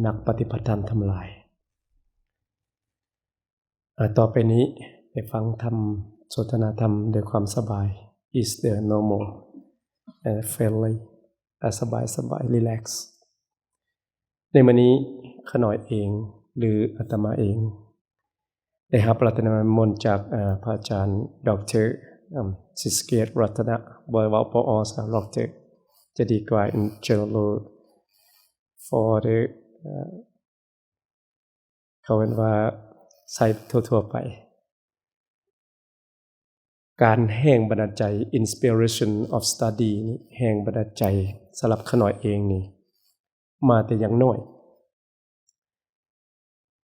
ນັກປະຕິບັດທຳທັງຫຼາຍ. ອາ ຕໍ່ໄປນີ້ໄດ້ຟັງທຳ ສົນທະນາທຳດ້ວຍຄວາມສະບາຍ is the normal and friendly ອາ ສະບາຍໆ relax. ໃນມື້ນີ້ຂ້ານ້ອຍເອງ ຫຼື ອາດຕະມາເອງ ໄດ້ຮັບລັດຕະນະນິມົນຈາກ ເອີ ພະອາຈານ ດຣ ອາ ສິດສະເກດ ລັດຕະນະ ບໍ່ເວົ້າ ປອ ຊະ ດຣ ຈະດີກວ່າ in general for the ເອີ ເຂົາເອີ້ນວ່າໃຊ້ທົ່ວໆໄປ. ການແຮງບັນດານໃຈ inspiration of study ນີ້ ແຮງບັນດານໃຈສຳລັບຂ້ານ້ອຍເອງນີ້ ມາແຕ່ຍັງນ້ອຍ.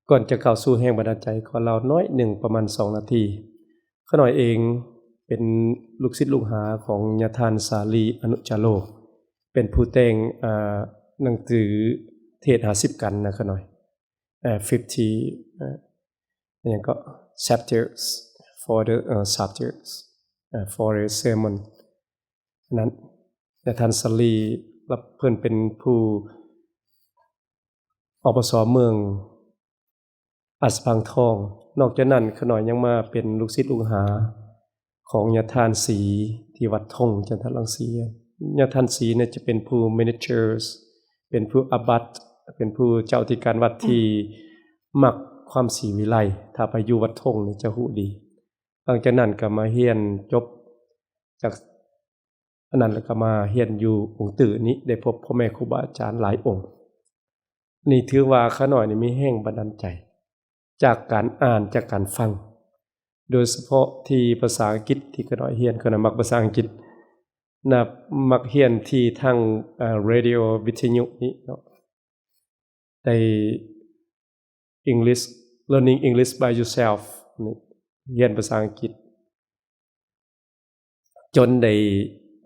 ກ່ອນຈະເຂົ້າສູ່ແຮງບັນດານໃຈ ຂໍເລົ່າໜ້ອຍໜຶ່ງ ປະມານສອງນາທີ. ຂ້ານ້ອຍເອງເປັນລູກສິດລູກຫາຂອງຍາທ່ານ ສາລີ ອະນຸຈາໂລ ເປັນຜູ້ແຕ່ງ ອາ ໜັງສືເທດຫ້າສິບກັນນະຂ້ານ້ອຍ ເອີ fifty ເອີ ຫຍັງກໍ chapters for the ເອີ subjects ເອີ for the sermon ນັ້ນ ແລະ ທ່ານສາລີ ລະເພິ່ນເປັນຜູ້ ອປສ ເມືອງອາດສະພັງທອງ. ນອກຈາກນັ້ນ ຂ້ານ້ອຍຍັງມາເປັນລູກສິດລູກຫາຂອງຍາທ່ານສີ ທີ່ວັດທົ່ງ ຈັນທະລັງສີ. ຍາທ່ານສີນີ້ຈະເປັນຜູ້ managers ເປັນຜູ້ອາບັດ ເປັນຜູ້ເຈົ້າອະທິການວັດທີ່ມັກຄວາມສີວິໄລ. ຖ້າໄປຢູ່ວັດທົ່ງນີ້ຈະຮູ້ດີ. ຫຼັງຈາກນັ້ນກໍມາຮຽນຈົບຈາກອັນນັ້ນ ແລ້ວກໍມາຮຽນຢູ່ອົງຕື້ນີ້ ໄດ້ພົບພໍ່ແມ່ຄູບາອາຈານຫຼາຍອົງ. ນີ້ຖືວ່າຂ້ານ້ອຍນີ້ມີແຮງບັນດານໃຈຈາກການອ່ານ ຈາກການຟັງ ໂດຍສະເພາະທີ່ພາສາອັງກິດທີ່ຂ້ານ້ອຍຮຽນ ຂ້ານ້ອຍມັກພາສາອັງກິດນະ ມັກຮຽນທີ່ທາງ ເອີ ເຣດິໂອ ວິທະຍຸນີ້ເນາະ ໄດ້ English Learning English by Yourself ນີ້ ຮຽນພາສາອັງກິດ ຈົນໄດ້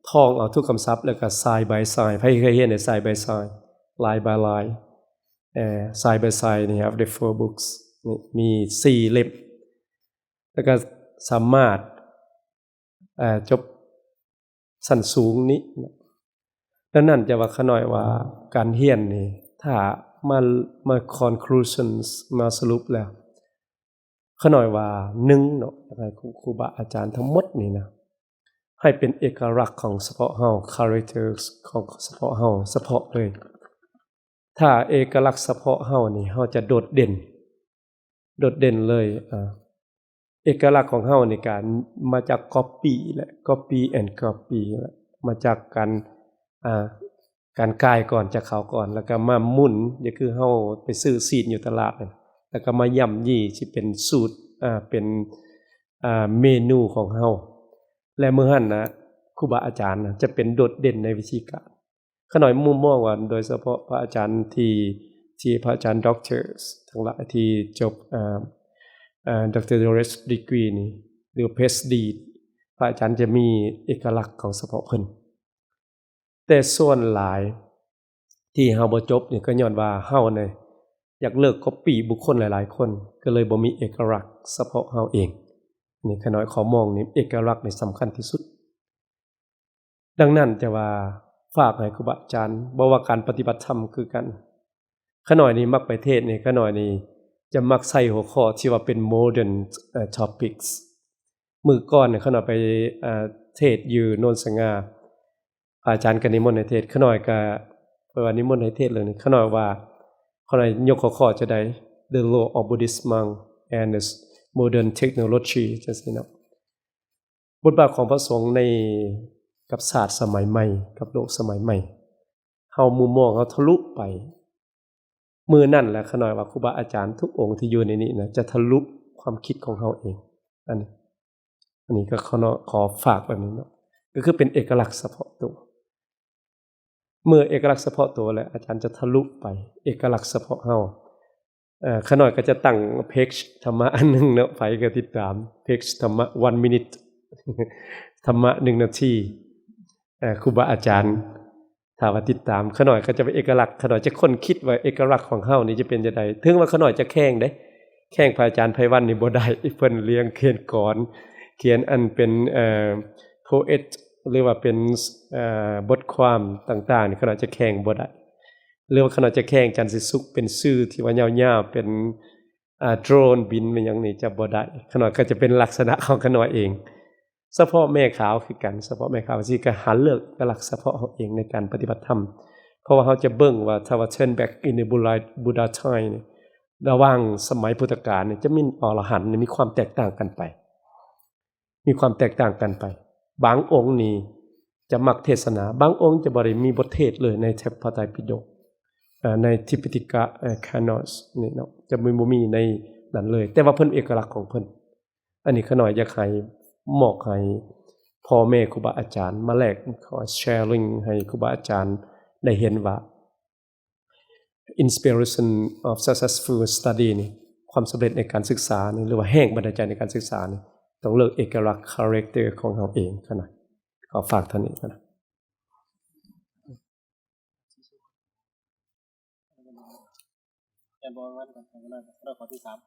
ທ່ອງເອົາທຸກຄຳສັບ ແລ້ວກໍ side by side ໃຜເຄີຍຮຽນໄດ້ side by side line by line ເອີ side by side ນີ້ have the four books ນີ້ມີສີ່ເຫຼັ້ມ ແລ້ວກໍສາມາດ ເອີ ຈົບຊັ້ນສູງນີ້. ດັ່ງນັ້ນຈະວ່າຂ້ານ້ອຍວ່າການຮຽນນີ້ ຖ້າມາ ມາ conclusions ມາສະຫຼຸບແລ້ວ ຂ້ານ້ອຍວ່າ ໜຶ່ງເນາະ ຢາກໃຫ້ຄູ ຄູບາອາຈານທັງໝົດນີ້ນະ ໃຫ້ເປັນເອກະລັກຂອງສະເພາະເຮົາ characters ຂອງສະເພາະເຮົາ ສະເພາະເລີຍ. ຖ້າເອກະລັກສະເພາະເຮົານີ້ ເຮົາຈະໂດດເດັ່ນ ໂດດເດັ່ນເລີຍ. ອາ ເອກະລັກຂອງເຮົານີ້ກະມາຈາກ copy ແຫຼະ copy and copy ແຫຼະ ມາຈາກການ ອາ ການກ່າຍກ່ອນຈາກເຂົາກ່ອນ ແລ້ວກໍມາໝຸນ ກໍຄືເຮົາໄປຊື້ຊີ້ນຢູ່ຕະຫຼາດນັ້ນ ແລ້ວກໍມາຢ້ຳຢີ່ ຊິເປັນສູດ ອາ ເປັນ ອາ ເມນູຂອງເຮົາ ແລະ ມື້ຫັ້ນນະ ຄູບາອາຈານນະ ຈະເປັນໂດດເດັ່ນໃນວິທີການ. ຂ້ານ້ອຍມຸມມອງວ່າ ໂດຍສະເພາະພະອາຈານທີ່ ທີ່ພະອາຈານ Doctors ທັງຫຼາຍທີ່ຈົບ ເອີ ເອີ Doctorate Degree ນີ້ ຫຼື PhD ພະອາຈານຈະມີເອກະລັກຂອງສະເພາະເພິ່ນ. ແຕ່ສ່ວນຫຼາຍທີ່ເຮົາບໍ່ຈົບນີ້ ກໍຍ້ອນວ່າເຮົານີ້ຢາກເລີກ copy ບຸກຄົນຫຼາຍໆຄົນ ກໍເລີຍບໍ່ມີເອກະລັກສະເພາະເຮົາເອງ. ນີ້ຂ້ານ້ອຍຂໍມອງນີ້ ເອກະລັກນີ້ສຳຄັນທີ່ສຸດ. ດັ່ງນັ້ນຈະວ່າຝາກໃຫ້ຄູບາອາຈານ ບໍ່ວ່າການປະຕິບັດທຳຄືກັນ. ຂ້ານ້ອຍນີ້ມັກໄປເທດນີ້ ຂ້ານ້ອຍນີ້ຈະມັກໃສ່ຫົວຂໍ້ທີ່ວ່າເປັນ modern ເອີ topics. ມື້ກ່ອນຂ້ານ້ອຍໄປ ເອີ ເທດຢູ່ໂນນສະຫງ່າ ພະອາຈານກໍນິມົນໃຫ້ເທດ ຂ້ານ້ອຍກໍ ເພິ່ນວ່ານິມົນໃຫ້ເທດເລື່ອງນີ້ ຂ້ານ້ອຍວ່າ ຂ້ານ້ອຍຍົກຫົວຂໍ້ຈະໄດ້ The Role of Buddhist Monk and the Modern Technology ຈັ່ງຊີ້ເນາະ. ບົດບາດຂອງພະສົງໃນ ກັບສາດສະໄໝໃໝ່ ກັບໂລກສະໄໝໃໝ່ ເຮົາມຸມມອງເຮົາທະລຸໄປ. ມື້ນັ້ນແຫຼະ ຂ້ານ້ອຍວ່າຄູບາອາຈານທຸກອົງທີ່ຢູ່ໃນນີ້ນະ ຈະທະລຸຄວາມຄິດຂອງເຮົາເອງ. ອັນນີ້ ອັນນີ້ກໍຂໍ ຂໍຝາກແບບນີ້ເນາະ ກໍຄືເປັນເອກະລັກສະເພາະຕົວ. ເມື່ອເອກະລັກສະເພາະຕົວແລ້ວ ອາຈານຈະທະລຸໄປເອກະລັກສະເພາະເຮົາ. ເອີ ຂ້ານ້ອຍກໍຈະຕັ້ງເພຈທຳມະອັນໜຶ່ງເນາະ ໃຜກໍຕິດຕາມເພຈທຳມະ One Minute ທຳມະໜຶ່ງນາທີ ເອີ ຄູບາອາຈານ ຖ້າວ່າຕິດຕາມ ຂ້ານ້ອຍກໍຈະເປັນເອກະລັກ ຂ້ານ້ອຍຈະຄົ້ນຄິດວ່າເອກະລັກຂອງເຮົານີ້ຈະເປັນຈັ່ງໃດ. ເຖິງວ່າຂ້ານ້ອຍຈະແຂ່ງເດ້ ແຂ່ງພະອາຈານໄພວັນນີ້ບໍ່ໄດ້ ເພິ່ນລ້ຽງຂຽນກອນ ຂຽນອັນເປັນ ເອີ poet ຫຼືວ່າເປັນ ເອີ ບົດຄວາມຕ່າງໆ ຂ້ານ້ອຍຈະແຂ່ງບໍ່ໄດ້. ຫຼືວ່າຂະນ້ອຍຈະແຂ່ງຈັນສີສຸກເປັນຊື່ທີ່ວ່າຍາວໆ ເປັນ ອາ ໂດຣນບິນແມ່ນຫຍັງນີ້ຈະບໍ່ໄດ້. ຂະນ້ອຍກໍຈະເປັນລັກສະນະຂອງຂະນ້ອຍເອງ. ສະເພາະແມ່ຂາວຄືກັນ, ສະເພາະແມ່ຂາວຊີ້ກໍຫາເລືອກເອກະລັກສະເພາະເຮົາເອງໃນການປະຕິບັດທຳ. ເພາະວ່າເຮົາຈະເບິ່ງວ່າ ຖ້າວ່າ turn back in the Buddha, Buddha time ນີ້ ລະຫວ່າງສະໄໝພຸດທະການນີ້ ຈະມີອະລະຫັນນີ້ ມີຄວາມແຕກຕ່າງກັນໄປ. ມີຄວາມແຕກຕ່າງກັນໄປ. ບາງອົງນີ້ຈະມັກເທດສະໜາ, ບາງອົງຈະບໍ່ໄດ້ມີບົດເທດເລີຍໃນພະໄຕປິດົກ, ເອີ ໃນທິປິຕິກະ, ເອີ ຄານອນນີ້ເນາະ, ຈະບໍ່ ບໍ່ມີໃນນັ້ນເລີຍ, ແຕ່ວ່າເພິ່ນເອກະລັກຂອງເພິ່ນ. ອັນນີ້ຂະນ້ອຍຢາກໃຫ້ ມອບໃຫ້ພໍ່ແມ່ຄູບາອາຈານມາແລກ sharing ໃຫ້ຄູບາອາຈານໄດ້ເຫັນວ່າ inspiration of successful study ນີ້ ຄວາມສຳເລັດໃນການສຶກສານີ້ ຫຼືວ່າແຮງບັນດານໃຈໃນການສຶກສານີ້ ຕ້ອງເລີກເອກະລັກ character ຂອງເຮົາເອງຫັ້ນນະ. ຂໍຝາກເທົ່ານີ້ຫັ້ນນະ. ແມ່ນບໍ່? ວັນກ່ອນ ວັນ ວັນ ຂໍ້ທີສາມ.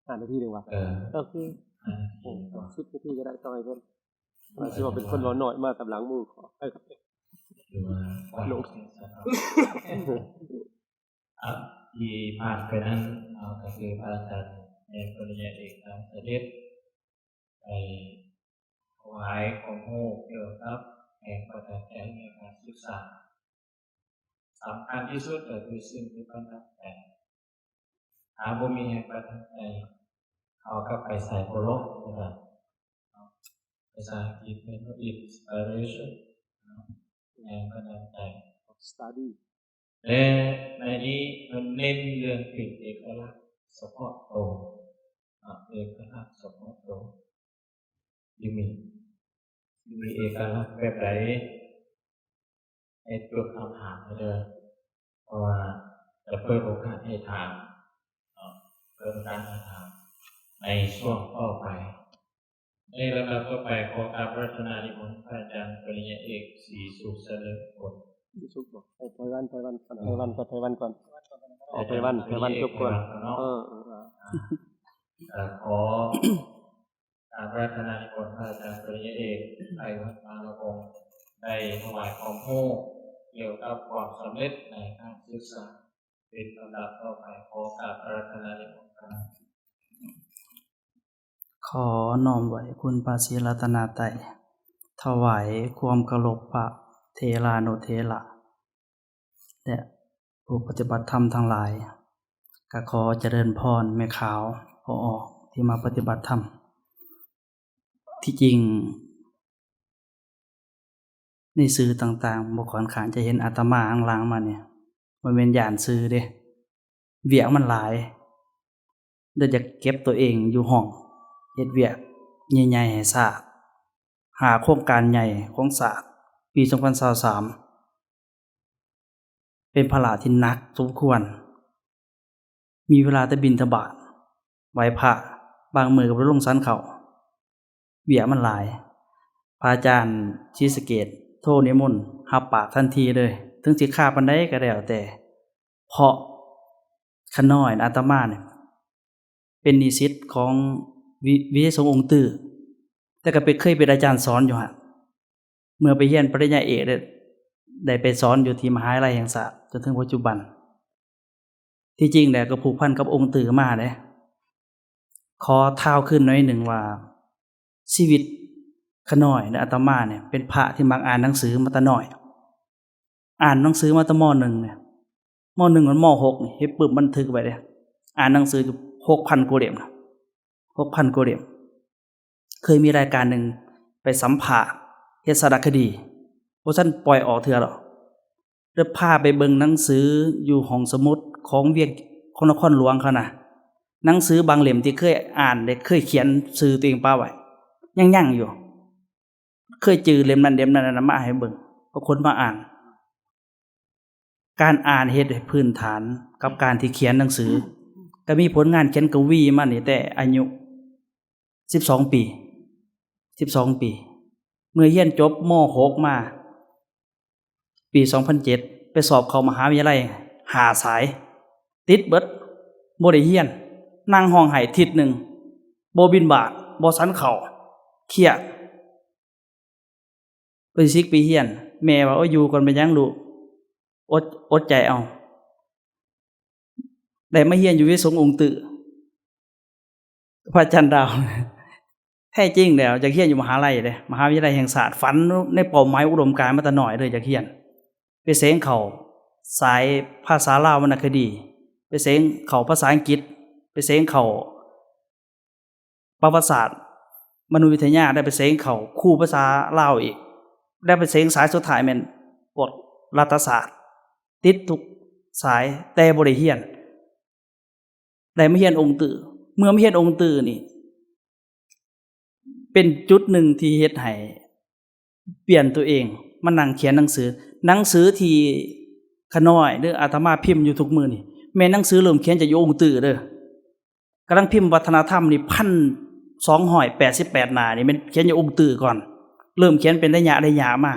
ຫ້ານາທີເດ້ວະ. ເອີ ໂອເຄ ຫ້ານາທີ ໂອ້ ສິບນາທີກໍໄດ້ ຕໍ່ໃຫ້ເພິ່ນ. ວ່າຊິວ່າເປັນຄົນເວົ້າໜ້ອຍມາຕາມຫຼັງໝູ່. ເອີ ຫຼືວ່າ ອ່ະ ທີ່ຜ່ານໄປນັ້ນ ເຮົາກໍຄືພະອາຈານແມ່ປະລິນຍາເອກ ນາງສະເດັດ ໄດ້ຖວາຍຄວາມຮູ້ກ່ຽວກັບແຮງບັນດານໃຈໃນການສຶກສາ. ສຳຄັນທີ່ສຸດກໍຄືສິ່ງທີ່ບັນດານໃຈ. ຖ້າບໍ່ມີແຮງບັນດານໃຈ ເຮົາກໍໄປໃສບໍ່ລົງ. ພາສາອັງກິດເອີ້ນວ່າ inspiration ແຮງບັນດານໃຈ study. ແລະ ໃນນີ້ເພິ່ນເນັ້ນເລື່ອງເປັນເອກະລັກສະເພາະໂຕ, ເນາະ, ເອກະລັກສະເພາະໂຕ ທີ່ມີ ທີ່ມີເອກະລັກແບບໃດ ໃຫ້ຈົດຄຳຖາມໃຫ້ເດີ, ເພາະວ່າຈະເປີດໂອກາດໃຫ້ຖາມ, ເນາະ, ເປີດໂອກາດໃຫ້ຖາມໃນຊ່ວງຕໍ່ໄປ. ໃນລຳດັບຕໍ່ໄປ ຂໍກາບອາລາທະນານິມົນພະອາຈານປະລິນຍາເອກ ສີສຸກ ສະເລີມພົນ. ສີສຸກບໍ? ໄປໄພວັນ, ໄພວັນກ່ອນ, ໄພວັນກ່ອນ, ໄພວັນກ່ອນ. ອໍ ໄພວັນ, ໄພວັນຈົບກ່ອນເນາະ. ເອີ ເອີ ເອີ ເອີ ຂໍກາບອາລາທະນານິມົນພະອາຈານປະລິນຍາເອກ ໄພວັນ ມາລະວົງ ໄດ້ຖວາຍຄວາມຮູ້ກ່ຽວກັບຄວາມສຳເລັດໃນການສຶກສາ. ເປັນລຳດັບຕໍ່ໄປ ຂໍກາບອາລາທະນານິມົນ. ຂໍນ້ອມໄຫວ້ຄຸນພະສີລັດຕະນະໄຕ, ຖວາຍຄວາມເຄົາລົບພະເຖລານຸເຖລະ ແລະ ຜູ້ປະຕິບັດທຳທັງຫຼາຍ. ກະຂໍຈະເລີນພອນແມ່ຂາວ ພໍ່ອອກ ທີ່ມາປະຕິບັດທຳ. ທີ່ຈິງ ໃນສື່ຕ່າງໆ ບໍ່ຄ່ອນຂ້າງຈະເຫັນອາດຕະມາຫຼັງໆມານີ້ ບໍ່ແມ່ນຢ້ານສື່ເດ້, ວຽກມັນຫຼາຍ ແລະ ຢາກເກັບຕົວເອງຢູ່ຫ້ອງ ເຮັດວຽກໃຫຍ່ໆໃຫ້ຊາດ, ຫ້າໂຄງການໃຫຍ່ຂອງຊາດ ປີສອງພັນຊາວສາມ ເປັນພາລະທີ່ໜັກສົມຄວນ. ມີເວລາແຕ່ບິນທະບາດ, ໄຫວ້ພະ, ບາງມື້ກໍບໍ່ໄດ້ລົງສັນເຂົ້າ, ວຽກມັນຫຼາຍ. ພະອາຈານສີສະເກດໂທນິມົນຮັບປາກທັນທີເລີຍ, ເຖິງສິກຂາປານໃດກໍແລ້ວແຕ່, ເພາະຂ້ານ້ອຍອາດຕະມານີ້ ເປັນນິສິດຂອງວິ ວິໄສສົງອົງຕື້, ແຕ່ກໍເປັນ ເຄີຍເປັນອາຈານສອນຢູ່ຫັ້ນ. ເມື່ອໄປຮຽນປະລິນຍາເອກ ໄດ້ ໄດ້ໄປສອນຢູ່ທີ່ມະຫາວິທະຍາໄລແຫ່ງຊາດຈົນເຖິງປັດຈຸບັນ. ທີ່ຈິງແລ້ວກໍຜູກພັນກັບອົງຕື້ມາເດ້. ຂໍທ້າວຄືນໜ້ອຍໜຶ່ງວ່າ ຊີວິດຂ້ານ້ອຍ ແລະ ອາດຕະມານີ້ ເປັນພະທີ່ມັກອ່ານໜັງສືມາແຕ່ນ້ອຍ. ອ່ານໜັງສືມາແຕ່ ມໍໜຶ່ງນີ້, ມໍໜຶ່ງ ຮອດ ມໍຫົກນີ້ ເຮັດປຶ້ມບັນທຶກໄວ້ເດ້, ອ່ານໜັງສືຢູ່ຫົກພັນກວ່າເຫຼັ້ມ, ຫົກພັນກວ່າເຫຼັ້ມ. ເຄີຍມີລາຍການໜຶ່ງໄປສຳພາດ ເຮັດສາລະຄະດີ, ບໍ່ທັນປ່ອຍອອກເທື່ອດອກ, ແລ້ວພາໄປເບິ່ງໜັງສືຢູ່ຫ້ອງສະໝຸດຂອງວຽງ ຂອງນະຄອນຫຼວງເຂົານະ, ໜັງສືບາງເຫຼັ້ມທີ່ເຄີຍອ່ານ ແລະ ເຄີຍຂຽນຊື່ຕົວເອງປະໄວ້ ຍັງຍັງຢູ່. ເຄີຍຈື່ເຫຼັ້ມນັ້ນເຫຼັ້ມນັ້ນນະມາໃຫ້ເບິ່ງ ເພາະຄົນມາອ່ານ. ການອ່ານເຮັດໃຫ້ພື້ນຖານກັບການທີ່ຂຽນໜັງສື, ກໍມີຜົນງານຂຽນກະວີມານີ້ແຕ່ອາຍຸສິບສອງປີ ສິບສອງປີ. ເມື່ອຮຽນຈົບ ມໍຫົກ ມາ ປີສອງພັນເຈັດ ໄປສອບເຂົ້າມະຫາວິທະຍາໄລຫ້າສາຍ ຕິດເບິດ. ບໍ່ໄດ້ຮຽນ, ນັ່ງຮ້ອງໄຫ້ທິດໜຶ່ງ, ບໍ່ບິນບາດ, ບໍ່ສັນເຂົ້າ, ຄຽດ. ໄປສິກໄປຮຽນ, ແມ່ວ່າ ໂອ້ຍ ຢູ່ກ່ອນ ເປັນຫຍັງລູກ, ອົດ ອົດໃຈເອົາ. ໄດ້ມາຮຽນຢູ່ວິທະຍາໄລສົງອົງຕື້ ພະອາຈານດາວ. ແທ້ຈິງແລ້ວຢາກຮຽນຢູ່ມະຫາໄລເດ້, ມະຫາວິທະຍາໄລແຫ່ງຊາດ, ຝັນໃນເປົ້າໝາຍອຸດົມການມາແຕ່ນ້ອຍເລີຍ ຢາກຮຽນ. ໄປເສັງເຂົ້າສາຍພາສາລາວວັນນະຄະດີ, ໄປເສັງເຂົ້າພາສາອັງກິດ, ໄປເສັງເຂົ້າປະຫວັດສາດມະນຸດວິທະຍາ, ໄດ້ໄປເສັງເຂົ້າຄູພາສາລາວອີກ, ໄດ້ໄປເສັງສາຍສຸດທ້າຍແມ່ນພວກລັດຖະສາດ, ຕິດທຸກສາຍ ແຕ່ບໍ່ໄດ້ຮຽນ. ໄດ້ມາຮຽນອົງຕື້. ເມື່ອມາຮຽນອົງຕື້ນີ້ ເປັນຈຸດໜຶ່ງທີ່ເຮັດໃຫ້ປ່ຽນຕົວເອງ ມານັ່ງຂຽນໜັງສື. ໜັງສືທີ່ຂ້ານ້ອຍ ຫຼື ອາດຕະມາພິມຢູ່ທຸກມື້ນີ້ ແມ່ນໜັງສືເລີ່ມຂຽນຈາກຢູ່ອົງຕື້ເດີ້. ກຳລັງພິມວັດທະນະທຳນີ້ ພັນສອງຮ້ອຍແປດສິບແປດໜ້ານີ້ ແມ່ນຂຽນຢູ່ອົງຕື້ກ່ອນ, ເລີ່ມຂຽນເປັນໄລຍະໄລຍະມາ,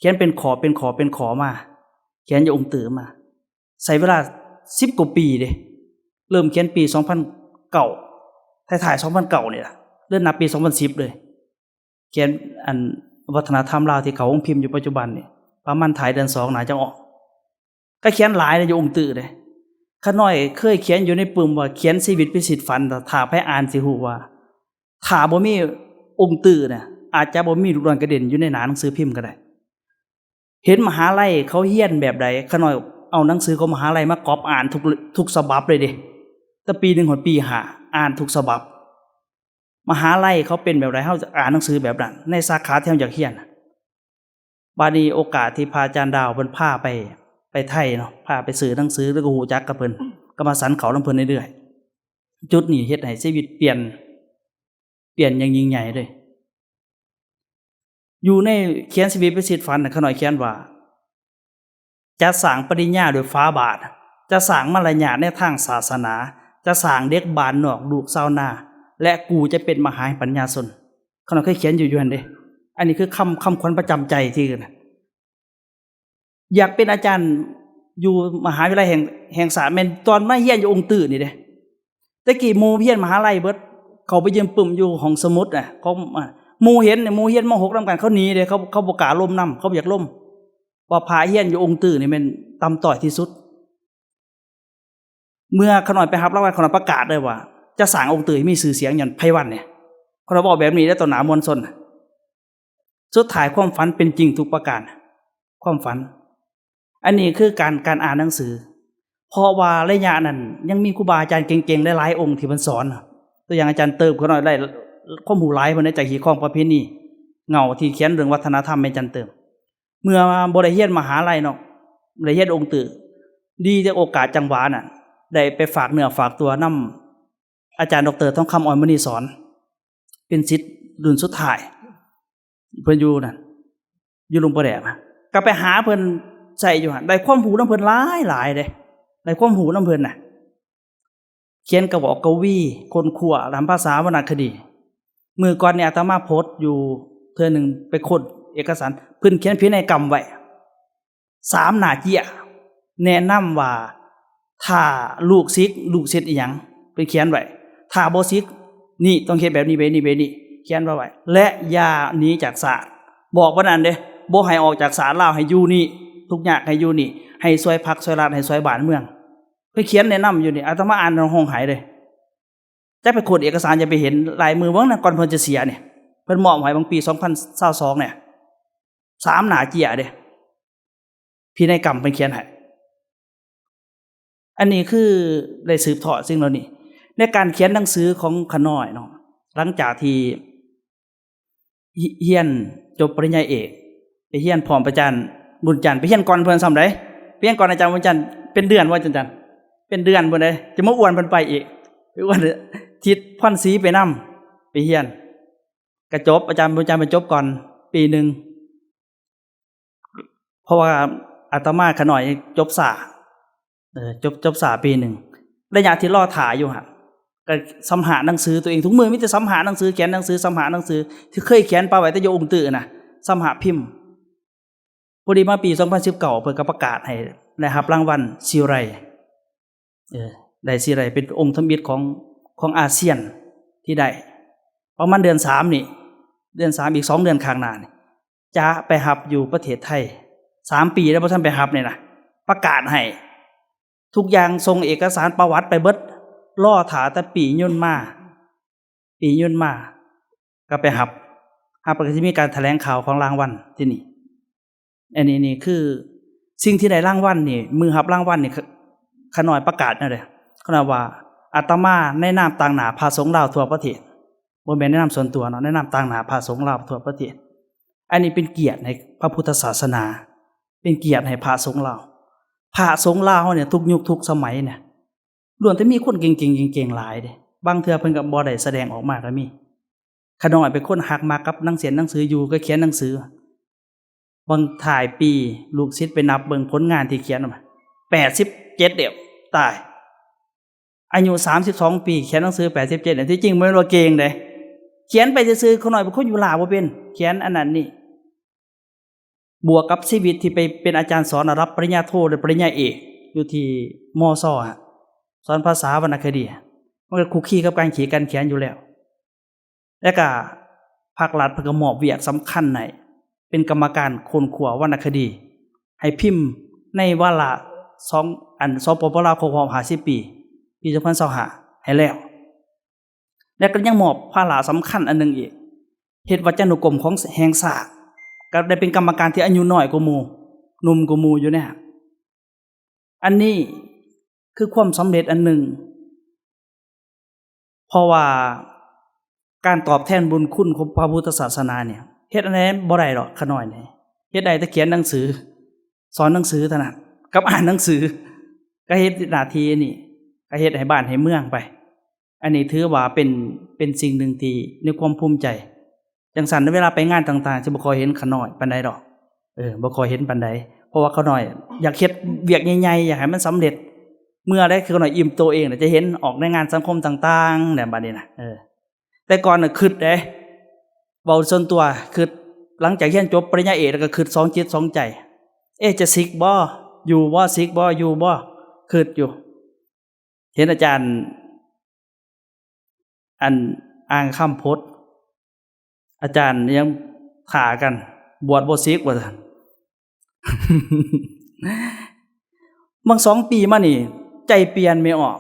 ຂຽນເປັນຂໍ້ ເປັນຂໍ້ ເປັນຂໍ້ມາ, ຂຽນຢູ່ອົງຕື້ມາ. ໃຊ້ເວລາສິບກວ່າປີເດ້, ເລີ່ມຂຽນປີສອງພັນເກົ້າ ທ້າຍໆ ສອງພັນເກົ້ານີ້ລະ, ເລີ່ມນັບປີສອງພັນສິບເລີຍ. ຂຽນອັນວັດທະນະທຳລາວທີ່ເຂົ້າໂຮງພິມຢູ່ປັດຈຸບັນນີ້ ປະມານທ້າຍເດືອນສອງໜ້າຈະອອກ. ກໍຂຽນຫຼາຍເດ້ ຢູ່ອົງຕື້ເດ້. ຂ້ານ້ອຍເຄີຍຂຽນຢູ່ໃນປຶ້ມວ່າ ຂຽນຊີວິດພິຊິດຝັນ, ຖ້າໃຜອ່ານຊິຮູ້ວ່າ ຖ້າບໍ່ມີອົງຕື້ນະ ອາດຈະບໍ່ມີລູກດອນກະເດັນຢູ່ໃນໜ້າໜັງສືພິມກໍໄດ້. ເຫັນມະຫາໄລເຂົາຮຽນແບບໃດ, ຂ້ານ້ອຍເອົາໜັງສືຂອງມະຫາໄລມາກອບອ່ານທຸກ ທຸກສະບັບເລີຍເດ້, ແຕ່ປີໜຶ່ງຮອດປີຫ້າ ອ່ານທຸກສະບັບ. ມະຫາໄລເຂົາເປັນແບບໃດ ເຮົາຈະອ່ານໜັງສືແບບນັ້ນ ໃນສາຂາທີ່ເຮົາຢາກຮຽນ. ບາດນີ້ໂອກາດທີ່ພະອາຈານດາວເພິ່ນພາໄປ ໄປໄທເນາະ, ພາໄປຊື້ໜັງສື ແລ້ວກໍຮູ້ຈັກກັບເພິ່ນ, ກໍມາສັນເຂົ້ານຳເພິ່ນເລື້ອຍໆ. ຈຸດນີ້ເຮັດໃຫ້ຊີວິດປ່ຽນ, ປ່ຽນຢ່າງຍິ່ງໃຫຍ່ເລີຍ. ຢູ່ໃນຂຽນຊີວິດພິຊິດຝັນນະ ຂ້ານ້ອຍຂຽນວ່າ ຈະສ້າງປະລິນຍາດ້ວຍຝາບາດ, ຈະສ້າງມາລະຍາດໃນທາງສາສະໜາ, ຈະສ້າງເດັກບ້ານນອກ ລູກຊາວນາ ແລະ ກູຈະເປັນມະຫາປັນຍາຊົນ. ຂ້ານ້ອຍເຄີຍຂຽນຢູ່ ຢູ່ຫັ້ນເດ້. ອັນນີ້ຄືຄຳ ຄຳຂວັນປະຈຳໃຈທີ່ ຢາກເປັນອາຈານຢູ່ມະຫາວິທະຍາໄລແຫ່ງ ແຫ່ງຊາດ ແມ່ນຕອນມາຮຽນຢູ່ອົງຕື້ນີ້ເດ້. ແຕ່ກີ້ໝູ່ຮຽນມະຫາໄລເບິດ, ເຂົ້າໄປຢືມປຶ້ມຢູ່ຫ້ອງສະໝຸດນະ, ເຂົາ ໝູ່ເຫັນ ໝູ່ຮຽນ ມໍຫົກ ນຳກັນ ເຂົາໜີເດ້, ເຂົາ ເຂົາບໍ່ກ້າລົມນຳ, ເຂົາບໍ່ຢາກລົມ ວ່າພະຮຽນຢູ່ອົງຕື້ນີ້ແມ່ນຕ່ຳຕ້ອຍທີ່ສຸດ. ເມື່ອຂ້ານ້ອຍໄປຮັບລາງວັນ ຂ້ານ້ອຍປະກາດເລີຍວ່າ ຈະສ້າງອົງຕື້ໃຫ້ມີຊື່ສຽງຍ້ອນໄພວັນນີ້. ຂ້ານ້ອຍເວົ້າແບບນີ້ເດ້ຕໍ່ໜ້າມວນຊົນ. ສຸດທ້າຍຄວາມຝັນເປັນຈິງທຸກປະການ. ຄວາມຝັນ. ອັນນີ້ຄືການ ການອ່ານໜັງສື. ເພາະວ່າໄລຍະນັ້ນຍັງມີຄູບາອາຈານເກັ່ງໆຫຼາຍໆອົງທີ່ເພິ່ນສອນ. ຕົວຢ່າງອາຈານເຕີບ ຂ້ານ້ອຍໄດ້ຄວາມຮູ້ຫຼາຍເພິ່ນໄດ້ຈາກຮີດຄອງປະເພນີ ເຫງົ້າທີ່ຂຽນເລື່ອງວັດທະນະທຳແມ່ນອາຈານເຕີບ. ເມື່ອບໍ່ໄດ້ຮຽນມະຫາໄລເນາະ, ໄດ້ຮຽນອົງຕື້, ດີຈາກໂອກາດຈັງຫວະນັ້ນ ໄດ້ໄປຝາກເນື້ອຝາກຕົວນຳອາຈານ ດຣ ທອງຄຳ ອອນມະນີສອນ, ເປັນສິດລຸ້ນສຸດທ້າຍ ເພິ່ນຢູ່ນັ້ນ ຢູ່ລຸ່ມປະແດກນະ, ກໍໄປຫາເພິ່ນໃຊ້ຢູ່ຫັ້ນ, ໄດ້ຄວາມຮູ້ນຳເພິ່ນຫຼາຍໆເດ້, ໄດ້ຄວາມຮູ້ນຳເພິ່ນນະ. ຂຽນກະບອກກະວີ, ຄົ້ນຄວ້າຕາມພາສາວັນນະຄະດີ. ມື້ກ່ອນນີ້ອາດຕະມາໂພສຢູ່ເທື່ອໜຶ່ງ, ໄປຄົ້ນເອກະສານ, ເພິ່ນຂຽນພິໄນກຳໄວ້ສາມໜ້າເຈ້ຍ, ແນະນຳວ່າ ຖ້າລູກສິກ ລູກສິດອີ່ຫຍັງ, ເພິ່ນຂຽນໄວ້, ຖ້າບໍ່ສິກ ນີ້ຕ້ອງເຮັດແບບນີ້ ແບບນີ້ ແບບນີ້, ຂຽນໄວ້ ແລະ ຢ່າໜີຈາກຊາດ, ບອກປານນັ້ນເດ້, ບໍ່ໃຫ້ອອກຈາກຊາດລາວ, ໃຫ້ຢູ່ນີ້, ທຸກຍາກໃຫ້ຢູ່ນີ້, ໃຫ້ຊ່ວຍພັກຊ່ວຍລັດ, ໃຫ້ຊ່ວຍບ້ານເມືອງ. ເພິ່ນຂຽນແນະນຳຢູ່ນີ້, ອາດຕະມາອ່ານແລ້ວຮ້ອງໄຫ້ເດ້. ຈັກໄປຄົ້ນເອກະສານ ຈະໄປເຫັນລາຍມືເບິ່ງນະ, ກ່ອນເພິ່ນຈະເສຍນີ້, ເພິ່ນມອບໃຫ້ບາງປີສອງພັນຊາວສອງນີ້ ສາມໜ້າເຈ້ຍເດ້, ພິໄນກຳເພິ່ນຂຽນໃຫ້. ອັນນີ້ຄືໄດ້ສືບທອດສິ່ງເຫຼົ່ານີ້ ໃນການຂຽນໜັງສືຂອງຂ້ານ້ອຍເນາະ. ຫຼັງຈາກທີ່ ຮ- ຮຽນຈົບປະລິນຍາເອກ, ໄປຮຽນພ້ອມອາຈານບຸນຈັນ, ໄປຮຽນກ່ອນເພິ່ນຊ້ຳໃດ໋, ໄປຮຽນກ່ອນອາຈານບຸນຈັນເປັນເດືອນວ່າ ອາຈານ, ເປັນເດືອນພຸ້ນເດ້, ຈະມາອວນເພິ່ນໄປອີກ, ໄປອວນທິດພອນສີໄປນຳ, ໄປຮຽນ ກະຈົບ, ອາຈານບຸນຈັນເພິ່ນຈົບກ່ອນປີໜຶ່ງ. ເພາະວ່າອາດຕະມາຂ້ານ້ອຍຈົບຊ້າ, ເອີ ຈົບ ຈົບຊ້າປີໜຶ່ງ. ໄລຍະທີ່ລໍຖ້າຢູ່ຫັ້ນ ກໍສຳຫາໜັງສືຕົວເອງ, ທຸກມື້ມີແຕ່ສຳຫາໜັງສື, ຂຽນໜັງສື, ສຳຫາໜັງສືທີ່ເຄີຍຂຽນປະໄວ້ແຕ່ຢູ່ອົງຕື້ນະ, ສຳຫາພິມ. ພໍດີມາປີສອງພັນສິບເກົ້າ ເພິ່ນກໍປະກາດໃຫ້ໄດ້ຮັບລາງວັນຊີໄລ, ເອີ ໄດ້ ຊິໄດ້ເປັນອົງທຳອິດຂອງ ຂອງອາຊຽນທີ່ໄດ້ ປະມານເດືອນສາມນີ້ ເດືອນສາມ ອີກສອງເດືອນຂ້າງໜ້ານີ້ ຈະໄປຮັບຢູ່ປະເທດໄທ ສາມປີແລ້ວບໍ່ທັນໄປຮັບນີ້ນະ ປະກາດໃຫ້ ທຸກຢ່າງ ສົ່ງເອກະສານປະຫວັດໄປເບິດ ລໍຖ້າແຕ່ປີຍົນມາ ປີຍົນມາກໍໄປຮັບ ຮັບ ກໍຊິມີການຖະແຫຼງຂ່າວຂອງລາງວັນທີ່ນີ້. ອັນນີ້ນີ້ຄືສິ່ງທີ່ໄດ້ລາງວັນນີ້ ມື້ຮັບລາງວັນນີ້ ຂະ ຂະນ້ອຍປະກາດແນວໃດ? ຂະນ້ອຍວ່າ ອາດຕະມາໃນນາມຕາງໜ້າພະສົງລາວທົ່ວປະເທດ ບໍ່ແມ່ນໃນນາມສ່ວນຕົວເນາະ ໃນນາມຕາງໜ້າພະສົງລາວທົ່ວປະເທດ. ອັນນີ້ເປັນກຽດໃຫ້ພະພຸດທະສາສະໜາ ເປັນກຽດໃຫ້ພະສົງລາວ. ພະສົງລາວເຮົານີ້ ທຸກຍຸກທຸກສະໄໝນີ້ ລ້ວນແຕ່ມີຄົນເກັ່ງໆ ເກັ່ງໆ ຫຼາຍເດ້. ບາງເທື່ອເພິ່ນກໍບໍ່ໄດ້ສະແດງອອກມາກໍມີ. ຂະນ້ອຍເປັນຄົນຮັກມັກກັບໜັງສຽນໜັງສືຢູ່ ກໍຂຽນໜັງສື. ບາງທ້າຍປີ ລູກສິດໄປນັບເບິ່ງຜົນງານທີ່ຂຽນອອກມາ ແປດສິບເຈັດເຫຼັ້ມ ຕາຍ. ອາຍຸສາມສິບສອງປີ ຂຽນໜັງສືແປດສິບເຈັດເຫຼັ້ມ ທີ່ຈິງບໍ່ແມ່ນວ່າເກັ່ງເດ້ ຂຽນໄປຊື່ໆ. ຂະນ້ອຍເປັນຄົນຢູ່ຫຼ້າບໍ່ເປັນ ຂຽນອັນນັ້ນນີ້ ບວກກັບຊີວິດທີ່ໄປເປັນອາຈານສອນລະດັບປະລິນຍາໂທ ແລະ ປະລິນຍາເອກ ຢູ່ທີ່ ມຊ ອະ ສອນພາສາວັນນະຄະດີ ມັນກໍຄຸກຄີກັບການຂີດການຂຽນຢູ່ແລ້ວ. ແລ້ວກໍພັກລັດເພິ່ນກໍມອບວຽກສຳຄັນໃຫ້ເປັນກຳມະການຄົ້ນຄວ້າວັນນະຄະດີ ໃຫ້ພິມໃນວາລະສອງ ອັນ ສປປ ລາວ ຄົບຮອບຫ້າສິບປີ ປີສອງພັນຊາວຫ້າ ໃຫ້ແລ້ວ. ແລ້ວກໍຍັງມອບພາລະສຳຄັນອັນໜຶ່ງອີກ ເຮັດວັດຈານຸກົມຂອງແຫ່ງຊາດ ກໍໄດ້ເປັນກຳມະການທີ່ອາຍຸນ້ອຍກວ່າໝູ່ ໜຸ່ມກວ່າໝູ່ຢູ່ເນຍ. ອັນນີ້ຄືຄວາມສຳເລັດອັນໜຶ່ງ ເພາະວ່າການຕອບແທນບຸນຄຸນຂອງພະພຸດທະສາສະໜານີ້ ເຮັດອັນໃດບໍ່ໄດ້ດອກ. ຂະນ້ອຍນີ້ເຮັດໄດ້ແຕ່ຂຽນໜັງສື ສອນໜັງສືເທົ່ານັ້ນ ກັບອ່ານໜັງສື ກໍເຮັດໜ້າທີ່ນີ້ ກໍເຮັດໃຫ້ບ້ານໃຫ້ເມືອງໄປ. ອັນນີ້ຖືວ່າເປັນ ເປັນສິ່ງໜຶ່ງທີ່ໃນຄວາມພູມໃຈ. ຈັ່ງຊັ້ນເວລາໄປງານຕ່າງໆ ຊິບໍ່ຄ່ອຍເຫັນຂະນ້ອຍປານໃດດອກ ເອີ ບໍ່ຄ່ອຍເຫັນປານໃດ ເພາະວ່າຂະນ້ອຍຢາກເຮັດວຽກໃຫຍ່ໆ ຢາກໃຫ້ມັນສຳເລັດ. ເມື່ອໃດຂະນ້ອຍອີ່ມໂຕເອງ ຈະເຫັນອອກໃນງານສັງຄົມຕ່າງໆ ແນວບາດນີ້ນະ ເອີ. ແຕ່ກ່ອນນະຄຶດເດ້ ເວົ້າສ່ວນຕົວຄຶດ ຫຼັງຈາກຮຽນຈົບປະລິນຍາເອກແລ້ວກໍຄຶດສອງຈິດສອງໃຈ ເອ ຈະສິກບໍ່ ຢູ່ບໍ່ ສິກບໍ່ ຢູ່ບໍ່ ຄຶດຢູ່. ເຫັນອາຈານ ອັນ ອ່າງຄຳພົດ ອາຈານຍັງຖ້າກັນ ບວດບໍ່ສິກວ່າຊັ້ນ. ບາງສອງປີມານີ້ ໃຈປ່ຽນແມ່ອອກ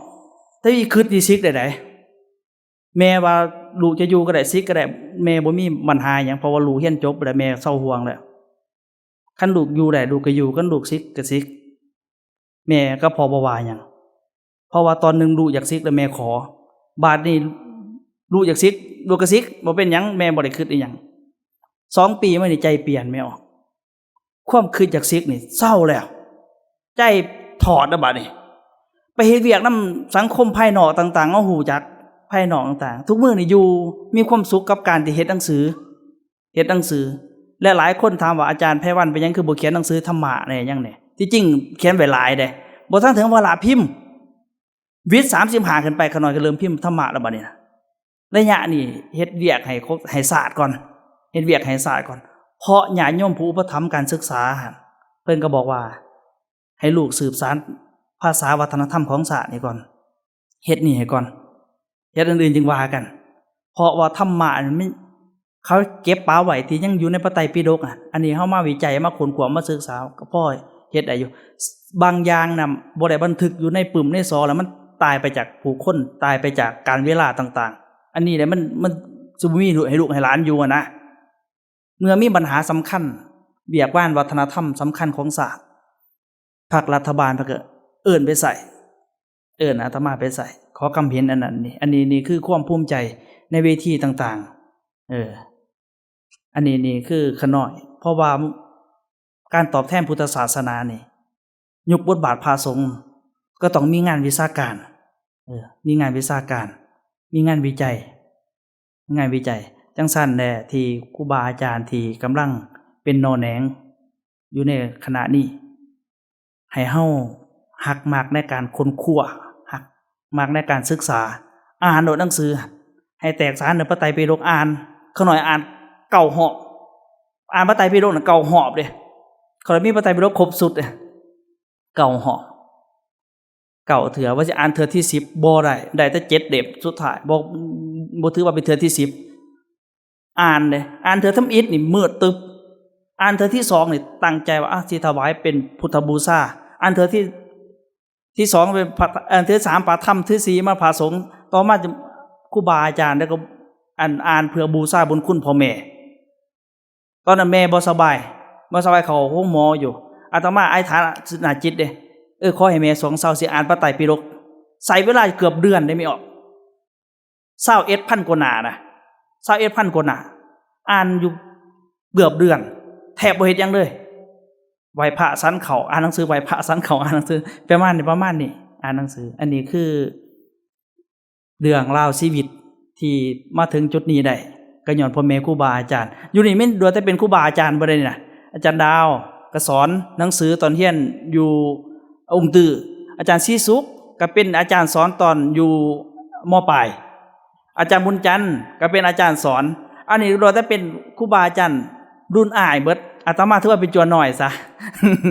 ແຕ່ອີ່ຄຶດນີ້ສິກໄດ້ໃດ. ແມ່ວ່າລູກຈະຢູ່ກໍໄດ້ ສິກກໍໄດ້ ແມ່ບໍ່ມີບັນຫາຫຍັງ ເພາະວ່າລູກຮຽນຈົບແລ້ວ ແມ່ເຊົາຫ່ວງແລ້ວ. ຄັນລູກຢູ່ໄດ້ ລູກກໍຢູ່ ຄັນລູກສິກກໍສິກ ແມ່ກັບພໍ່ບໍ່ວ່າຫຍັງ ເພາະວ່າຕອນໜຶ່ງລູກຢາກສິກແລ້ວແມ່ຂໍ ບາດນີ້ລູກຢາກສິກ ລູກກໍສິກ ບໍ່ເປັນຫຍັງ ແມ່ບໍ່ໄດ້ຄຶດອີ່ຫຍັງ. ສອງປີມານີ້ໃຈປ່ຽນແມ່ອອກ ຄວາມຄຶດຢາກສິກນີ້ເຊົາແລ້ວ ໃຈຖອດແລ້ວບາດນີ້ ໄປເຮັດວຽກນຳສັງຄົມພາຍນອກຕ່າງໆ ເຮົາຮູ້ຈັກພາຍນອກຕ່າງໆ ທຸກມື້ນີ້ຢູ່ ມີຄວາມສຸກກັບການທີ່ເຮັດໜັງສື ເຮັດໜັງສື ແລະ ຫຼາຍຄົນຖາມວ່າ ອາຈານໄພວັນ ເປັນຫຍັງຄືບໍ່ຂຽນໜັງສືທຳມະແດ່ຫຍັງແດ່? ທີ່ຈິງຂຽນໄວ້ຫຼາຍເດ້ ບໍ່ທັນເຖິງວາລະພິມ ວິດສາມສິບຫ້າຂຶ້ນໄປ ຂະນ້ອຍກໍເລີ່ມພິມທຳມະແລ້ວບັດນີ້ນະ. ໄລຍະນີ້ເຮັດວຽກໃຫ້ຄົນ ໃຫ້ຊາດກ່ອນ ເຮັດວຽກໃຫ້ຊາດກ່ອນ ເພາະຍາດໂຍມຜູ້ອຸປະຖຳການສຶກສາຫັ້ນ ເພິ່ນກໍບອກວ່າ ໃຫ້ລູກສືບສານພາສາວັດທະນະທຳຂອງຊາດນີ້ກ່ອນ ເຮັດນີ້ໃຫ້ກ່ອນ ເຮັດອັນອື່ນຈຶ່ງວ່າກັນ ເພາະວ່າທຳມະນີ້ມັນ ເຂົາເກັບປະໄວ້ທີ່ຍັງຢູ່ໃນພະໄຕປິດົກນະ ອັນນີ້ເຮົາມາວິໄຈ ມາຄົ້ນຄວ້າ ມາສຶກສາ ກໍພໍເຮັດໄດ້ຢູ່. ບາງຢ່າງນະ ບໍ່ໄດ້ບັນທຶກຢູ່ໃນປຶ້ມໃນສໍ ແລ້ວມັນຕາຍໄປຈາກຜູ້ຄົນ ຕາຍໄປຈາກການເວລາຕ່າງໆ ອັນນີ້ແຫຼະ ມັນ ມັນຊິບໍ່ມີໃຫ້ລູກໃຫ້ຫຼານຢູ່ຫັ້ນນະ. ເມື່ອມີບັນຫາສຳຄັນ ວຽກງານວັດທະນະທຳສຳຄັນຂອງຊາດ ພັກລັດຖະບານເພິ່ນກໍເອີ້ນໄປໃສ່ ເອີ້ນອາດຕະມາໄປໃສ່ ຂໍຄຳເຫັນອັນນັ້ນນີ້ ອັນນີ້ນີ້ຄືຄວາມພູມໃຈໃນເວທີຕ່າງໆ ເອີ ອັນນີ້ນີ້ຄືຂະນ້ອຍ ເພາະວ່າການຕອບແທນພຸດທະສາສະໜານີ້ ຍົກບົດບາດພະສົງ ກໍຕ້ອງມີງານວິຊາການ ເອີ ມີງານວິຊາການ ມີງານວິໄຈ ງານວິໄຈ ຈັ່ງຊັ້ນແຫຼະ ທີ່ຄູບາອາຈານທີ່ກຳລັງເປັນໜໍ່ແໜງຢູ່ໃນຂະນະນີ້ ໃຫ້ເຮົາຮັກມັກໃນການຄົ້ນຄວ້າ ຮັກມັກໃນການສຶກສາ ອ່ານໂລດໜັງສື ໃຫ້ແຕກສານໃນພະໄຕປິດົກ ອ່ານ ຂະນ້ອຍອ່ານເກົ້າຮອບ ອ່ານພະໄຕປິດົກນະເກົ້າຮອບເດ້ ຂ້ອຍມີພະໄຕປິດົກຄົບຊຸດເດ້ ເກົ້າຮອບ. ເກົ້າເທື່ອ ວ່າຊິອ່ານເທື່ອທີສິບບໍ່ໄດ້ ໄດ້ແຕ່ເຈັດເຫຼັ້ມສຸດທ້າຍ ບໍ່ ບໍ່ຖືວ່າເປັນເທື່ອທີສິບ ອ່ານເດ້ ອ່ານເທື່ອທຳອິດນີ້ມືດຕຶບ ອ່ານເທື່ອທີສອງນີ້ຕັ້ງໃຈວ່າ ອາ ຊິຖວາຍເປັນພຸດທະບູຊາ ອ່ານເທື່ອທີ ທີສອງເປັນພະ ເອີ ທີສາມພະທຳ ທີສີ່ມາພະສົງ ຕໍ່ມາຄູບາອາຈານ ແລ້ວກໍ ອັນ ອ່ານເພື່ອບູຊາບຸນຄຸນພໍ່ແມ່. ຕອນນັ້ນແມ່ບໍ່ສະບາຍ ບໍ່ສະບາຍເຂົ້າໂຮງໝໍຢູ່ ອາດຕະມາອະທິຖານໜ້າຈິດເດ້ ເອີ ຂໍໃຫ້ແມ່ສວງເຊົາ ຊິອ່ານພະໄຕປິດົກ ໃຊ້ເວລາເກືອບເດືອນເດ້ ມີອອກ ຊາວເອັດພັນກວ່າໜ້ານະ ຊາວເອັດພັນກວ່າໜ້າ ອ່ານຢູ່ເກືອບເດືອນ ແທບບໍ່ເຮັດຫຍັງເລີຍ ໄຫວ້ພະສັນເຂົ້າ ອ່ານໜັງສື ໄຫວ້ພະສັນເຂົ້າ ອ່ານໜັງສື ປະມານນີ້ ປະມານນີ້ ອ່ານໜັງສື. ອັນນີ້ຄືເລື່ອງລາວຊີວິດທີ່ມາເຖິງຈຸດນີ້ໄດ້ ກໍຍ້ອນພໍ່ແມ່ຄູບາອາຈານ. ຢູ່ນີ້ແມ່ນ ລ້ວນແຕ່ເປັນຄູບາອາຈານເບິດເດ້ນີ້ນະ ອາຈານດາວກໍສອນໜັງສືຕອນຮຽນຢູ່ ອົງຕື້ ອາຈານສີສຸກກໍເປັນອາຈານສອນຕອນຢູ່ ມ.ປາຍ ອາຈານບຸນຈັນກໍເປັນອາຈານສອນ. ອັນນີ້ລ້ວນແຕ່ເປັນຄູບາອາຈານລຸ້ນອ້າຍເບິດ ອາດຕະມາຖືວ່າເປັນຈົວນ້ອຍຊະ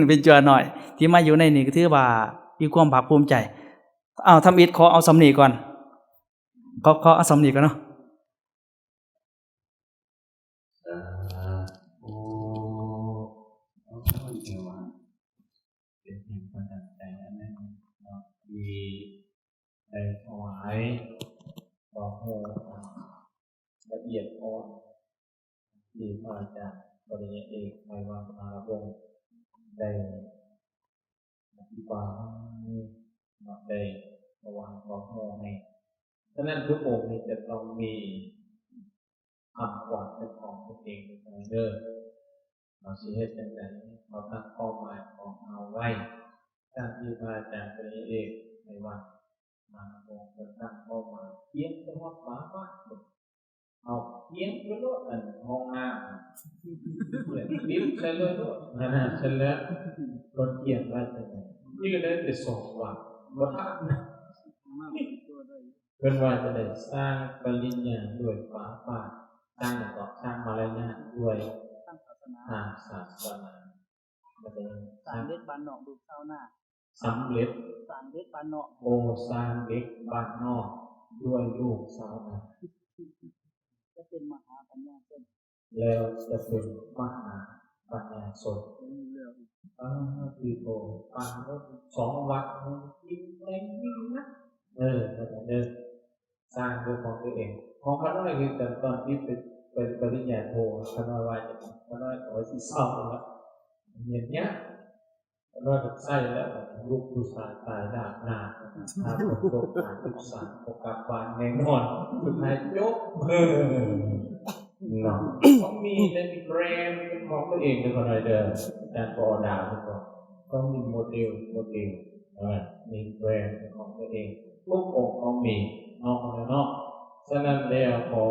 ເປັນຈົວນ້ອຍທີ່ມາຢູ່ໃນນີ້ ກໍຖືວ່າມີຄວາມພາກພູມໃຈ. ເອົາ ທຳອິດຂໍເອົາສ່ຳນີ້ກ່ອນ ຂໍ ຂໍເອົາສ່ຳນີ້ກ່ອນເນາະ. ສາທຸ ໂອ້ຍ ຖືວ່າເປັນແຮງບັນດານໃຈອັນໜຶ່ງເນາະ ທີ່ໄດ້ຖວາຍຄວາມຮູ້ອັນລະອຽດອ່ອນ ທີ່ພະອາຈານປະລິນຍາເອກ ໄພວັນ ມະຫາວົງ ໄດ້ ອະທິບາຍເນາະ ໄດ້ຖວາຍຄວາມຮູ້ໃຫ້. ສະນັ້ນທຸກອົງນີ້ຈະຕ້ອງມີຄຳຂວັນເປັນຂອງຕົນເອງເດີ. ເຮົາຊິເຮັດຈັ່ງໃດ? ເຮົາຕັ້ງເປົ້າໝາຍຂອງເຮົາໄວ້ ດັ່ງທີ່ພະອາຈານປະລິນຍາເອກ ໄພວັນ ມະຫາວົງ ເພິ່ນຕັ້ງເປົ້າໝາຍ ກຽມຈະຮອດຟ້າບາດ ເອົາ ກຽມໄປໂລດ ອັນຫ້ອງນ້ຳ ປິດໃສ່ເລີຍໂລດ ອັນນັ້ນຊັ້ນແຫຼະ. ເພິ່ນກຽມໄວ້ຈັ່ງໃດ? ນີ້ກໍໄດ້ແຕ່ສອງວັດ ບໍ່ທັນ ເພິ່ນວ່າຈະໄດ້ສ້າງປະລິນຍາດ້ວຍຝາບາດ ສ້າງຫຍັງເກາະ? ສ້າງມາລະຍາດດ້ວຍ ສ້າງສາສະໜາ ທາງສາສະໜາ. ສາມເລັກບ້ານນອກ ລູກຊາວນາ ສຳເລັດ ສາມເລັກບ້ານນອກ ໂອ ສາມເລັກບ້ານນອກ ດ້ວຍລູກຊາວນາ ຈະເປັນມະຫາປັນຍາຊົນ ແລ້ວຈະເປັນມະຫາປັນຍາຊົນ. ອາ ຄືໂຕ ຟັງແລ້ວສອງວັດ ກິນແຮງຍິ່ງນະ ເອີ ເດີ. ສ້າງດ້ວຍຂອງຕົວເອງ. ຂອງຂ້ານ້ອຍຄືກັນ ຕອນທີ່ໄປ ໄປປະລິນຍາໂທ ຂ້ານ້ອຍວ່າຈະ ຂ້ານ້ອຍກໍວ່າຊິເຊົາແລ້ວ ຮຽນຍາກ. ຂ້ານ້ອຍກໍໃສ່ແລ້ວ ລູກຜູ້ຊາຍຕາຍດາກໜ້າ ຖ້າຝົນຕົກມາ ລູກສາວບໍ່ກັບບ້ານແນ່ນອນ. ສຸດທ້າຍຈົບ ເອີ ເນາະ. ຕ້ອງມີ ໄດ້ມີແບຣນເປັນຂອງຕົວເອງເດີ ຂ້ານ້ອຍເດີ. ອາຈານ ປ ດາ ເພິ່ນບອກ ຕ້ອງມີໂມເດລ ໂມເດລ ເອີ ມີແບຣນເປັນຂອງຕົວເອງ ທຸກອົງຕ້ອງມີເນາະ ເນາະ. ສະນັ້ນແລ້ວ ຂໍ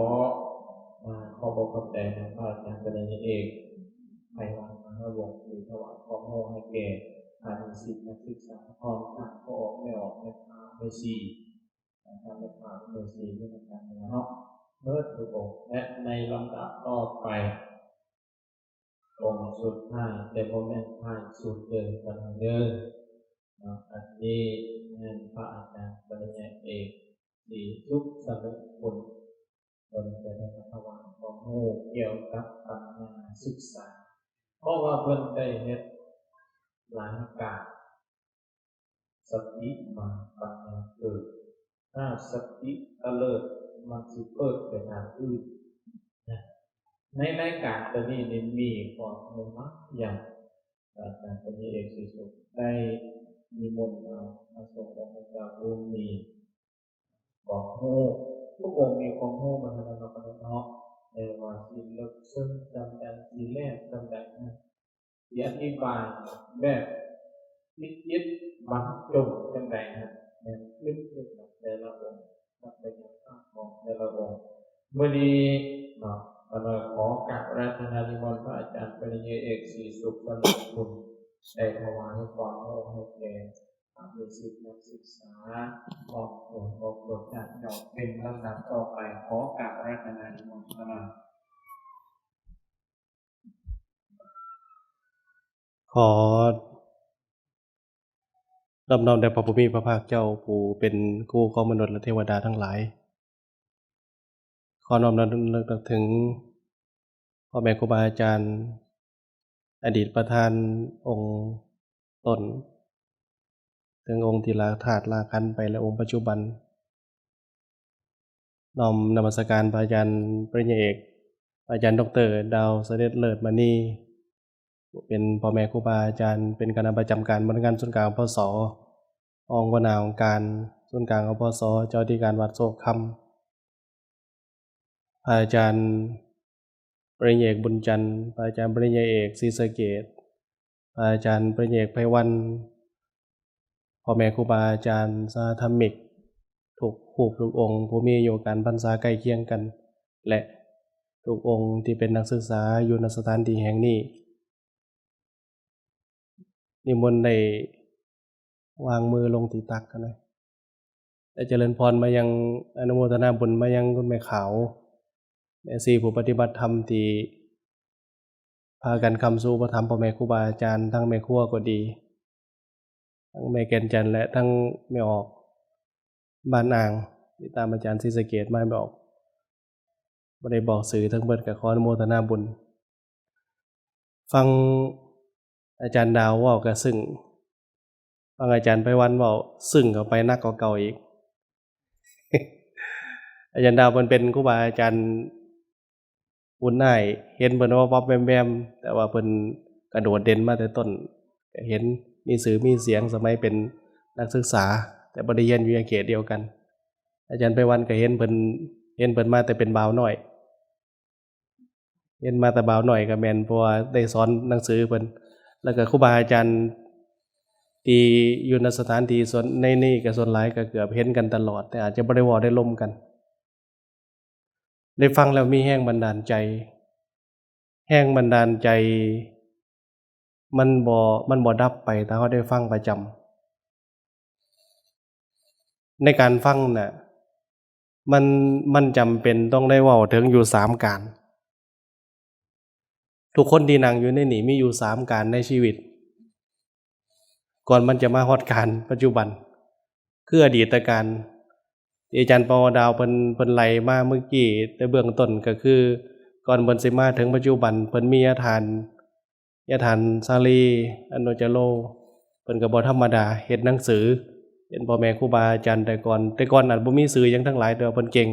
ອາ ຂອບອົກຂອບໃຈນຳພະອາຈານປະລິນຍາເອກ ໄພວັນ ມະຫາວົງ ທີ່ຖວາຍຄວາມຮູ້ໃຫ້ແກ່ ອາ ນິສິດນັກສຶກສາ ພ້ອມທັງພໍ່ອອກແມ່ອອກ ແມ່ຄ້າແມ່ຊີ ອາ ແມ່ຄ້າແມ່ຊີຢູ່ນຳກັນນີ້ເນາະ ເບິດທຸກອົງ. ແລະ ໃນລຳດັບຕໍ່ໄປ ອົງສຸດທ້າຍ ແຕ່ບໍ່ແມ່ນທ້າຍສຸດເດີ ທ່ານເດີເນາະ. ອັນນີ້ແມ່ນພະອາຈານປະລິນຍາເອກ ສີສຸກ ສະເລີດພົນ ເພິ່ນຈະໄດ້ມາຖວາຍຄວາມຮູ້ກ່ຽວກັບປັນຍາສຶກສາ ເພາະວ່າເພິ່ນໄດ້ເຮັດຫຼາຍການ ສະຕິມາ ປັນຍາເກີດ. ຖ້າສະຕິຕະເລີດ ມັນຊິເປີດໄປທາງອື່ນນະ. ໃນລາຍການຕົວນີ້ນີ້ມີຄວາມຮູ້ຫຼາຍຢ່າງ. ອາຈານປະລິນຍາເອກສີສຸກ ໄດ້ນິມົນເອົາພະສົງອົງເຈົ້າຜູ້ມີຄວາມຮູ້ ທຸກອົງມີຄວາມຮູ້ໝົດຫັ້ນແຫຼະເນາະ ເນາະ. ແຕ່ວ່າຊິເລິກເຊິ່ງສ່ຳໃດ ຊິແຫຼມສ່ຳໃດນັ້ນ ຊິອະທິບາຍແບບພິຈິດບັນຈົງຈັ່ງໃດຫັ້ນ ແມ່ນຂຶ້ນຢູ່ກັບແຕ່ລະອົງ ສັກກະຍະພາບຂອງແຕ່ລະອົງ. ມື້ນີ້ເນາະ ຂ້ານ້ອຍຂໍກາບອາລາທະນານິມົນພະອາຈານປະລິນຍາເອກສີສຸກ ສະເລີດຄຸນ ໄດ້ຖວາຍຄວາມຮູ້ໃຫ້ແກ່ ອາ ນິສິດນັກສຶກສາ ຄອບຄົວ ຄອບຄົວ ຍາດໂຍມ ເປັນລຳດັບຕໍ່ໄປ. ຂໍກາບອາລາທະນານິມົນ ຂ້ານ້ອຍ. ຂໍ ນອບນ້ອມແດ່ພະຜູ້ມີພະພາກເຈົ້າ ຜູ້ເປັນຄູຂອງມະນຸດ ແລະ ເທວະດາທັງຫຼາຍ. ຂໍນ້ອມລຳລຶກເຖິງພໍ່ແມ່ຄູບາອາຈານ, ອະດີດປະທານອົງຕົ້ນ, ເຖິງອົງທີ່ລາທາດລາຂັນໄປ ແລະ ອົງປັດຈຸບັນ. ນ້ອມນະມັດສະການພະອາຈານປະລິນຍາເອກ ພະອາຈານ ດອກເຕີ ດາວສະເດັດເລີດມະນີ ເປັນພໍ່ແມ່ຄູບາອາຈານ, ເປັນຄະນະປະຈຳການບໍລິຫານງານສູນກາງ ອພສ, ຮອງຫົວໜ້າຫ້ອງການສູນກາງ ອພສ, ເຈົ້າອະທິການວັດໂຊກຄຳ, ພະອາຈານປະລິນຍາເອກ ບຸນຈັນ, ພະອາຈານປະລິນຍາເອກ ສີສະເກດ, ພະອາຈານປະລິນຍາເອກ ໄພວັນ, ພໍ່ແມ່ຄູບາອາຈານ, ສະຫະທຳມິກ ທຸກຮູບທຸກອົງ ຜູ້ມີອາຍຸການພັນສາໃກ້ຄຽງກັນ ແລະ ທຸກອົງທີ່ເປັນນັກສຶກສາຢູ່ ນະ ສະຖານທີ່ແຫ່ງນີ້. ນິມົນໄດ້ວາງມືລົງທີ່ຕັກຫັ້ນນະ ແລະ ຈະເລີນພອນມາຍັງ, ອະນຸໂມທະນາບຸນມາຍັງຄຸນແມ່ຂາວ, ແມ່ຊີຜູ້ປະຕິບັດທຳທີ່ພາກັນຄ້ຳຊູປະຖຳພໍ່ແມ່ຄູບາອາຈານ, ທັງແມ່ຄົວກໍດີ, ທັງແມ່ແກ່ນຈັນ ແລະ ທັງແມ່ອອກ ບ້ານອ່າງ, ຕິດຕາມອາຈານສີສະເກດມາ ແມ່ອອກ ບໍ່ໄດ້ບອກຊື່ທັງເບິດ ກໍຂໍອະນຸໂມທະນາບຸນ. ຟັງອາຈານດາວເວົ້າກໍຊຶ້ງ, ຟັງອາຈານໄພວັນເວົ້າຊຶ້ງເຂົ້າໄປໜັກກວ່າເກົ່າອີກ. ອາຈານດາວເພິ່ນເປັນຄູບາອາຈານບຸນອ້າຍ, ເຫັນເພິ່ນວັບໆແວມໆ ແຕ່ວ່າເພິ່ນກະໂດດເດັ່ນມາແຕ່ຕົ້ນ, ກະເຫັນມີຊື່ມີສຽງສະໄໝເປັນນັກສຶກສາ ແຕ່ບໍ່ໄດ້ຮຽນຢູ່ໃນເຂດດຽວກັນ. ອາຈານໄພວັນກໍເຫັນເພິ່ນ, ເຫັນເພິ່ນມາແຕ່ເປັນບ່າວນ້ອຍ, ເຫັນມາແຕ່ບ່າວນ້ອຍກໍແມ່ນ ເພາະວ່າໄດ້ສອນໜັງສືເພິ່ນ. ແລ້ວກໍຄູບາອາຈານທີ່ຢູ່ ນ ສະຖານທີ່ສ່ວນໃນນີ້ກໍສ່ວນຫຼາຍກໍເກືອບເຫັນກັນຕະຫຼອດ, ແຕ່ອາດຈະບໍ່ໄດ້ເວົ້າໄດ້ລົມກັນ. ໄດ້ຟັງແລ້ວມີແຮງບັນດານໃຈ, ແຮງບັນດານໃຈມັນບໍ່, ມັນບໍ່ດັບໄປ ຖ້າເຮົາໄດ້ຟັງປະຈຳ. ໃນການຟັງນະ ມັນ, ມັນຈຳເປັນຕ້ອງໄດ້ເວົ້າເຖິງຢູ່ສາມການ. ທຸກຄົນທີ່ນັ່ງຢູ່ໃນນີ້ມີຢູ່ສາມການໃນຊີວິດ ກ່ອນມັນຈະມາຮອດການປັດຈຸບັນ ຄືອະດີດຕະການ ທີ່ອາຈານປະວະດາວເພິ່ນ, ເພິ່ນໄລ່ມາເມື່ອກີ້ແຕ່ເບື້ອງຕົ້ນ ກໍຄືກ່ອນເພິ່ນຊິມາເຖິງປັດຈຸບັນ ເພິ່ນມີຍາທ່ານ, ຍາທ່ານສາລີ ອະນຸຈະໂລ, ເພິ່ນກໍບໍ່ທຳມະດາ, ເຮັດໜັງສື ເປັນພໍ່ແມ່ຄູບາອາຈານແຕ່ກ່ອນ. ແຕ່ກ່ອນອາດບໍ່ມີຊື່ຫຍັງທັງຫຼາຍ ແຕ່ວ່າເພິ່ນເກັ່ງ.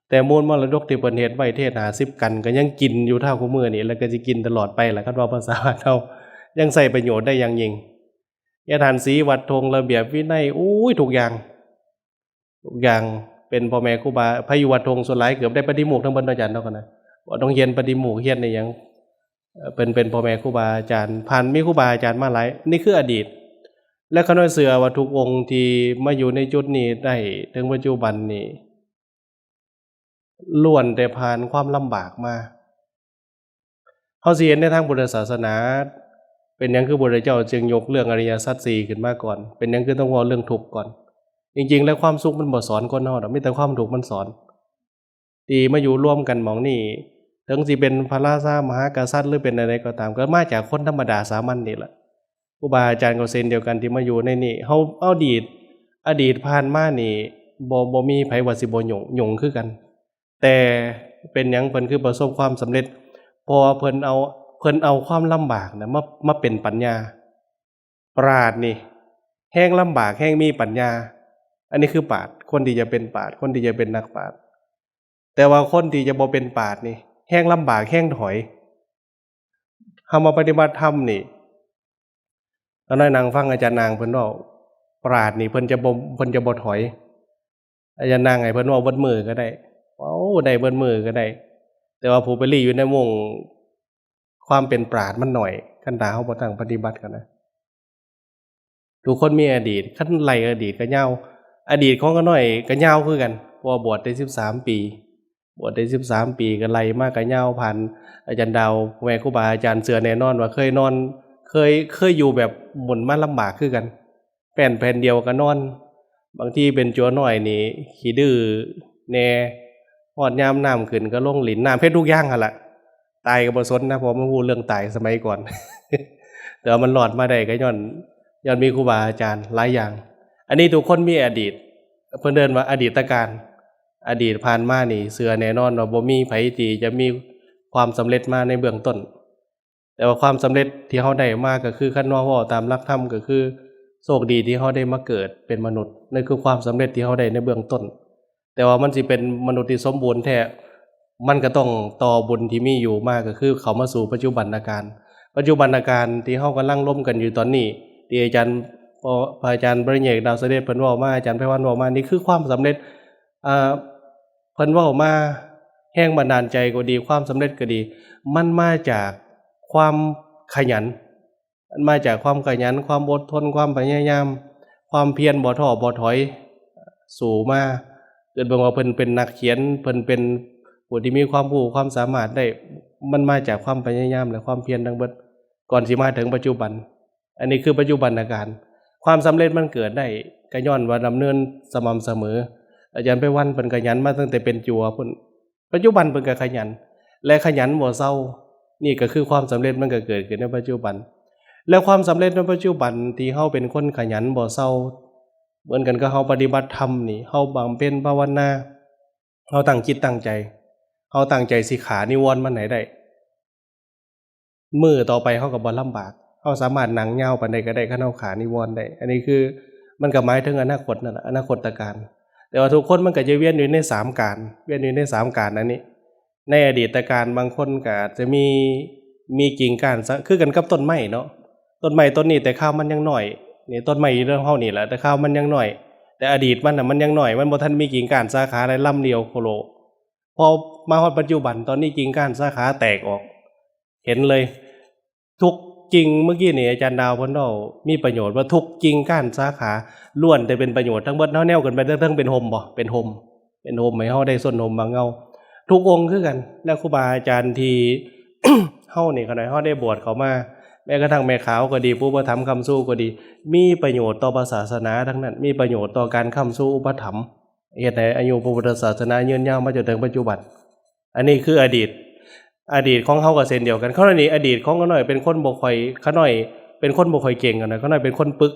ແຕ່ມູນມໍລະດົກທີ່ເພິ່ນເຮັດໄວ້ ເທດຫ້າສິບກັນ ກໍຍັງກິນຢູ່ເທົ່າຄູ່ມື້ນີ້ ແລ້ວກໍຊິກິນຕະຫຼອດໄປລະ ຄັນເວົ້າພາສາບ້ານເຮົາ, ຍັງໃຊ້ປະໂຫຍດໄດ້ຢ່າງຍິ່ງ. ຍາທ່ານສີວັດທົ່ງ ລະບຽບວິໄນ, ໂອ້ຍ ທຸກຢ່າງ, ທຸກຢ່າງ. ເປັນພໍ່ແມ່ຄູບາ, ໃຜຢູ່ວັດທົ່ງສ່ວນຫຼາຍເກືອບໄດ້ປາຕິໂມກທັງເບິດເນາະ ອາຈານເນາະ ນະ, ບໍ່ຕ້ອງຮຽນປາຕິໂມກ ຮຽນອີ່ຫຍັງ, ເອີ ເປັນ, ເປັນພໍ່ແມ່ຄູບາອາຈານ, ຜ່ານ, ມີຄູບາອາຈານມາຫຼາຍ. ນີ້ຄືອະດີດ. ແລະ ຂ້ານ້ອຍເຊື່ອວ່າທຸກອົງທີ່ມາຢູ່ໃນຈຸດນີ້ໄດ້ເຖິງປັດຈຸບັນນີ້ ລ້ວນແຕ່ຜ່ານຄວາມລຳບາກມາ. ເຮົາຊິເຫັນໃນທາງພຸດທະສາສະໜາ, ເປັນຫຍັງຄືພະພຸດທະເຈົ້າຈຶ່ງຍົກເລື່ອງອະລິຍະສັດສີ່ຂຶ້ນມາກ່ອນ? ເປັນຫຍັງຄືຕ້ອງເວົ້າເລື່ອງທຸກກ່ອນ? ຈິງໆແລ້ວຄວາມສຸກມັນບໍ່ສອນຄົນເຮົາດອກ, ມີແຕ່ຄວາມທຸກມັນສອນ. ທີ່ມາຢູ່ລວມກັນໝ່ອງນີ້, ເຖິງຊິເປັນພະລາຊາມະຫາກະສັດ ຫຼື ເປັນອັນໃດກໍຕາມ, ກໍມາຈາກຄົນທຳມະດາສາມັນນີ້ລະ. ຄູບາອາຈານກໍເຊັ່ນດຽວກັນທີ່ມາຢູ່ໃນນີ້. ເຮົາ ອະດີດ, ອະດີດຜ່ານມານີ້ ບໍ່, ບໍ່ມີໃຜວ່າຊິບໍ່ຫຍຸ້ງ, ຫຍຸ້ງຄືກັນ. ແຕ່ເປັນຫຍັງເພິ່ນຄືປະສົບຄວາມສຳເລັດ? ເພາະວ່າເພິ່ນເອົາ, ເພິ່ນເອົາຄວາມລຳບາກນະ ມາ, ມາເປັນປັນຍາ. ປາດນີ້ ແຮງລຳບາກແຮງມີປັນຍາ. ອັນນີ້ຄືປາດ, ຄົນທີ່ຈະເປັນປາດ, ຄົນທີ່ຈະເປັນນັກປາດ. ແຕ່ວ່າຄົນທີ່ຈະບໍ່ເປັນປາດນີ້ ແຮງລຳບາກແຮງຖອຍ. ເຮົາມາປະຕິບັດທຳນີ້, ຂ້ານ້ອຍນັ່ງຟັງອາຈານນາງເພິ່ນເວົ້າ, ປາດນີ້ເພິ່ນຈະບໍ່, ເພິ່ນຈະບໍ່ຖອຍ. ອາຈານນາງໃຫ້ເພິ່ນເວົ້າເບິດມື້ກໍໄດ້, ເວົ້າໄດ້ເບິດມື້ກໍໄດ້. ແຕ່ວ່າຜູ້ໄປລີ້ຢູ່ໃນວົງຄວາມເປັນປາດມັນໜ້ອຍ, ຄັນຖ້າເຮົາບໍ່ຕັ້ງປະຕິບັດກັນນະ. ທຸກຄົນມີອະດີດ, ຄັນໄລ່ອະດີດກໍຍາວ, ອະດີດຂອງຂ້ານ້ອຍກໍຍາວຄືກັນ, ເພາະວ່າບວດໄດ້ສິບສາມປີ, ບວດໄດ້ສິບສາມປີ ກໍໄລ່ມາກໍຍາວ, ຜ່ານອາຈານດາວ, ພໍ່ແມ່ຄູບາອາຈານເຊື່ອແນ່ນອນວ່າເຄີຍນອນ, ເຄີຍ, ເຄີຍຢູ່ແບບໝຸ່ນມາລຳບາກຄືກັນ, ແປ້ນແຜ່ນດຽວກໍນອນ, ບາງທີເປັນຈົວນ້ອຍນີ້ຂີ້ດື້ແດ່, ຮອດຍາມນ້ຳຂຶ້ນກໍລົງຫຼິ້ນນ້ຳ, ເຮັດທຸກຢ່າງຫັ້ນລະ. ຕາຍກໍບໍ່ສົນນະ, ເພາະມັນຮູ້ເລື່ອງຕາຍສະໄໝກ່ອນ. ແຕ່ວ່າມັນລອດມາໄດ້ກໍຍ້ອນ ຍ້ອນມີຄູບາອາຈານຫຼາຍຢ່າງ. ອັນນີ້ທຸກຄົນມີອະດີດ ເພິ່ນເອີ້ນວ່າອະດີດຕະການ. ອະດີດຜ່ານມານີ້ ເຊື່ອແນ່ນອນວ່າບໍ່ມີໃຜທີ່ຈະມີຄວາມສຳເລັດມາໃນເບື້ອງຕົ້ນ. ແຕ່ວ່າຄວາມສຳເລັດທີ່ເຮົາໄດ້ມາກໍຄື ຄັນວ່າເວົ້າຕາມຫຼັກທຳກໍຄື ໂຊກດີທີ່ເຮົາໄດ້ມາເກີດເປັນມະນຸດ, ນັ້ນຄືຄວາມສຳເລັດທີ່ເຮົາໄດ້ໃນເບື້ອງຕົ້ນ. ແຕ່ວ່າມັນຊິເປັນມະນຸດທີ່ສົມບູນແທ້ ມັນກໍຕ້ອງຕໍ່ບຸນທີ່ມີຢູ່ມາ ກໍຄືເຂົ້າມາສູ່ປັດຈຸບັນນະການ. ປັດຈຸບັນນະການທີ່ເຮົາກຳລັງລົມກັນຢູ່ຕອນນີ້ ທີ່ອາຈານ ພະອາຈານປະລິນຍາເອກ ດາວສະເດັດ ເພິ່ນເວົ້າມາ, ອາຈານໄພວັນເວົ້າມາ, ນີ້ຄືຄວາມສຳເລັດ. ອ່າ ເພິ່ນເວົ້າມາ ແຮງບັນດານໃຈກໍດີ, ຄວາມສຳເລັດກໍດີ, ມັນມາຈາກຄວາມຂະຫຍັນ. ມັນມາຈາກຄວາມຂະຫຍັນ, ຄວາມອົດທົນ, ຄວາມພະຍາຍາມ, ຄວາມພຽນ, ບໍ່ທໍ້ບໍ່ຖອຍ, ສູ້ມາ. ເກີດເບິ່ງວ່າເພິ່ນເປັນນັກຂຽນ, ເພິ່ນເປັນຜູ້ທີ່ມີຄວາມຮູ້ຄວາມສາມາດໄດ້, ມັນມາຈາກຄວາມພະຍາຍາມ ແລະ ຄວາມພຽນທັງເບິດ ກ່ອນຊິມາເຖິງປັດຈຸບັນ. ອັນນີ້ຄືປັດຈຸບັນນະການ. ຄວາມສຳເລັດມັນເກີດໄດ້ ກໍຍ້ອນວ່າດຳເນີນສະໝ່ຳສະເໝີ. ອາຈານໄພວັນເພິ່ນຂະຫຍັນມາຕັ້ງແຕ່ເປັນຈົວພຸ້ນ. ປັດຈຸບັນເພິ່ນກໍຂະຫຍັນ ແລະ ຂະຫຍັນບໍ່ເຊົາ. ນີ້ກໍຄືຄວາມສຳເລັດມັນກໍເກີດຂຶ້ນໃນປັດຈຸບັນ. ແລະ ຄວາມສຳເລັດໃນປັດຈຸບັນທີ່ເຮົາເປັນຄົນຂະຫຍັນບໍ່ເຊົາ ເໝືອນກັນກັບເຮົາປະຕິບັດທຳນີ້, ເຮົາບຳເພັນພາວະນາ, ເຮົາຕັ້ງຈິດຕັ້ງໃຈ, ເຮົາຕັ້ງໃຈຊິຂ້ານິວອນມັນໃຫ້ໄດ້. ມື້ຕໍ່ໄປເຮົາກໍບໍ່ລຳບາກ, ເຮົາສາມາດນັ່ງຍາວປານໃດກໍໄດ້ ຄັນເຮົາຂ້ານິວອນໄດ້. ອັນນີ້ຄື ມັນກໍໝາຍເຖິງອະນາຄົດນັ້ນລະ, ອະນາຄົດຕະການ. ແຕ່ວ່າທຸກຄົນມັນກໍຈະວຽນຢູ່ໃນສາມການ, ວຽນຢູ່ໃນສາມການອັນນີ້. ໃນອະດີດຕະການບາງຄົນກໍອາດຈະມີ ມີກິ່ງກ້ານ ຄືກັນກັບຕົ້ນໄມ້ເນາະ. ຕົ້ນໄມ້ຕົ້ນນີ້ແຕ່ຄາວມັນຍັງນ້ອຍ, ນີ້ຕົ້ນໄມ້ຢູ່ນຳເຮົານີ້ແຫຼະ, ແຕ່ຄາວມັນຍັງນ້ອຍ. ແຕ່ອະດີດມັນນະ ມັນຍັງນ້ອຍ, ມັນບໍ່ທັນມີກິ່ງກ້ານສາຂາໄດ້ລຳລຽວໂຄໂລ. ພໍມາຮອດປັດຈຸບັນ ຕອນນີ້ກິ່ງກ້ານສາຂາແຕກອອກ ເຫັນເລີຍ. ທຸກກິ່ງ ເມື່ອກີ້ນີ້ອາຈານດາວເພິ່ນເວົ້າມີປະໂຫຍດວ່າ ທຸກກິ່ງກ້ານສາຂາລ້ວນແຕ່ເປັນປະໂຫຍດທັງເບິດ. ເຮົາແນວຂຶ້ນໄປເທິງໆ ເປັນຮົ່ມບໍ່? ເປັນຮົ່ມ, ເປັນຮົ່ມໃຫ້ເຮົາໄດ້ຊົນຮົ່ມບັງເງົາ. ທຸກອົງຄືກັນ ແລະ ຄູບາອາຈານທີ່ເຮົານີ້ ຂະໜາດເຮົາໄດ້ບວດເຂົ້າມາ, ແມ້ກະທັ່ງແມ່ຂາວກໍດີ, ຜູ້ອຸປະຖຳຄ້ຳຊູກໍດີ, ມີປະໂຫຍດຕໍ່ພະສາສະໜາທັງນັ້ນ, ມີປະໂຫຍດຕໍ່ການຄ້ຳຊູອຸປະຖຳ. ເຮັດໃຫ້ອາຍຸພະພຸດທະສາສະໜາຍືນຍາວມາຈົນເຖິງປັດຈຸບັນ. ອັນນີ້ຄືອະດີດ, ອະດີດຂອງເຮົາກໍເຊັ່ນດຽວກັນ. ຂ້ານ້ອຍນີ້ ອະດີດຂອງຂ້ານ້ອຍເປັນຄົນບໍ່ຄ່ອຍ, ຂ້ານ້ອຍເປັນຄົນບໍ່ຄ່ອຍເກັ່ງຫັ້ນນະ, ຂ້ານ້ອຍເປັນຄົນປຶກ,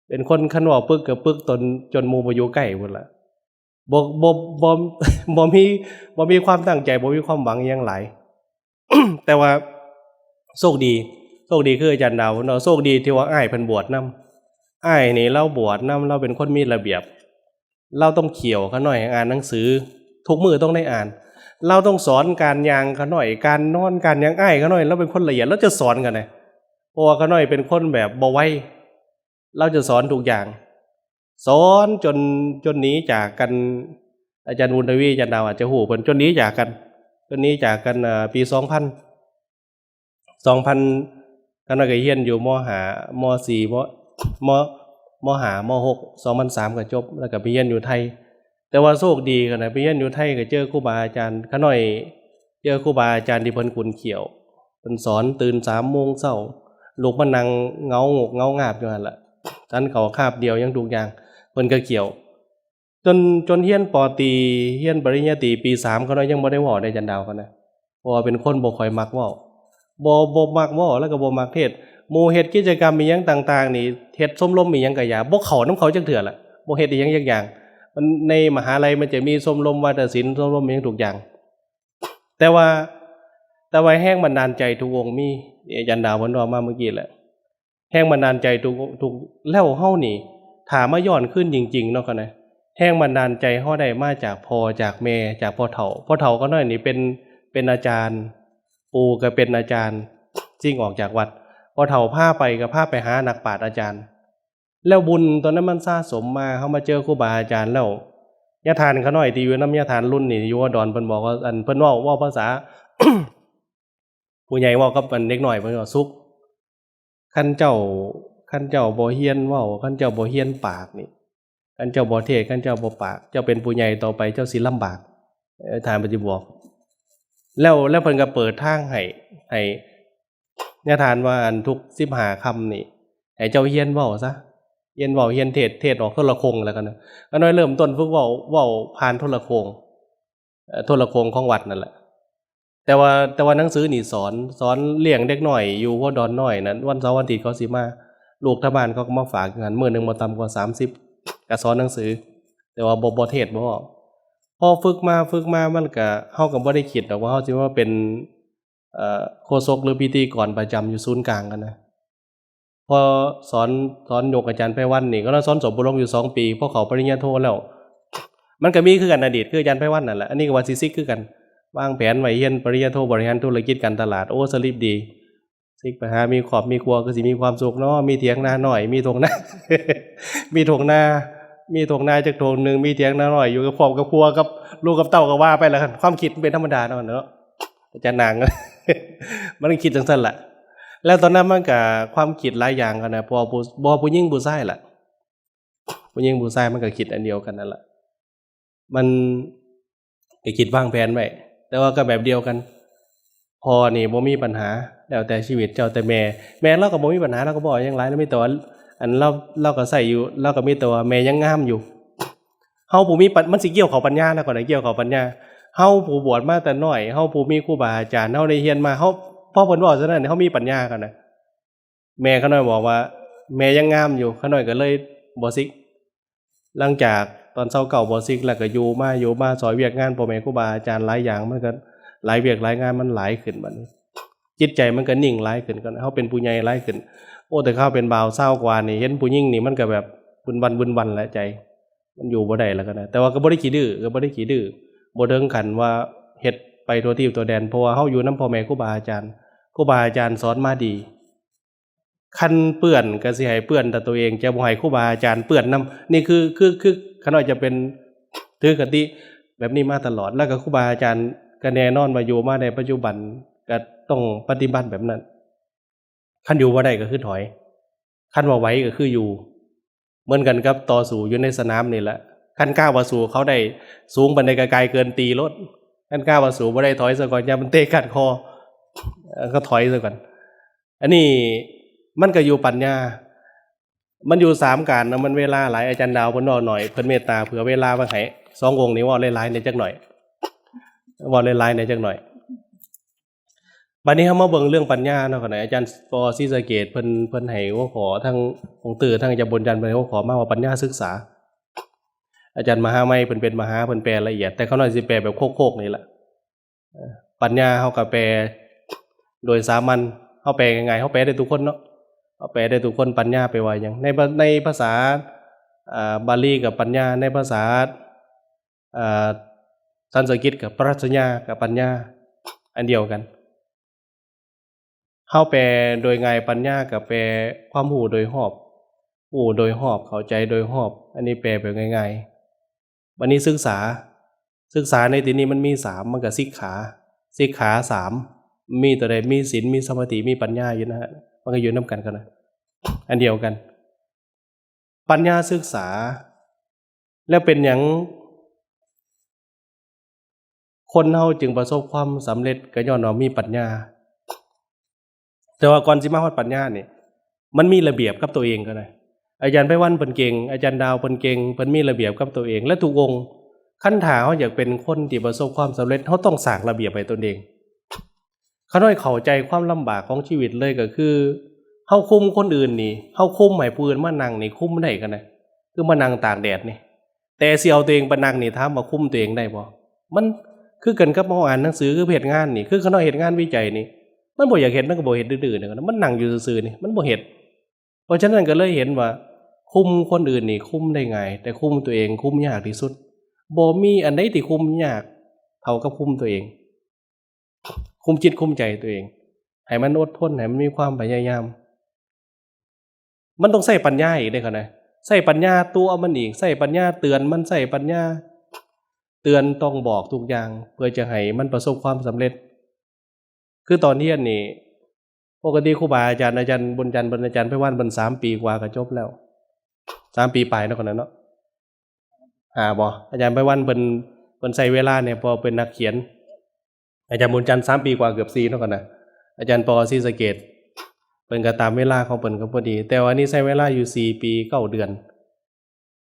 ເປັນຄົນ ຄັນເວົ້າປຶກກໍປຶກຈົນ ຈົນໝູ່ບໍ່ຢູ່ໃກ້ພຸ້ນລະ. ບໍ່ ບໍ່ ບໍ່ ບໍ່ມີ ບໍ່ມີຄວາມຕັ້ງໃຈ, ບໍ່ມີຄວາມຫວັງອີ່ຫຍັງຫຼາຍ. ແຕ່ວ່າໂຊກດີ, ໂຊກດີຄືອາຈານດາວເນາະ, ໂຊກດີທີ່ວ່າອ້າຍເພິ່ນບວດນຳ. ອ້າຍນີ້ລາວບວດນຳ, ລາວເປັນຄົນມີລະບຽບ, ລາວຕ້ອງຂ້ຽວຂ້ານ້ອຍໃຫ້ອ່ານໜັງສື, ທຸກມື້ຕ້ອງໄດ້ອ່ານ. ລາວຕ້ອງສອນການຍ່າງຂ້ານ້ອຍ, ການນອນ, ການຫຍັງ. ອ້າຍຂ້ານ້ອຍລາວເປັນຄົນລະອຽດ, ລາວຈະສອນຂ້ານ້ອຍ, ເພາະວ່າຂ້ານ້ອຍເປັນຄົນແບບບໍ່ໄວ, ລາວຈະສອນທຸກຢ່າງ. ສອນຈົນ ຈົນໜີຈາກກັນ, ອາຈານບຸນທະວີ ອາຈານດາວອາດຈະຮູ້ເພິ່ນ, ຈົນໜີຈາກກັນ, ຈົນໜີຈາກກັນ ເອີ ປີສອງພັນ ສອງພັນ ຂ້ານ້ອຍກໍຮຽນຢູ່ ມໍຫ້າ ມໍສີ່ ມໍ ມໍຫ້າ ມໍຫົກ ສອງພັນສາມກໍຈົບ, ແລ້ວກໍໄປຮຽນຢູ່ໄທ. ແຕ່ວ່າໂຊກດີຂະໜາດໄປຮຽນຢູ່ໄທກໍເຈີຄູບາອາຈານ, ຂ້ານ້ອຍເຈີຄູບາອາຈານທີ່ເພິ່ນຂຸ້ນຂ້ຽວ, ເພິ່ນສອນຕື່ນສາມໂມງເຊົ້າ, ລຸກມານັ່ງເຫງົາງົກເຫງົາງາບຢູ່ຫັ້ນລະ, ສັນເຂົ້າຄາບດຽວຫຍັງທຸກຢ່າງ, ເພິ່ນກໍຂ້ຽວ. ຈົນ ຈົນຮຽນ ປ.ຕຣີ ຮຽນປະລິນຍາຕີປີສາມ ຂ້ານ້ອຍຍັງບໍ່ໄດ້ເວົ້າເດ້ ອາຈານດາວ ຂ້ານ້ອຍ, ເພາະວ່າເປັນຄົນບໍ່ຄ່ອຍມັກເວົ້າ, ບໍ່ ບໍ່ມັກເວົ້າ ແລ້ວກໍບໍ່ມັກເທດ. ໝູ່ເຮັດກິດຈະກຳອີ່ຫຍັງຕ່າງໆນີ້, ເຮັດຊົມລົມອີ່ຫຍັງກໍຢ່າ, ບໍ່ເຂົ້ານຳເຂົາຈັກເທື່ອລະ, ບໍ່ເຮັດອີ່ຫຍັງຈັກຢ່າງ. ມັນ ໃນມະຫາໄລມັນຈະມີຊົມລົມວາທະສິນ, ຊົມລົມອີ່ຫຍັງທຸກຢ່າງ. ແຕ່ວ່າ ແຕ່ວ່າແຮງບັນດານໃຈທຸກອົງມີ, ອາຈານດາວເພິ່ນເວົ້າມາເມື່ອກີ້ແຫຼະ. ແຮງບັນດານໃຈທຸກ ທຸກ ແລ້ວເຮົານີ້ ຖ້າມາຍ້ອນຄືນຈິງໆເນາະ ຂ້ານ້ອຍ, ແຮງບັນດານໃຈເຮົາໄດ້ມາຈາກພໍ່ຈາກແມ່, ຈາກພໍ່ເຖົ້າ. ພໍ່ເຖົ້າຂ້ານ້ອຍນີ້ເປັນ ເປັນອາຈານ, ປູ່ກໍເປັນອາຈານ, ສິ່ງອອກຈາກວັດ, ພໍ່ເຖົ້າພາໄປກໍພາໄປຫານັກປາດອາຈານ. ແລ້ວບຸນຕົວນັ້ນມັນສະສົມມາ, ເຮົາມາເຈີຄູບາອາຈານແລ້ວ. ຍາທ່ານຂ້ານ້ອຍທີ່ຢູ່ນຳຍາທ່ານລຸນນີ້ ຢູ່ອຸດອນ, ເພິ່ນບອກວ່າ ອັນ ເພິ່ນເວົ້າ ເວົ້າພາສາ ຜູ້ໃຫຍ່ເວົ້າກັບອັນເດັກນ້ອຍ ເພິ່ນວ່າ ສຸກ, ຄັນເຈົ້າ ຄັນເຈົ້າບໍ່ຮຽນເວົ້າ, ຄັນເຈົ້າບໍ່ຮຽນປາກນີ້, ຄັນເຈົ້າບໍ່ເທດ, ຄັນເຈົ້າບໍ່ປາກ, ເຈົ້າເປັນຜູ້ໃຫຍ່ຕໍ່ໄປ ເຈົ້າຊິລຳບາກ. ເອີ ທ່ານເພິ່ນຊິບອກ. ແລ້ວ ແລ້ວເພິ່ນກໍເປີດທາງໃຫ້ ໃຫ້ຍາທ່ານວ່າ ອັນ ທຸກສິບຫ້າຄ່ຳນີ້ ໃຫ້ເຈົ້າຮຽນເວົ້າຊະ, ຮຽນເວົ້າ, ຮຽນເທດ, ເທດອອກໂທລະຄົງແລ້ວກັນ. ຂ້ານ້ອຍເລີ່ມຕົ້ນຝຶກເວົ້າ, ເວົ້າຜ່ານໂທລະໂຂງ, ເອີ ໂທລະໂຂງຂອງວັດນັ້ນແຫຼະ. ແຕ່ວ່າ ແຕ່ວ່າໜັງສືນີ້ສອນ, ສອນລ້ຽງເດັກນ້ອຍຢູ່ຫົວດອນນ້ອຍນັ້ນ, ວັນເສົາວັນອາທິດເຂົາຊິມາ. ລູກທາງບ້ານເຂົາກໍມາຝາກຢູ່ຫັ້ນ ມື້ໜຶ່ງບໍ່ຕ່ຳກວ່າສາມສິບ ກໍສອນໜັງສື ແຕ່ວ່າບໍ່ ບໍ່ເທດບໍ່ເວົ້າ. ພໍຝຶກມາ ຝຶກມາ ມັນກໍ ເຮົາກໍບໍ່ໄດ້ຄິດດອກວ່າເຮົາຊິມາເປັນ ເອີ ໂຄສົກ ຫຼື ພິທີກອນປະຈຳຢູ່ສູນກາງຫັ້ນນະ. ພໍສອນ ສອນຍົກອາຈານໄພວັນນີ້ ກໍລະສອນສົບໂອລົມຢູ່ສອງປີ ພໍເຂົ້າປະລິນຍາໂທແລ້ວ ມັນກໍມີຄືກັນ ອະດີດຄືອາຈານໄພວັນນັ້ນແຫຼະ. ອັນນີ້ກໍວ່າຊິສິກຄືກັນ ວາງແຜນໄວ້ຮຽນປະລິນຍາໂທບໍລິຫານທຸລະກິດການຕະຫຼາດ. ໂອ້ ສະລິບດີ ສິກໄປຫາມີຄອບມີຄົວ ຄືຊິມີຄວາມສຸກເນາະ ມີຖຽງນານ້ອຍ ມີທົ່ງນາ ມີທົ່ງນາ ມີທົ່ງນາຈັກທົ່ງໜຶ່ງ ມີຖຽງນານ້ອຍ ຢູ່ກັບຄອບກັບຄົວ ກັບລູກກັບເຕົ້າ ກໍວ່າໄປລະກັນ. ຄວາມຄິດມັນເປັນທຳມະດາເນາະ ເນາະ ອາຈານນາງ ມັນຄິດຈັ່ງຊັ້ນລະ. ແລ້ວຕອນນັ້ນມັນກະຄວາມຄິດຫຼາຍຢ່າງຫັ້ນນະ ເພາະວ່າຜູ້ ບໍ່ວ່າຜູ້ຍິງຜູ້ຊາຍລະ ຜູ້ຍິງຜູ້ຊາຍມັນກະຄິດອັນດຽວກັນນັ້ນລະ ມັນກະຄິດວາງແຜນໄວ້ ແຕ່ວ່າກະແບບດຽວກັນ. ພໍ່ນີ້ບໍ່ມີບັນຫາ ແລ້ວແຕ່ຊີວິດເຈົ້າແຕ່ແມ່ ແມ່ລາວກໍບໍ່ມີບັນຫາ ລາວກໍບໍ່ເວົ້າຫຍັງຫຼາຍ ລາວມີແຕ່ວ່າ ອັນລາວ ລາວກໍໃຊ້ຢູ່ ລາວກໍມີແຕ່ວ່າແມ່ຍັງງາມຢູ່. ເຮົາຜູ້ມີປັນ ມັນຊິກ່ຽວເຂົ້າປັນຍາແລ້ວກໍໄດ້ ກ່ຽວເຂົ້າປັນຍາ. ເຮົາຜູ້ບວດມາແຕ່ນ້ອຍ ເຮົາຜູ້ມີຄູບາອາຈານ ເຮົາໄດ້ຮຽນມາ ເຮົາ ພໍເພິ່ນເວົ້າຊັ້ນນະ ເຮົາມີປັນຍາຫັ້ນນະ. ແມ່ຂ້ານ້ອຍບອກວ່າ ແມ່ຍັງງາມຢູ່ ຂ້ານ້ອຍກໍເລີຍບໍ່ສິກ. ຫຼັງຈາກຕອນຊາວເກົ້າບໍ່ສິກແລ້ວ ກໍຢູ່ມາ ຢູ່ມາ ຊ່ອຍວຽກງານພໍ່ແມ່ຄູບາອາຈານຫຼາຍຢ່າງ ມັນກໍຫຼາຍວຽກຫຼາຍງານ ມັນຫຼາຍຂຶ້ນບັດນີ້ ຈິດໃຈມັນກໍນິ່ງຫຼາຍຂຶ້ນ ເຮົາເປັນຜູ້ໃຫຍ່ຫຼາຍຂຶ້ນ. ໂອ້ ແຕ່ຄາວເປັນບ່າວຊາວກວ່ານີ້ ເຫັນຜູ້ຍິງນີ້ມັນກໍແບບວຸ່ນວັນ ວຸ່ນວັນແຫຼະໃຈ ມັນຢູ່ບໍ່ໄດ້ແລ້ວກໍນະ. ແຕ່ວ່າກໍບໍ່ໄດ້ຂີ້ດື້ ກໍບໍ່ໄດ້ຂີ້ດື້ ບໍ່ເຖິງຂັ້ນວ່າເຮັດໄປທົ່ວທີບທົ່ວແດນ ເພາະວ່າເຮົາຢູ່ນຳພໍ່ແມ່ຄູບາອາຈານ ຄູບາອາຈານສອນມາດີ. ຄັນເປື້ອນກໍຊິໃຫ້ເປື້ອນແຕ່ໂຕເອງ ຈະບໍ່ໃຫ້ຄູບາອາຈານເປື້ອນນຳ. ນີ້ຄື ຄື ຄືຂ້ານ້ອຍຈະເປັນ ຖືຄະຕິແບບນີ້ມາຕະຫຼອດ ແລ້ວກໍຄູບາອາຈານກໍແນ່ນອນວ່າຢູ່ມາໃນປັດຈຸບັນກໍຕ້ອງປະຕິບັດແບບນັ້ນ. ຄັນຢູ່ບໍ່ໄດ້ກໍຄືຖອຍ ຄັນວ່າໄຫວກໍຄືຢູ່. ເໝືອນກັນກັບຕໍ່ສູ້ຢູ່ໃນສະໜາມນີ້ແຫຼະ ຄັນກ້າວ່າສູ້ເຂົາໄດ້ສູງປານໃດກໍກາຍເກີນຕີໂລດ ຄັນກ້າວ່າສູ້ບໍ່ໄດ້ຖອຍຊະກ່ອນ ຢ່າມັນເຕະກ້ານຄໍ ເອີ ກໍຖອຍຊະກ່ອນ. ອັນນີ້ມັນກໍຢູ່ປັນຍາ ມັນຢູ່ສາມການເນາະ ມັນເວລາຫຼາຍ. ອາຈານດາວເພິ່ນເວົ້າໜ້ອຍ ເພິ່ນເມດຕາເຜື່ອເວລາໄວ້ໃຫ້ ສອງອົງນີ້ເວົ້າຫຼາຍໆແດ່ຈັກໜ້ອຍ ເວົ້າຫຼາຍໆແດ່ຈັກໜ້ອຍ. ບັດນີ້ເຮົາມາເບິ່ງເລື່ອງປັນຍາເນາະ ຂະນະອາຈານ ປ.ສີສະເກດ ເພິ່ນ ເພິ່ນໃຫ້ຫົວຂໍ້ ທັງອົງຕື້ ທັງອາຈານບຸນຈັນ ເພິ່ນໃຫ້ຫົວຂໍ້ມາວ່າປັນຍາສຶກສາ. ອາຈານມະຫາໄມ ເພິ່ນເປັນມະຫາ ເພິ່ນແປລະອຽດ ແຕ່ຂ້ານ້ອຍຊິແປແບບໂຄກໆນີ້ລະ. ເອີ ປັນຍາເຮົາກໍແປໂດຍສາມັນ ເຮົາແປງ່າຍໆ ເຮົາແປໄດ້ທຸກຄົນເນາະ ເຮົາແປໄດ້ທຸກຄົນ. ປັນຍາແປວ່າຫຍັງ? ໃນ ໃນພາສາ ອ່າ ບາລີກໍປັນຍາ ໃນພາສາ ອ່າ ສັນສະກິດກໍປະຣັຊຍາ ກັບປັນຍາ ອັນດຽວກັນ. ເຮົາແປໂດຍງ່າຍ ປັນຍາກໍແປຄວາມຮູ້ໂດຍຮອບ ຮູ້ໂດຍຮອບ ເຂົ້າໃຈໂດຍຮອບ ອັນນີ້ແປແບບງ່າຍໆ. ບັດນີ້ສຶກສາ ສຶກສາໃນທີ່ນີ້ມັນມີສາມ ມັນກໍສິກຂາ ສິກຂາສາມ ມີຕົວໃດ? ມີສິນ ມີສະມາທິ ມີປັນຍາຢູ່ນະ ມັນກໍຢູ່ນຳກັນ ອັນດຽວກັນ. ປັນຍາສຶກສາ ແລ້ວເປັນຫຍັງຄົນເຮົາຈຶ່ງປະສົບຄວາມສຳເລັດ? ກໍຍ້ອນວ່າມີປັນຍາ. ແຕ່ວ່າກ່ອນຊິມາຮອດປັນຍານີ້ ມັນມີລະບຽບກັບຕົວເອງກໍໄດ້. ອາຈານໄພວັນເພິ່ນເກັ່ງ ອາຈານດາວເພິ່ນເກັ່ງ ເພິ່ນມີລະບຽບກັບຕົວເອງ ແລະ ທຸກອົງ. ຄັນຖ້າເຮົາຢາກເປັນຄົນທີ່ປະສົບຄວາມສຳເລັດ ເຮົາຕ້ອງສ້າງລະບຽບໃຫ້ຕົນເອງ. ຂ້ານ້ອຍເຂົ້າໃຈຄວາມລຳບາກຂອງຊີວິດເລີຍ ກໍຄືເຮົາຄຸມຄົນອື່ນນີ້ ເຮົາຄຸມໃຫ້ຜູ້ອື່ນມານັ່ງນີ້ ຄຸມໄດ້ກັນນະ ຄືມານັ່ງຕາກແດດນີ້ ແຕ່ຊິເອົາຕົວເອງໄປນັ່ງນີ້ ຖາມວ່າຄຸມຕົວເອງໄດ້ບໍ່? ມັນຄືກັນກັບເຮົາອ່ານໜັງສື ຄືເຮັດງານນີ້ ຄືຂ້ານ້ອຍເຮັດງານວິໄຈນີ້ ມັນບໍ່ຢາກເຮັດ ມັນກໍບໍ່ເຮັດ ດື້ໆນີ້ ມັນນັ່ງຢູ່ຊື່ໆນີ້ ມັນບໍ່ເຮັດ. ເພາະສະນັ້ນກໍເລີຍເຫັນວ່າ ຄຸມຄົນອື່ນນີ້ຄຸມໄດ້ງ່າຍ ແຕ່ຄຸມຕົວເອງຄຸມຍາກທີ່ສຸດ. ບໍ່ມີອັນໃດທີ່ຄຸມຍາກເທົ່າກັບຄຸມຕົວເອງ. ຄຸມຈິດຄຸມໃຈຕົວເອງ ໃຫ້ມັນອົດທົນ ໃຫ້ມັນມີຄວາມພະຍາຍາມ. ມັນຕ້ອງໃຊ້ປັນຍາອີກເດ້ ຂ້ານ້ອຍ ໃຊ້ປັນຍາຕົວະມັນອີກ ໃຊ້ປັນຍາເຕືອນມັນ ໃຊ້ປັນຍາເຕືອນ ຕ້ອງບອກທຸກຢ່າງ ເພື່ອຈະໃຫ້ມັນປະສົບຄວາມສຳເລັດ. ຄືຕອນຮຽນນີ້ ປົກກະຕິຄູບາອາຈານ ອາຈານບຸນຈັນເພິ່ນ ອາຈານໄພວັນເພິ່ນ ສາມປີກວ່າກໍຈົບແລ້ວ ສາມປີປາຍເນາະ ຕອນນັ້ນເນາະ ຫ້າບໍ່? ອາຈານໄພວັນເພິ່ນ ເພິ່ນໃຊ້ເວລາແດ່ ເພາະເປັນນັກຂຽນ. ອາຈານບຸນຈັນ ສາມປີກວ່າເກືອບສີ່ເນາະ ກໍນະ. ອາຈານ ປ.ສີສະເກດ ເພິ່ນກໍຕາມເວລາຂອງເພິ່ນກໍພໍດີ ແຕ່ວ່ານີ້ໃຊ້ເວລາຢູ່ສີ່ປີເກົ້າເດືອນ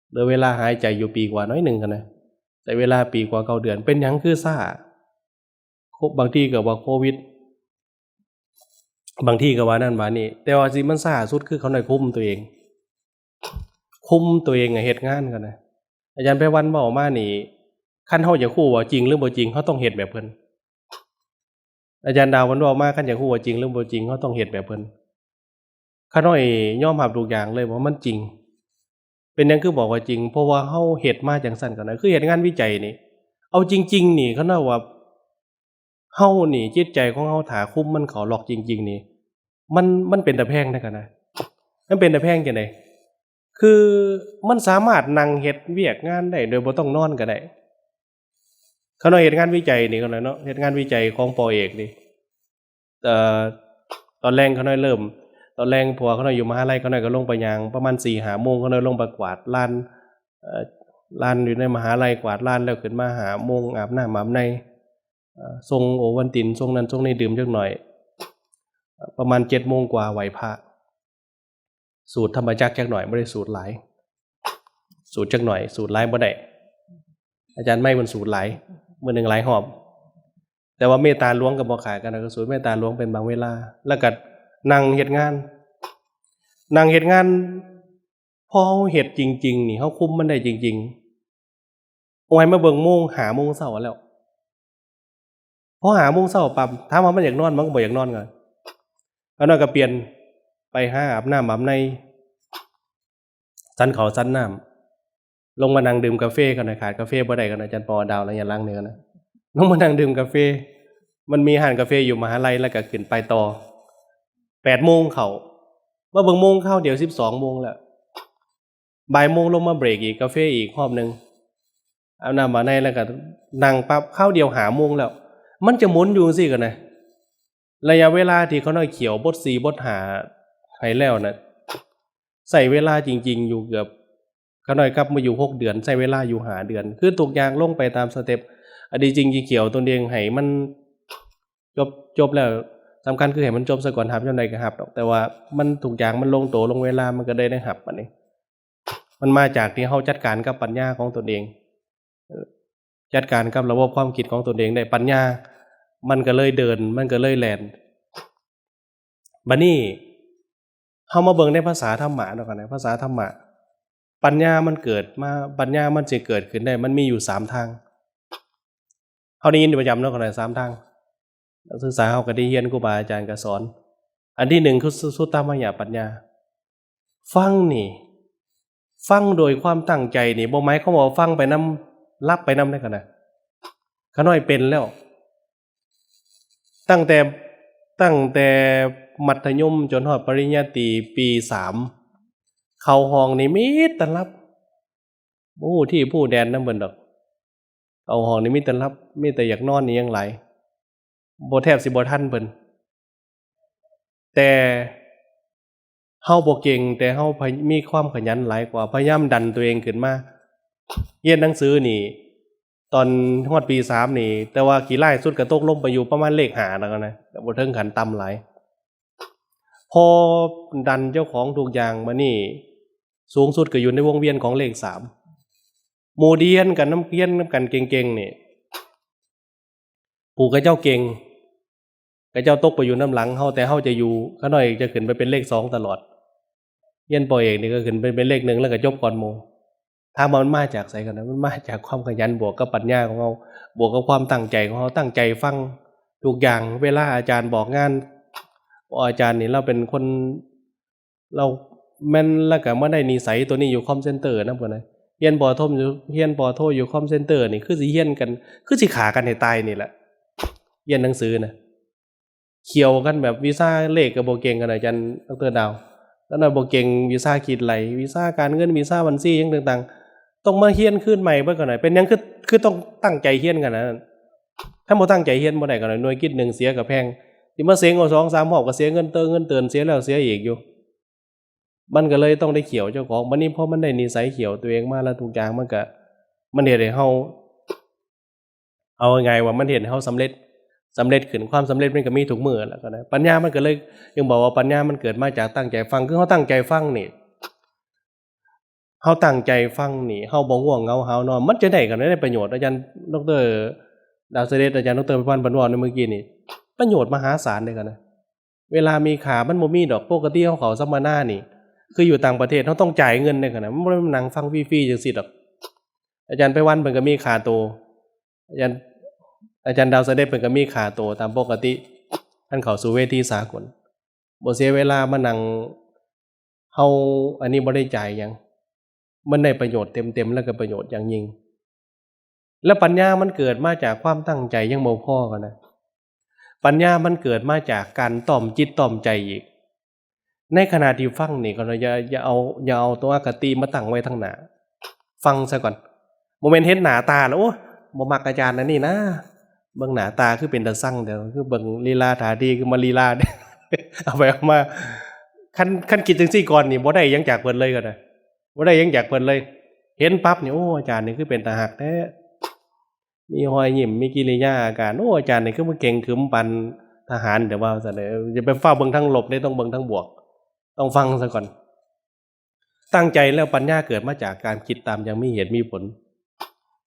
ເຫຼືອເວລາຫາຍໃຈຢູ່ປີກວ່າໜ້ອຍໜຶ່ງຫັ້ນນະ ໃຊ້ເວລາປີກວ່າເກົ້າເດືອນ. ເປັນຫຍັງຄືຊ້າ? ໂຄ ບາງທີກໍວ່າໂຄວິດ ບາງທີກໍວ່ານັ້ນວ່ານີ້ ແຕ່ວ່າທີ່ມັນຊ້າສຸດຄືຂ້ານ້ອຍຄຸມຕົວເອງ ຄຸມຕົວເອງໃຫ້ເຮັດງານກັນນະ. ອາຈານໄພວັນເວົ້າມານີ້ ຄັນເຮົາຢາກຮູ້ວ່າຈິງຫຼືບໍ່ຈິງ ເຮົາຕ້ອງເຮັດແບບເພິ່ນ. ອາຈານດາວເພິ່ນເວົ້າມາ ຄັນຢາກຮູ້ວ່າຈິງຫຼືບໍ່ຈິງ ເຮົາຕ້ອງເຮັດແບບເພິ່ນ. ຂ້ານ້ອຍຍອມຮັບທຸກຢ່າງເລີຍວ່າມັນຈິງ. ເປັນຫຍັງຄືບອກວ່າຈິງ? ເພາະວ່າເຮົາເຮັດມາຈັ່ງຊັ້ນກໍໄດ້. ຄືເຮັດງານວິໄຈນີ້ ເອົາຈິງໆນີ້ ຄັນວ່າເຮົານີ້ ຈິດໃຈຂອງເຮົາ ຖ້າຄຸມມັນເຂົ້າລັອກຈິງໆນີ້ ມັນ ມັນເປັນຕາແພງເດ້ ຄັນນະ. ມັນເປັນຕາແພງຈັ່ງໃດ? ຄືມັນສາມາດນັ່ງເຮັດວຽກງານໄດ້ໂດຍບໍ່ຕ້ອງນອນກໍໄດ້. ຂ້ານ້ອຍເຮັດງານວິໄຈນີ້ ຂ້ານ້ອຍເນາະ ເຮັດງານວິໄຈຂອງປໍເອກນີ້ ເອີ ຕອນແລງຂ້ານ້ອຍເລີ່ມ ຕອນແລງ ເພາະວ່າຂ້ານ້ອຍຢູ່ມະຫາໄລ ຂ້ານ້ອຍກໍລົງໄປຍ່າງປະມານສີ່ຫ້າໂມງ ຂ້ານ້ອຍລົງໄປກວາດລານ ເອີ ລານຢູ່ໃນມະຫາໄລ ກວາດລານແລ້ວຂຶ້ນມາຫ້າໂມງ ອາບນ້ຳອາບໃນ ເອີ ສົ່ງໂອວັນຕິນ ສົ່ງນັ້ນສົ່ງນີ້ ດື່ມຈັກໜ້ອຍ ປະມານເຈັດໂມງກວ່າໄຫວ້ພະ. ສູດທຳມະຈັກຈັກໜ້ອຍ ບໍ່ໄດ້ສູດຫຼາຍ ສູດຈັກໜ້ອຍ ສູດຫຼາຍບໍ່ໄດ້. ອາຈານໄມເພິ່ນສູດຫຼາຍ ມື້ໜຶ່ງຫຼາຍຮອບ ແຕ່ວ່າເມດຕາຫຼວງກໍບໍ່ຂາດກັນ ກໍສູດເມດຕາຫຼວງເປັນບາງເວລາ ແລ້ວກໍນັ່ງເຮັດງານ ນັ່ງເຮັດງານ. ພໍເຮົາເຮັດຈິງໆນີ້ ເຮົາຄຸມມັນໄດ້ຈິງໆ ໂອ້ຍ ມາເບິ່ງໂມງ ຫ້າໂມງເຊົ້າແລ້ວ. ພໍຫ້າໂມງເຊົ້າປັບ ຖາມວ່າມັນຢາກນອນ ມັນກໍບໍ່ຢາກນອນ. ຂ້ານ້ອຍກໍປ່ຽນ ໄປຫາອາບນ້ຳອາບໃນ ສັນເຂົ້າສັນນ້ຳ ລົງມານັ່ງດື່ມກາເຟ. ຄັນຂາດກາເຟບໍ່ໄດ້ ຄັນອາຈານປອດາວໄລຍະຫຼັງນີ້ນະ ລົງມານັ່ງດື່ມກາເຟ. ມັນມີຮ້ານກາເຟຢູ່ມະຫາໄລ ແລ້ວກໍຂຶ້ນໄປຕໍ່ ແປດໂມງເຂົ້າ ມາເບິ່ງໂມງຄາວດຽວ ສິບສອງໂມງແລ້ວ. ບ່າຍໂມງລົງມາເບຣກອີກ ກາເຟອີກຮອບໜຶ່ງ ອາບນ້ຳອາບໃນ ແລ້ວກໍນັ່ງປັບ ຄາວດຽວຫ້າໂມງແລ້ວ. ມັນຈະໝູນຢູ່ຈັ່ງຊີ້ກັນນະ. ໄລຍະເວລາທີ່ຂ້ານ້ອຍຂຽວບົດສີ່ບົດຫ້າໃຫ້ແລ້ວນະ ໃຊ້ເວລາຈິງໆຢູ່ເກືອບ ຂ້ານ້ອຍກັບມາຢູ່ຫົກເດືອນ ໃຊ້ເວລາຢູ່ຫ້າເດືອນ ຄືທຸກຢ່າງລົງໄປຕາມສະເຕັບ. ອັນທີ່ຈິງຊິຂຽວຕົນເອງໃຫ້ມັນຈົບ ຈົບແລ້ວ ສຳຄັນຄືໃຫ້ມັນຈົບຊະກ່ອນ ຮັບຍາມໃດກໍຮັບດອກ ແຕ່ວ່າມັນ ທຸກຢ່າງມັນລົງໂຕລົງເວລາ ມັນກໍໄດ້ ໄດ້ຮັບ. ບັດນີ້ມັນມາຈາກທີ່ເຮົາຈັດການກັບປັນຍາຂອງຕົນເອງ ເອີ ຈັດການກັບລະບົບຄວາມຄິດຂອງຕົນເອງໄດ້ ປັນຍາມັນກໍເລີຍເດີນ ມັນກໍເລີຍແລ່ນ. ບັດນີ້ເຮົາມາເບິ່ງໃນພາສາທຳມະເນາະ ກັນນະ ພາສາທຳມະ ປັນຍາມັນເກີດມາ ປັນຍາມັນຊິເກີດຂຶ້ນໄດ້ ມັນມີຢູ່ສາມທາງ. ເຮົາໄດ້ຍິນປະຈຳເນາະ ກັນນະ ສາມທາງ ນັກສຶກສາເຮົາກໍໄດ້ຮຽນ ຄູບາອາຈານກໍສອນ. ອັນທີໜຶ່ງຄືສຸ ສຸດຕາມະຍະປັນຍາ. ຟັງນີ້ ຟັງໂດຍຄວາມຕັ້ງໃຈນີ້ ບໍ່ໝາຍຄວາມວ່າຟັງໄປນຳ ຫຼັບໄປນຳເດ້ ກັນນະ. ຂ້ານ້ອຍເປັນແລ້ວ ຕັ້ງແຕ່ ຕັ້ງແຕ່ມັດທະຍົມຈົນຮອດປະລິນຍາຕີປີສາມ ເຂົ້າຫ້ອງນີ້ມີແຕ່ຫຼັບ ບໍ່ຮູ້ທີ່ຮູ້ແດນນຳເພິ່ນດອກ. ເຂົ້າຫ້ອງນີ້ມີແຕ່ຫຼັບ ມີແຕ່ຢາກນອນອີ່ຫຍັງຫຼາຍ ບໍ່ ແທບຊິບໍ່ທັນເພິ່ນ. ແຕ່ເຮົາບໍ່ເກັ່ງ ແຕ່ເຮົາພະ ມີຄວາມຂະຫຍັນຫຼາຍກວ່າ ພະຍາຍາມດັນຕົວເອງຂຶ້ນມາ. ຮຽນໜັງສືນີ້ ຕອນຮອດປີສາມນີ້ ແຕ່ວ່າຂີ້ຮ້າຍສຸດກໍຕົກລົງໄປຢູ່ປະມານເລກຫ້າແລ້ວນະ ກໍບໍ່ເຖິງຂັ້ນຕ່ຳຫຼາຍ. ພໍດັນເຈົ້າຂອງທຸກຢ່າງມານີ້ ສູງສຸດກໍຢູ່ໃນວົງວຽນຂອງເລກສາມ. ໝູ່ທີ່ຮຽນກັນນຳ ຮຽນນຳກັນເກັ່ງໆນີ້ ຜູ້ເຂົາເຈົ້າເກັ່ງ ເຂົາເຈົ້າຕົກໄປຢູ່ນຳຫຼັງເຮົາ ແຕ່ເຮົາຈະຢູ່ ຂ້ານ້ອຍຈະຂຶ້ນໄປເປັນເລກສອງຕະຫຼອດ. ຮຽນ ປໍເອກ ນີ້ກໍຂຶ້ນໄປເປັນເລກໜຶ່ງ ແລ້ວກໍຈົບກ່ອນໝູ່. ຖາມວ່າມັນມາຈາກໃສກັນນະ? ມັນມາຈາກຄວາມຂະຫຍັນ ບວກກັບປັນຍາຂອງເຮົາ ບວກກັບຄວາມຕັ້ງໃຈຂອງເຮົາ ຕັ້ງໃຈຟັງທຸກຢ່າງ. ເວລາອາຈານບອກງານ ເພາະອາຈານນີ້ລາວເປັນຄົນ ລາວແມ່ນ ລາວກໍມາໄດ້ນິໄສຕົວນີ້ຢູ່ຄອມເຊັນເຕີນຳ ເພິ່ນນະ. ຮຽນ ປໍໂທ ຢູ່ ຮຽນ ປໍໂທ ຢູ່ຄອມເຊັນເຕີນີ້ ຄືຊິຮຽນກັນ ຄືຊິຂ້າກັນໃຫ້ຕາຍນີ້ແຫຼະ. ຮຽນໜັງສືນະ ຂຽວກັນແບບ ວິຊາເລກກໍບໍ່ເກັ່ງກັນ ອາຈານ ດຣ ດາວ ແລ້ວນະ ບໍ່ເກັ່ງວິຊາຄິດໄລ່ ວິຊາການເງິນ ວິຊາບັນຊີ ຫຍັງຕ່າງໆ ຕ້ອງມາຮຽນຄືນໃໝ່ເບິດກັນ. ເປັນຫຍັງຄື ຄືຕ້ອງຕັ້ງໃຈຮຽນກັນນະ? ຄັນບໍ່ຕັ້ງໃຈຮຽນບໍ່ໄດ້ກັນ ໜ່ວຍກິດໜຶ່ງເສຍກໍແພງ ຊິມາເສັງເອົາສອງສາມຮອບ ກໍເສຍເງິນເຕີ ເງິນເຕີນ ເສຍແລ້ວເສຍອີກຢູ່. ມັນກໍເລີຍຕ້ອງໄດ້ຂຽວເຈົ້າຂອງ. ບັດນີ້ພໍມັນໄດ້ນິໄສຂຽວຕົວເອງມາແລ້ວ ທຸກຢ່າງມັນກໍ ມັນເຮັດໃຫ້ເຮົາ ເອົາງ່າຍໆວ່າມັນເຮັດໃຫ້ເຮົາສຳເລັດ ສຳເລັດຂຶ້ນ. ຄວາມສຳເລັດມັນກໍມີທຸກມື້ແລ້ວກໍໄດ້. ປັນຍາມັນກໍເລີຍ ຈຶ່ງບອກວ່າປັນຍາມັນເກີດມາຈາກຕັ້ງໃຈຟັງ. ຄືເຮົາຕັ້ງໃຈຟັງນີ້ ເຮົາຕັ້ງໃຈຟັງນີ້ ເຮົາບໍ່ງ່ວງເຫງົາຫາວນອນ ມັນຈະໄດ້ກັນ ໄດ້ປະໂຫຍດ. ອາຈານ ດຣ ດາວເສດ ອາຈານ ດຣ ໄພວັນ ເພິ່ນເວົ້າໃນມື້ກີ້ນີ້ ປະໂຫຍດມະຫາສານເດ້ກັນນະ. ເວລາມີຄ່າມັນບໍ່ມີດອກ. ປົກກະຕິເຮົາເຂົ້າສຳມະນານີ້ ຄືຢູ່ຕ່າງປະເທດເຮົາຕ້ອງຈ່າຍເງິນເດ້ຫັ້ນນະ ມັນບໍ່ໄດ້ມານັ່ງຟັງຟຣີໆຈັ່ງຊີ້ດອກ. ອາຈານໄພວັນເພິ່ນກໍມີຄ່າໂຕ ອາຈານ ອາຈານດາວສະເດັດເພິ່ນກໍມີຄ່າໂຕຕາມປົກກະຕິ ຄັນເຂົ້າສູ່ເວທີສາກົນ. ບໍ່ເສຍເວລາມານັ່ງ ເຮົາ ອັນນີ້ບໍ່ໄດ້ຈ່າຍຫຍັງ ມັນໄດ້ປະໂຫຍດເຕັມໆ ແລະກໍປະໂຫຍດຢ່າງຍິ່ງ. ແລະປັນຍາມັນເກີດມາຈາກຄວາມຕັ້ງໃຈຍັງບໍ່ພໍກັນນະ ປັນຍາມັນເກີດມາຈາກການຕ້ອມຈິດຕ້ອມໃຈອີກ. ໃນຂະນະທີ່ຟັງນີ້ ກໍຢ່າ ຢ່າເອົາ ຢ່າເອົາຕົວອະຄະຕິມາຕັ້ງໄວ້ທາງໜ້າ ຟັງຊະກ່ອນ. ບໍ່ແມ່ນເຫັນໜ້າຕາແລ້ວ ໂອ້ຍ ບໍ່ມັກອາຈານອັນນີ້ນາ ເບິ່ງໜ້າຕາຄືເປັນຕາຊັງແທ້ ຄືເບິ່ງລີລາທ່າທີຄືມາລີລາ ເອົາໄປເອົາມາ ຄັນ ຄັນຄິດຈັ່ງຊີ້ກ່ອນນີ້ ບໍ່ໄດ້ຫຍັງຈາກເພິ່ນເລີຍກໍໄດ້ ບໍ່ໄດ້ຫຍັງຈາກເພິ່ນເລີຍ. ເຫັນປັບນີ້ ໂອ້ ອາຈານນີ້ຄືເປັນຕາຮັກແທ້ ມີຮອຍຍິ້ມ ມີກິລິຍາອາການ ໂອ້ ອາຈານນີ້ຄືມາເກັ່ງຂຶມປານທະຫານແຕ່ວ່າ ວ່າຊັ້ນເດ. ຢ່າໄປຟ້າວເບິ່ງທາງລົບເດ້ ຕ້ອງເບິ່ງທາງບວກ ຕ້ອງຟັງຊະກ່ອນ. ຕັ້ງໃຈແລ້ວປັນຍາເກີດມາຈາກການຄິດຕາມຢ່າງມີເຫດມີຜົນ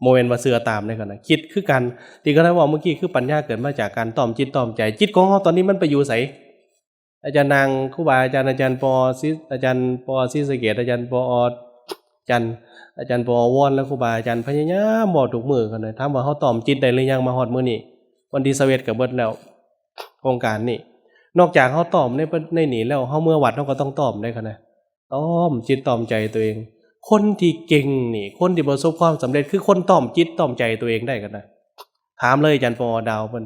ບໍ່ແມ່ນວ່າເຊື່ອຕາມເດ້ ຄັນນະ ຄິດຄືກັນ. ທີ່ຂ້ານ້ອຍເວົ້າເມື່ອກີ້ ຄືປັນຍາເກີດມາຈາກການຕ້ອມຈິດຕ້ອມໃຈ. ຈິດຂອງເຮົາຕອນນີ້ມັນໄປຢູ່ໃສ? ອາຈານນາງ ຄູບາອາຈານ ອາຈານປໍ ສີ ອາຈານປໍ ສີສະເກດ ອາຈານປໍ ອອດຈັນ ອາຈານປໍ ວອນ ແລະ ຄູບາອາຈານພະຍາຍາມເວົ້າທຸກມື້ ຄັນນະ ຖາມວ່າເຮົາຕ້ອມຈິດໄດ້ຫຼືຍັງມາຮອດມື້ນີ້? ວັນທີຊາວເອັດກໍເບິດແລ້ວ ໂຄງການນີ້. ນອກຈາກເຮົາຕ້ອມໃນ ໃນນີ້ແລ້ວ ເຮົາເມືອວັດເຮົາກໍຕ້ອງຕ້ອມເດ້ ຄັນນະ ຕ້ອມຈິດຕ້ອມໃຈຕົວເອງ. ຄົນທີ່ເກັ່ງນີ້ ຄົນທີ່ປະສົບຄວາມສຳເລັດ ຄືຄົນຕ້ອມຈິດຕ້ອມໃຈຕົວເອງໄດ້ ຄັນນະ. ຖາມເລີຍ ອາຈານ ປໍ ດາວ ເພິ່ນ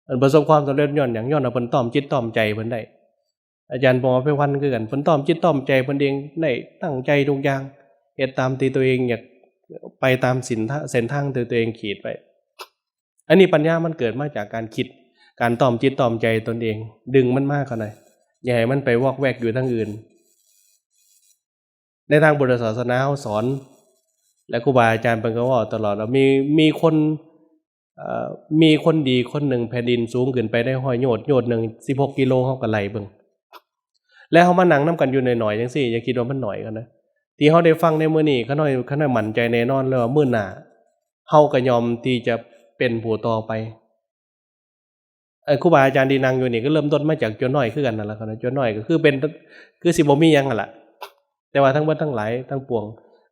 ເພິ່ນປະສົບຄວາມສຳເລັດຍ້ອນຫຍັງ? ຍ້ອນວ່າເພິ່ນຕ້ອມຈິດຕ້ອມໃຈເພິ່ນໄດ້. ອາຈານ ປໍ ໄພວັນ ຄືກັນ ເພິ່ນຕ້ອມຈິດຕ້ອມໃຈເພິ່ນເອງໄດ້ ຕັ້ງໃຈທຸກຢ່າງ ເຮັດຕາມທີ່ຕົວເອງຢາກ ໄປຕາມເສັ້ນທາງ ເສັ້ນທາງທີ່ຕົວເອງຂີດໄວ້. ອັນນີ້ປັນຍາມັນເກີດມາຈາກການຄິດ ການຕ້ອມຈິດຕ້ອມໃຈຕົນເອງ. ດຶງມັນມາເຂົ້າໃນ ຢ່າໃຫ້ມັນໄປວອກແວກຢູ່ທາງອື່ນ. ໃນທາງພຸດທະສາສະໜາເຮົາສອນ ແລະ ຄູບາອາຈານເພິ່ນກໍເວົ້າຕະຫຼອດວ່າ ມີ ມີຄົນ ເອີ ມີຄົນດີຄົນໜຶ່ງ ແຜ່ນດິນສູງຂຶ້ນໄປໄດ້ຮ້ອຍໂຍດ ໂຍດໜຶ່ງສິບຫົກກິໂລ ເຮົາກໍໄລ່ເບິ່ງ. ແລ້ວເຮົາມານັ່ງນຳກັນຢູ່ໜ້ອຍໆ ຈັ່ງຊີ້ ຢ່າຄິດວ່າມັນໜ້ອຍກັນນະ. ທີ່ເຮົາໄດ້ຟັງໃນມື້ນີ້ ຂ້ານ້ອຍ ຂ້ານ້ອຍໝັ້ນໃຈແນ່ນອນເລີຍວ່າ ມື້ໜ້າເຮົາກໍຍ່ອມທີ່ຈະເປັນຜູ້ຕໍ່ໄປ. ເອີ ຄູບາອາຈານທີ່ນັ່ງຢູ່ນີ້ ກໍເລີ່ມຕົ້ນມາຈາກຈົວນ້ອຍຄືກັນນັ້ນລະ ຈົວນ້ອຍກໍຄືເປັນ ຄືຊິບໍ່ມີຫຍັງຫັ້ນລະ. ແຕ່ວ່າທັງເບິດທັງຫຼາຍທັງປວງ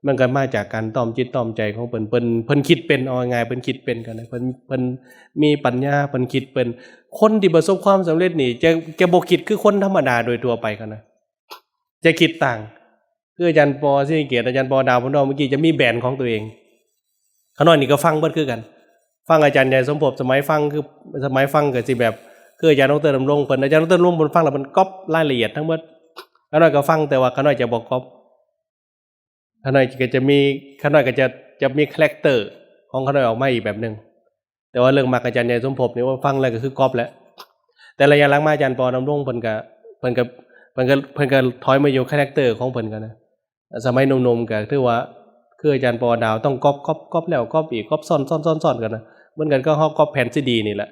ມັນກໍມາຈາກການຕ້ອມຈິດຕ້ອມໃຈຂອງເພິ່ນ. ເພິ່ນ ເພິ່ນຄິດເປັນ ເອົາງ່າຍໆ ເພິ່ນຄິດເປັນກັນນະ ເພິ່ນ ເພິ່ນມີປັນຍາ ເພິ່ນຄິດເປັນ. ຄົນທີ່ປະສົບຄວາມສຳເລັດນີ້ ຈະ ຈະບໍ່ຄິດຄືຄົນທຳມະດາໂດຍທົ່ວໄປກັນນະ ຈະຄິດຕ່າງ. ຄືອາຈານ ປໍ ສີສະເກດ ອາຈານ ປໍ ດາວ ເພິ່ນເວົ້າເມື່ອກີ້ ຈະມີແບຣນຂອງຕົວເອງ. ຂ້ານ້ອຍນີ້ກໍຟັງເບິດຄືກັນ ຟັງອາຈານໃຫຍ່ສົມພົບ ສະໄໝຟັງ ຄືສະໄໝຟັງກໍຊິແບບ ຄືອາຈານ ດຣ ດຳລົງ ເພິ່ນ ອາຈານ ດຣ ດຳລົງ ເພິ່ນຟັງແລ້ວເພິ່ນກັອບລາຍລະອຽດທັງເບິດ. ຂ້ານ້ອຍກໍຟັງ ແຕ່ວ່າຂ້ານ້ອຍຈະບໍ່ກັອບ ຂ້ານ້ອຍກໍຈະມີ ຂ້ານ້ອຍກໍຈະ ຈະມີຄາແຣັກເຕີຂອງຂ້ານ້ອຍອອກມາອີກແບບໜຶ່ງ. ແຕ່ວ່າເລື່ອງມັກອາຈານໃຫຍ່ສົມພົບນີ້ ໂອ້ ຟັງແລ້ວກໍຄືກັອບແຫຼະ. ແຕ່ໄລຍະຫຼັງມາອາຈານ ປໍ ດຳລົງ ເພິ່ນກໍ ເພິ່ນກໍ ເພິ່ນກໍ ເພິ່ນກໍຖອຍມາຢູ່ຄາແຣັກເຕີຂອງເພິ່ນກັນນະ. ສະໄໝໜຸ່ມໆ ກໍຖືວ່າ ຄືອາຈານ ປໍ ດາວ ຕ້ອງກັອບ ກັອບ ກັອບແລ້ວກັອບອີກ ກັອບຊ້ອນໆໆກັນນະ ເໝືອນກັນກັບເຮົາກັອບແຜ່ນຊີດີນີ້ແຫຼະ.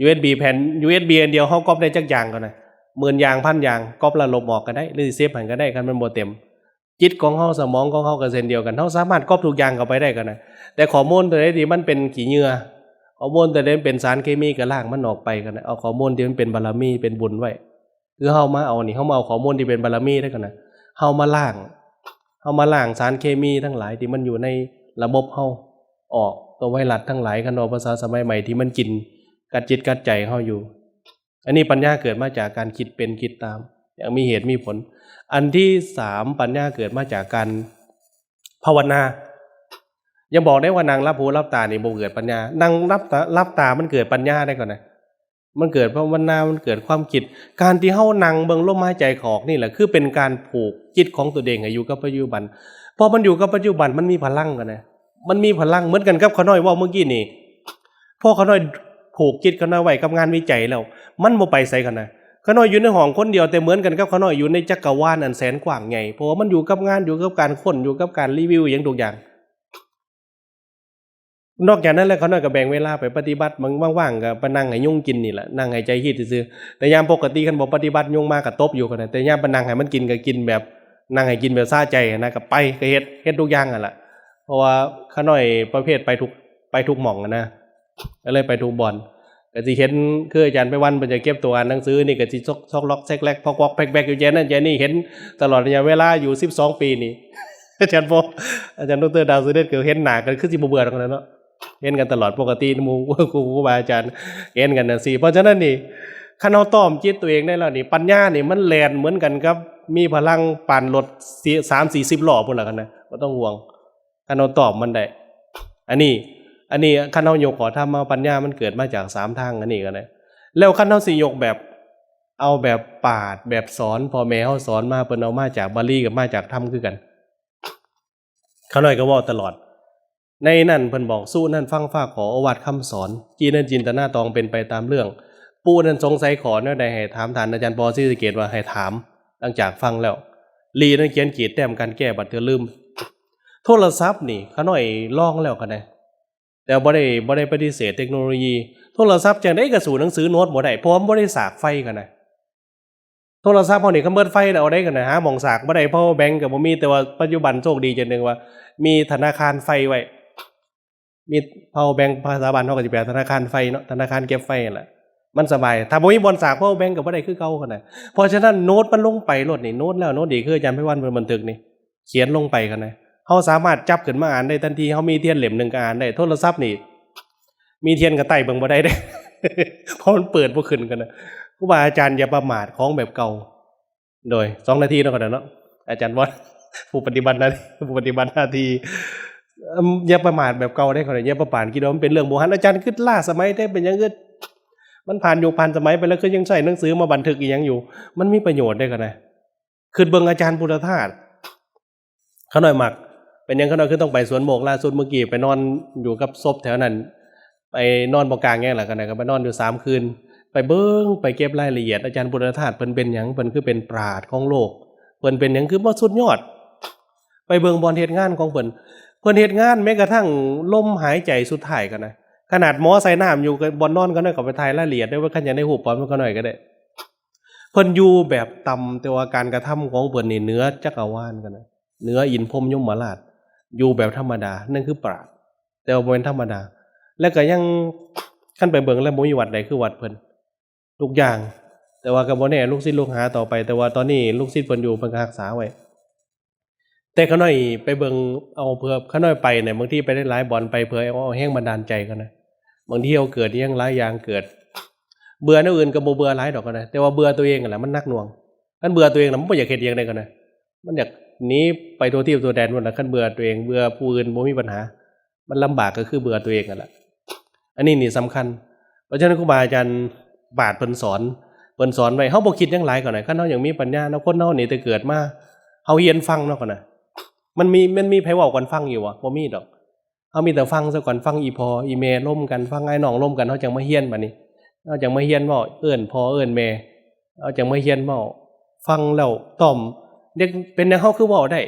ຢູເອັສບີ ແຜ່ນ ຢູເອັສບີ ອັນດຽວ ເຮົາກັອບໄດ້ຈັກຢ່າງກໍໄດ້ ໝື່ນຢ່າງ ພັນຢ່າງ ກັອບແລ້ວລົບອອກກໍໄດ້ ຫຼືຊິເຊບໃຫ້ກໍໄດ້ ຄັນມັນບໍ່ເຕັມ. ຈິດຂອງເຮົາ ສະໝອງຂອງເຮົາກໍເຊັ່ນດຽວກັນ ເຮົາສາມາດກັອບທຸກຢ່າງເຂົ້າໄປໄດ້ກໍໄດ້ ແຕ່ຂໍ້ມູນຕົວໃດທີ່ມັນເປັນຂີ້ເຫຍື້ອ ຂໍ້ມູນຕົວໃດມັນເປັນສານເຄມີ ກໍລ້າງມັນອອກໄປກໍໄດ້ ເອົາຂໍ້ມູນທີ່ມັນເປັນບາລະມີ ເປັນບຸນໄວ້. ຄືເຮົາມາເອົານີ້ ເຮົາມາເອົາຂໍ້ມູນທີ່ເປັນບາລະມີໄດ້ກັນນະ ເຮົາມາລ້າງ ເຮົາມາລ້າງສານເຄມີທັງຫຼາຍທີ່ມັນຢູ່ໃນລະບົບເຮົາອອກ ຕົວໄວຣັສທັງຫຼາຍ ຄັນເວົ້າພາສາສະໄໝໃໝ່ ທີ່ມັນກິນກັດຈິດກັດໃຈເຮົາຢູ່. ອັນນີ້ປັນຍາເກີດມາຈາກການຄິດເປັນຄິດຕາມຢ່າງມີເຫດມີຜົນ. ອັນທີສາມ ປັນຍາເກີດມາຈາກການພາວະນາ. ຢ່າບອກໄດ້ວ່ານັ່ງຫຼັບຫູຫຼັບຕານີ້ບໍ່ເກີດປັນຍາ. ນັ່ງຫຼັບຕາ ຫຼັບຕາມັນເກີດປັນຍາໄດ້ກ່ອນນະ ມັນເກີດພາວະນາ ມັນເກີດຄວາມຄິດ. ການທີ່ເຮົານັ່ງເບິ່ງລົມຫາຍໃຈເຂົ້າອອກນີ້ແຫຼະ ຄືເປັນການຜູກຈິດຂອງຕົວເອງໃຫ້ຢູ່ກັບປັດຈຸບັນ. ພໍມັນຢູ່ກັບປັດຈຸບັນ ມັນມີພະລັງກັນນະ ມັນມີພະລັງ. ເໝືອນກັນກັບຂ້ານ້ອຍເວົ້າເມື່ອກີ້ນີ້ ພໍຂ້ານ້ອຍຜູກຈິດຂ້ານ້ອຍໄວ້ກັບງານວິໄຈແລ້ວ ມັນບໍ່ໄປໃສກັນນະ. ຂ້ານ້ອຍຢູ່ໃນຫ້ອງຄົນດຽວ ແຕ່ເໝືອນກັນກັບຂ້ານ້ອຍຢູ່ໃນຈັກກະວານອັນແສນກວ້າງໃຫຍ່ ເພາະວ່າມັນຢູ່ກັບງານ ຢູ່ກັບການຄົ້ນ ຢູ່ກັບການຣີວິວຫຍັງທຸກຢ່າງ. ນອກຈາກນັ້ນແລ້ວ ຂ້ານ້ອຍກໍແບ່ງເວລາໄປປະຕິບັດ ບາງ ບາງວ່າງກໍໄປນັ່ງໃຫ້ຍຸງກິນນີ້ແຫຼະ ນັ່ງໃຫ້ໃຈຮີດຊື່ໆ. ແຕ່ຍາມປົກກະຕິຄັນບໍ່ປະຕິບັດ ຍຸງມາກໍຕົບຢູ່ກັນນະ ແຕ່ຍາມໄປນັ່ງໃຫ້ມັນກິນກໍກິນແບບ ນັ່ງໃຫ້ກິນແບບສະໃຈຫັ້ນນະ ກໍໄປ ກໍເຮັດ ເຮັດທຸກຢ່າງຫັ້ນລະ. ເພາະວ່າຂ້ານ້ອຍປະເພດໄປທຸກ ໄປທຸກໝ່ອງຫັ້ນນະ ກໍເລີຍໄປທຸກບ່ອນ. ກໍຊິເຫັນ ຄືອາຈານໄພວັນເພິ່ນຈະເກັບຕົວອ່ານໜັງສືນີ້ ກໍຊິຊອກ ຊອກລັອກແຊກແລກ ພອກວອກແພັກແບັກຢູ່ແຈນັ້ນແຈນີ້ ເຫັນຕະຫຼອດໄລຍະເວລາຢູ່ສິບສອງປີນີ້. ອາຈານບໍ່ ອາຈານດຣ ດາວສຸເດດ ກໍເຫັນໜ້າກັນ ຄືຊິບໍ່ເບື່ອດອກຫັ້ນແຫຼະເນາະ ເຫັນກັນຕະຫຼອດ ປົກກະຕິໝູ່ ຄູ ຄູບາອາຈານເຫັນກັນຈັ່ງຊີ້. ເພາະສະນັ້ນນີ້ ຄັນເຮົາຕ້ອມຈິດຕົວເອງໄດ້ແລ້ວນີ້ ປັນຍານີ້ມັນແລ່ນເໝືອນກັນກັບ ມີພະລັງປານລົດ ສາມສີ່ສິບລໍ້ພຸ້ນລະຫັ້ນນະ ບໍ່ຕ້ອງຫ່ວງ ຄັນເຮົາຕອບມັນໄດ້. ອັນນີ້ ອັນນີ້ຄັນເຮົາຍົກຂໍ້ທຳມາ ປັນຍາມັນເກີດມາຈາກສາມທາງອັນນີ້ກໍໄດ້. ແລ້ວຄັນເຮົາຊິຍົກແບບ ເອົາແບບປາດ ແບບສອນ ພໍ່ແມ່ເຮົາສອນມາ ເພິ່ນເອົາມາຈາກບາລີ ກໍມາຈາກທຳຄືກັນ. ຂ້ານ້ອຍກໍເວົ້າຕະຫຼອດ ໃນນັ້ນເພິ່ນບອກ ສຸນັ້ນຟັງຟ້າຂໍ ໂອວາດຄຳສອນ ຈີນັ້ນຈິນຕະນາຕອງ ເປັນໄປຕາມເລື່ອງ ປຸນັ້ນສົງໄສຂໍແນວໃດ ໃຫ້ຖາມທ່ານອາຈານ ປໍ ສີສະເກດ ວ່າໃຫ້ຖາມ ຫຼັງຈາກຟັງແລ້ວ ລີນັ້ນຂຽນຂີດແຕ້ມກັນແກ້ ບັດເທື່ອລືມ. ໂທລະສັບນີ້ ຂ້ານ້ອຍລອງແລ້ວກໍໄດ້ ແຕ່ບໍ່ໄດ້ ບໍ່ໄດ້ປະຕິເສດເຕັກໂນໂລຢີ ໂທລະສັບຈັ່ງໃດກໍສູ້ໜັງສືໂນ້ດບໍ່ໄດ້ ເພາະວ່າມັນບໍ່ໄດ້ສາກໄຟກັນນະ. ໂທລະສັບເຮົານີ້ ຄັນເບິດໄຟແລ້ວເອົາໃດກັນນະ ຫາໝ່ອງສາກບໍ່ໄດ້ ພາວເວີແບັງກໍບໍ່ມີ. ແຕ່ວ່າປັດຈຸບັນໂຊກດີຈັ່ງໜຶ່ງວ່າ ມີທະນາຄານໄຟໄວ້ ມີພາວເວີແບັງ ພາສາບ້ານເຮົາກໍຊິແປວ່າທະນາຄານໄຟເນາະ ທະນາຄານເກັບໄຟຫັ້ນລະ ມັນສະບາຍ. ຖ້າບໍ່ມີບ່ອນສາກ ພາວເວີແບັງກໍບໍ່ໄດ້ຄືເກົ່າຫັ້ນນະ. ເພາະສະນັ້ນໂນ້ດມັນລົງໄປໂລດນີ້ ໂນ້ດແລ້ວໂນ້ດອີກ ຄືອາຈານໄພວັນເພິ່ນບັນທຶກນີ້ ຂຽນລົງໄປຫັ້ນນະ ເຮົາສາມາດຈັບຂຶ້ນມາອ່ານໄດ້ທັນທີ. ເຮົາມີທຽນເຫຼັ້ມໜຶ່ງກໍອ່ານໄຕ້ ໂທລະສັບນີ້ ມີທຽນກໍໄຕ້ເບິ່ງບໍ່ໄດ້ເດ້ ເພາະມັນເປີດບໍ່ຂຶ້ນກັນນະ. ຄູບາອາຈານຢ່າປະໝາດຂອງແບບເກົ່າ. ໂດຍ ສອງນາທີເນາະ ກໍໄດ້ເນາະ ອາຈານວອນ ຜູ້ປະຕິບັດໜ້າ ຜູ້ປະຕິບັດໜ້າທີ່ ອືມ ຢ່າປະໝາດແບບເກົ່າເດ້ ຂ້ານ້ອຍ ຢ່າປະໝາດ ຄິດວ່າມັນເປັນເລື່ອງບູຮານ. ອາຈານຄິດລ້າສະໄໝແທ້ ເປັນຫຍັງ ຄື ມັນຜ່ານຍຸກຜ່ານສະໄໝໄປແລ້ວ ຄືຍັງໃຊ້ໜັງສືມາບັນທຶກອີ່ຫຍັງຢູ່? ມັນມີປະໂຫຍດເດ້ ຂ້ານ້ອຍ ຄິດເບິ່ງອາຈານພຸດທະທາດ ຂ້ານ້ອຍມັກ. ເປັນຫຍັງຂ້ານ້ອຍຄືຕ້ອງໄປສວນໂມກ? ລ່າສຸດມື້ກີ້ໄປນອນຢູ່ກັບສົບແຖວນັ້ນ ໄປນອນບໍ່ກາງຫຍັງລະ ຂ້ານ້ອຍກໍໄປນອນຢູ່ສາມຄືນ ໄປເບິ່ງ ໄປເກັບລາຍລະອຽດ ອາຈານພຸດທະທາດເພິ່ນເປັນຫຍັງ? ເພິ່ນຄືເປັນປາດຂອງໂລກ? ເພິ່ນເປັນຫຍັງຄືມາສຸດຍອດ? ໄປເບິ່ງບ່ອນເຮັດງານຂອງເພິ່ນ ເພິ່ນເຮັດງານແມ້ກະທັ່ງລົມຫາຍໃຈສຸດທ້າຍ ຂ້ານ້ອຍ ຂະໜາດໝໍໃສ່ນ້ຳຢູ່ບ່ອນນອນ ຂ້ານ້ອຍກໍໄປຖ່າຍລາຍລະອຽດໄດ້ ວ່າຄັນຢາກໄດ້ຮູບປອມ ຂ້ານ້ອຍກໍໄດ້. ເພິ່ນຢູ່ແບບຕ່ຳ ແຕ່ວ່າການກະທຳຂອງເພິ່ນນີ້ເໜືອຈັກກະວານກັນນະ ເໜືອອິນພົມຍົມມະລາດ ຢູ່ແບບທຳມະດາ ນັ້ນຄືປາດ ແຕ່ວ່າບໍ່ແມ່ນທຳມະດາ. ແລະກໍຍັງ ຄັນໄປເບິ່ງແລ້ວບໍ່ມີວັດໃດຄືວັດເພິ່ນ ທຸກຢ່າງ. ແຕ່ວ່າກໍບໍ່ແນ່ ລູກສິດລູກຫາຕໍ່ໄປ ແຕ່ວ່າຕອນນີ້ລູກສິດເພິ່ນຢູ່ ເພິ່ນກໍຮັກສາໄວ້. ແຕ່ຂ້ານ້ອຍໄປເບິ່ງເອົາ ເພື່ອຂ້ານ້ອຍໄປນີ້ ບາງທີໄປໄດ້ຫຼາຍບ່ອນ ໄປເພື່ອເອົາ ເອົາແຮງບັນດານໃຈກັນນະ. ບາງທີເຮົາເກີດອີ່ຫຍັງຫຼາຍຢ່າງ ເກີດເບື່ອແນວອື່ນກໍບໍ່ເບື່ອຫຼາຍດອກ ກໍໄດ້ ແຕ່ວ່າເບື່ອຕົວເອງຫັ້ນລະ ມັນໜັກໜ່ວງ. ຄັນເບື່ອຕົວເອງລະ ມັນບໍ່ຢາກເຮັດຫຍັງໃດ ກໍໄດ້ ມັນຢາກໜີໄປທົ່ວທີບທົ່ວແດນພຸ້ນລະ. ຄັນເບື່ອຕົວເອງ ເບື່ອຜູ້ອື່ນບໍ່ມີບັນຫາ ມັນລຳບາກກໍຄືເບື່ອຕົວເອງຫັ້ນລະ. ອັນນີ້ນີ້ສຳຄັນ. ເພາະສະນັ້ນ ຄູບາອາຈານບາດເພິ່ນສອນ ເພິ່ນສອນໄວ້ ເຮົາບໍ່ຄິດຫຍັງຫຼາຍ ກໍໄດ້. ຄັນເຮົາຍັງມີປັນຍາເນາະ ຄົນເຮົານີ້ແຕ່ເກີດມາ ເຮົາຮຽນຟັງເນາະ ກໍໄດ້. ມັນມີ ມັນມີໃຜເວົ້າກ່ອນຟັງຢູ່ບໍ່? ບໍ່ມີດອກ. ເຮົາມີແຕ່ຟັງຊະກ່ອນ ຟັງອີ່ພໍ່ອີ່ແມ່ລົມກັນ ຟັງອ້າຍນ້ອງລົມກັນ ເຮົາຈັ່ງມາຮຽນ. ບາດນີ້ເຮົາຈັ່ງມາຮຽນເວົ້າ ເອີ້ນພໍ່ເອີ້ນແມ່ ເຮົາຈັ່ງມາຮຽນເວົ້າ. ຟັງແລ້ວຕ້ອມ ເດັກ ເປັນຫຍັງເຮົາຄືເວົ້າໄດ້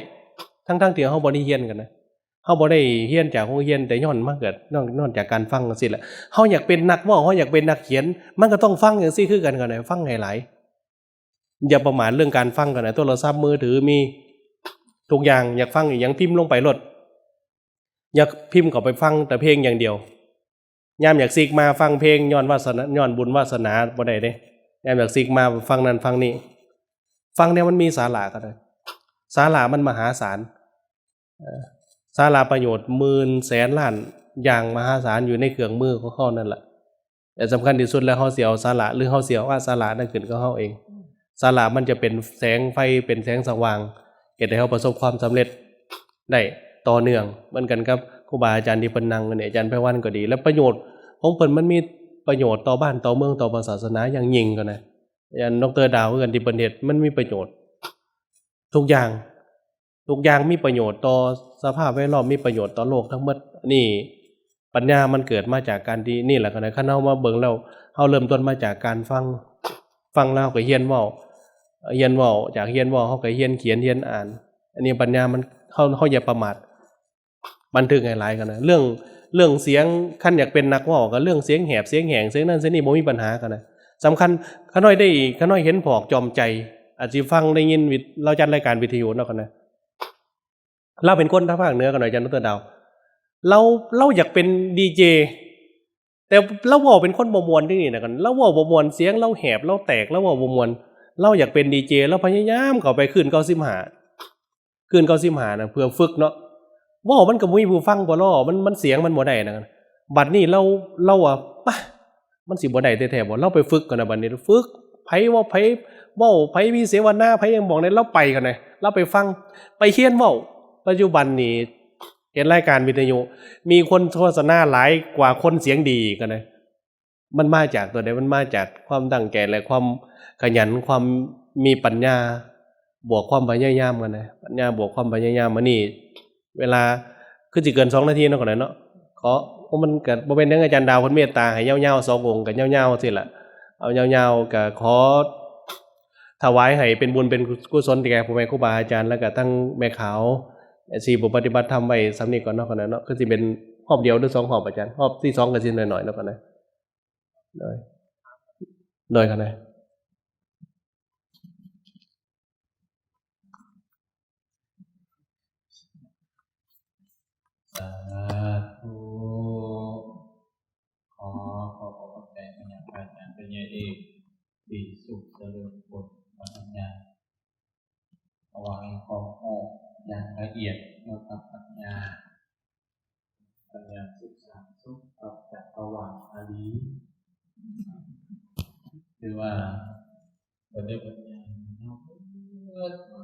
ທັງໆທີ່ເຮົາບໍ່ໄດ້ຮຽນກັນນະ. ເຮົາບໍ່ໄດ້ຮຽນຈາກໂຮງຮຽນ ແຕ່ຍ້ອນມາເກີດ ຍ້ອນ ຍ້ອນຈາກການຟັງຈັ່ງຊີ້ແຫຼະ. ເຮົາຢາກເປັນນັກເວົ້າ ເຮົາຢາກເປັນນັກຂຽນ ມັນກໍຕ້ອງຟັງຈັ່ງຊີ້ຄືກັນ ກໍໄດ້ ຟັງໃຫ້ຫຼາຍ. ຢ່າປະໝາດເລື່ອງການຟັງ ກໍໄດ້. ໂທລະສັບມືຖືມີທຸກຢ່າງ ຢາກຟັງອີ່ຫຍັງພິມລົງໄປໂລດ. ຢ່າພິມເຂົ້າໄປຟັງແຕ່ເພງຢ່າງດຽວ. ຍາມຢາກຊິກມາຟັງເພງ ຍ້ອນວາສະໜາ ຍ້ອນບຸນວາສະໜາບໍ່ໄດ້ເດ້. ຍາມຢາກຊິກມາຟັງນັ້ນຟັງນີ້ ຟັງແນວມັນມີສາລະກໍໄດ້. ສາລະມັນມະຫາສານ ເອີ ສາລະປະໂຫຍດໝື່ນແສນລ້ານຢ່າງມະຫາສານຢູ່ໃນເຄື່ອງມືຂອງເຮົານັ້ນລະ. ແຕ່ສຳຄັນທີ່ສຸດແລ້ວ ເຮົາຊິເອົາສາລະ ຫຼື ເຮົາຊິເອົາອະສາລະນັ້ນຂຶ້ນກັບເຮົາເອງ. ສາລະມັນຈະເປັນແສງໄຟ ເປັນແສງສະຫວ່າງ ເຮັດໃຫ້ເຮົາປະສົບຄວາມສຳເລັດໄດ້ຕໍ່ເນື່ອງ. ເໝືອນກັນກັບຄູບາອາຈານທີ່ເພິ່ນນັ່ງຢູ່ນີ້ ອາຈານໄພວັນກໍດີ ແລະ ປະໂຫຍດຂອງເພິ່ນ ມັນມີປະໂຫຍດຕໍ່ບ້ານຕໍ່ເມືອງ ຕໍ່ພະສາສະໜາຢ່າງຍິ່ງ ກໍນະ. ອາຈານ ດຣ ດາວ ຄືກັນ ທີ່ເພິ່ນເຮັດ ມັນມີປະໂຫຍດທຸກຢ່າງ. ທຸກຢ່າງມີປະໂຫຍດຕໍ່ສະພາບແວດລ້ອມ ມີປະໂຫຍດຕໍ່ໂລກທັງໝົດ. ອັນນີ້ປັນຍາມັນເກີດມາຈາກການທີ່ນີ້ແຫຼະ ຄັນເຮົາມາເບິ່ງແລ້ວ ເຮົາເລີ່ມຕົ້ນມາຈາກການຟັງ ຟັງແລ້ວເຮົາກໍຮຽນເວົ້າ ຮຽນເວົ້າ ຈາກຮຽນເວົ້າເຮົາກໍຮຽນຂຽນ ຮຽນອ່ານ. ອັນນີ້ປັນຍາມັນ ເຮົາ ເຮົາຢ່າປະໝາດ ບັນທຶກໃຫ້ຫຼາຍກັນນະ. ເລື່ອງ ເລື່ອງສຽງ ຄັນຢາກເປັນນັກເວົ້າ ກໍເລື່ອງສຽງແຫບ ສຽງແຫ້ງ ສຽງນັ້ນສຽງນີ້ ບໍ່ມີບັນຫາກັນນະ. ສຳຄັນ ຂ້ານ້ອຍໄດ້ ຂ້ານ້ອຍເຫັນພໍ່ຈອມໃຈ ອາດຊິຟັງໄດ້ຍິນວິ ລາວຈັດລາຍການວິທະຍຸເນາະ ຄັນນະ. ລາວເປັນຄົນທາງພາກເໜືອ ຂ້ານ້ອຍ ອາຈານ ດຣ ດາວ ລາວ ລາວຢາກເປັນດີເຈ ແຕ່ລາວເວົ້າເປັນຄົນບໍ່ມ່ວນເດ້ນີ້ນະ ລາວເວົ້າບໍ່ມ່ວນ ສຽງລາວແຫບ ລາວແຕກ ລາວເວົ້າບໍ່ມ່ວນ ລາວຢາກເປັນດີເຈ ລາວພະຍາຍາມເຂົ້າໄປຄືນເກົ້າສິບຫ້າ ຄືນເກົ້າສິບຫ້ານະ ເພື່ອຝຶກເນາະ ເວົ້າມັນກໍບໍ່ມີຜູ້ຟັງບໍ່ລໍ ມັນ ມັນສຽງມັນບໍ່ໄດ້ນະ ບັດນີ້ລາວ ລາວວ່າ ປະ ມັນຊິບໍ່ໄດ້ແທ້ໆບໍ່ ລາວໄປຝຶກກ່ອນນະ ບັດນີ້ຝຶກ ໃຜເວົ້າ ໃຜເວົ້າ ໃຜມີເສວະນາ ໃຜຫຍັງບອກແດ່ ລາວໄປກ່ອນນະ ລາວໄປຟັງ ໄປຮຽນເວົ້າ ປັດຈຸບັນນີ້ ເຫັນລາຍການວິທະຍຸ ມີຄົນໂຄສະນາຫຼາຍກວ່າຄົນສຽງດີອີກຫັ້ນນະ ມັນມາຈາກຕົວໃດ? ມັນມາຈາກຄວາມຕັ້ງໃຈ ແລະ ຄວາມຂະຫຍັນ ຄວາມມີປັນຍາ ບວກຄວາມພະຍາຍາມຫັ້ນນະ ປັນຍາບວກຄວາມພະຍາຍາມ. ອັນນີ້ເວລາຄືຊິເກີນສອງນາທີເນາະ ກໍໄດ້ເນາະ ຂໍ ໂອ້ ມັນກໍບໍ່ເປັນຫຍັງ ອາຈານດາວເພິ່ນເມດຕາໃຫ້ຍາວໆ ສອງອົງກໍຍາວໆ ຊີ້ລະ ເອົາຍາວໆ ກໍຂໍ ຖວາຍໃຫ້ເປັນບຸນເປັນກຸສົນແກ່ພໍ່ແມ່ຄູບາອາຈານ ແລ້ວກະທັງແມ່ຂາວ ທີ່ບໍ່ປະຕິບັດທຳໄວ້ສ່ຳນີ້ກ່ອນເນາະ ຂະໜາດເນາະ ຄືຊິເປັນຮອບດຽວ ຫຼື ສອງຮອບ ອາຈານ ຮອບທີສອງກໍຊິໜ້ອຍໆ ເນາະ ຂະໜາດ ໂດຍ ໂດຍ ຂະໜາດ ສາທຸ ຂໍຂອບອົກຂອບໃຈມາຍັງພະອາຈານປະລິນຍາເອກ ຕີສຸກ ສະເຫຼີມພົນ ວັດທະນາ ຖວາຍຄວາມຮູ້ຢ່າງລະອຽດກ່ຽວກັບປັນຍາ ປັນຍາສຶກສາສົມກັບຈັກກະວານອາລີ ຖືວ່າເພິ່ນໄດ້ບັນຍາຍເຮົາເບິດເນາະ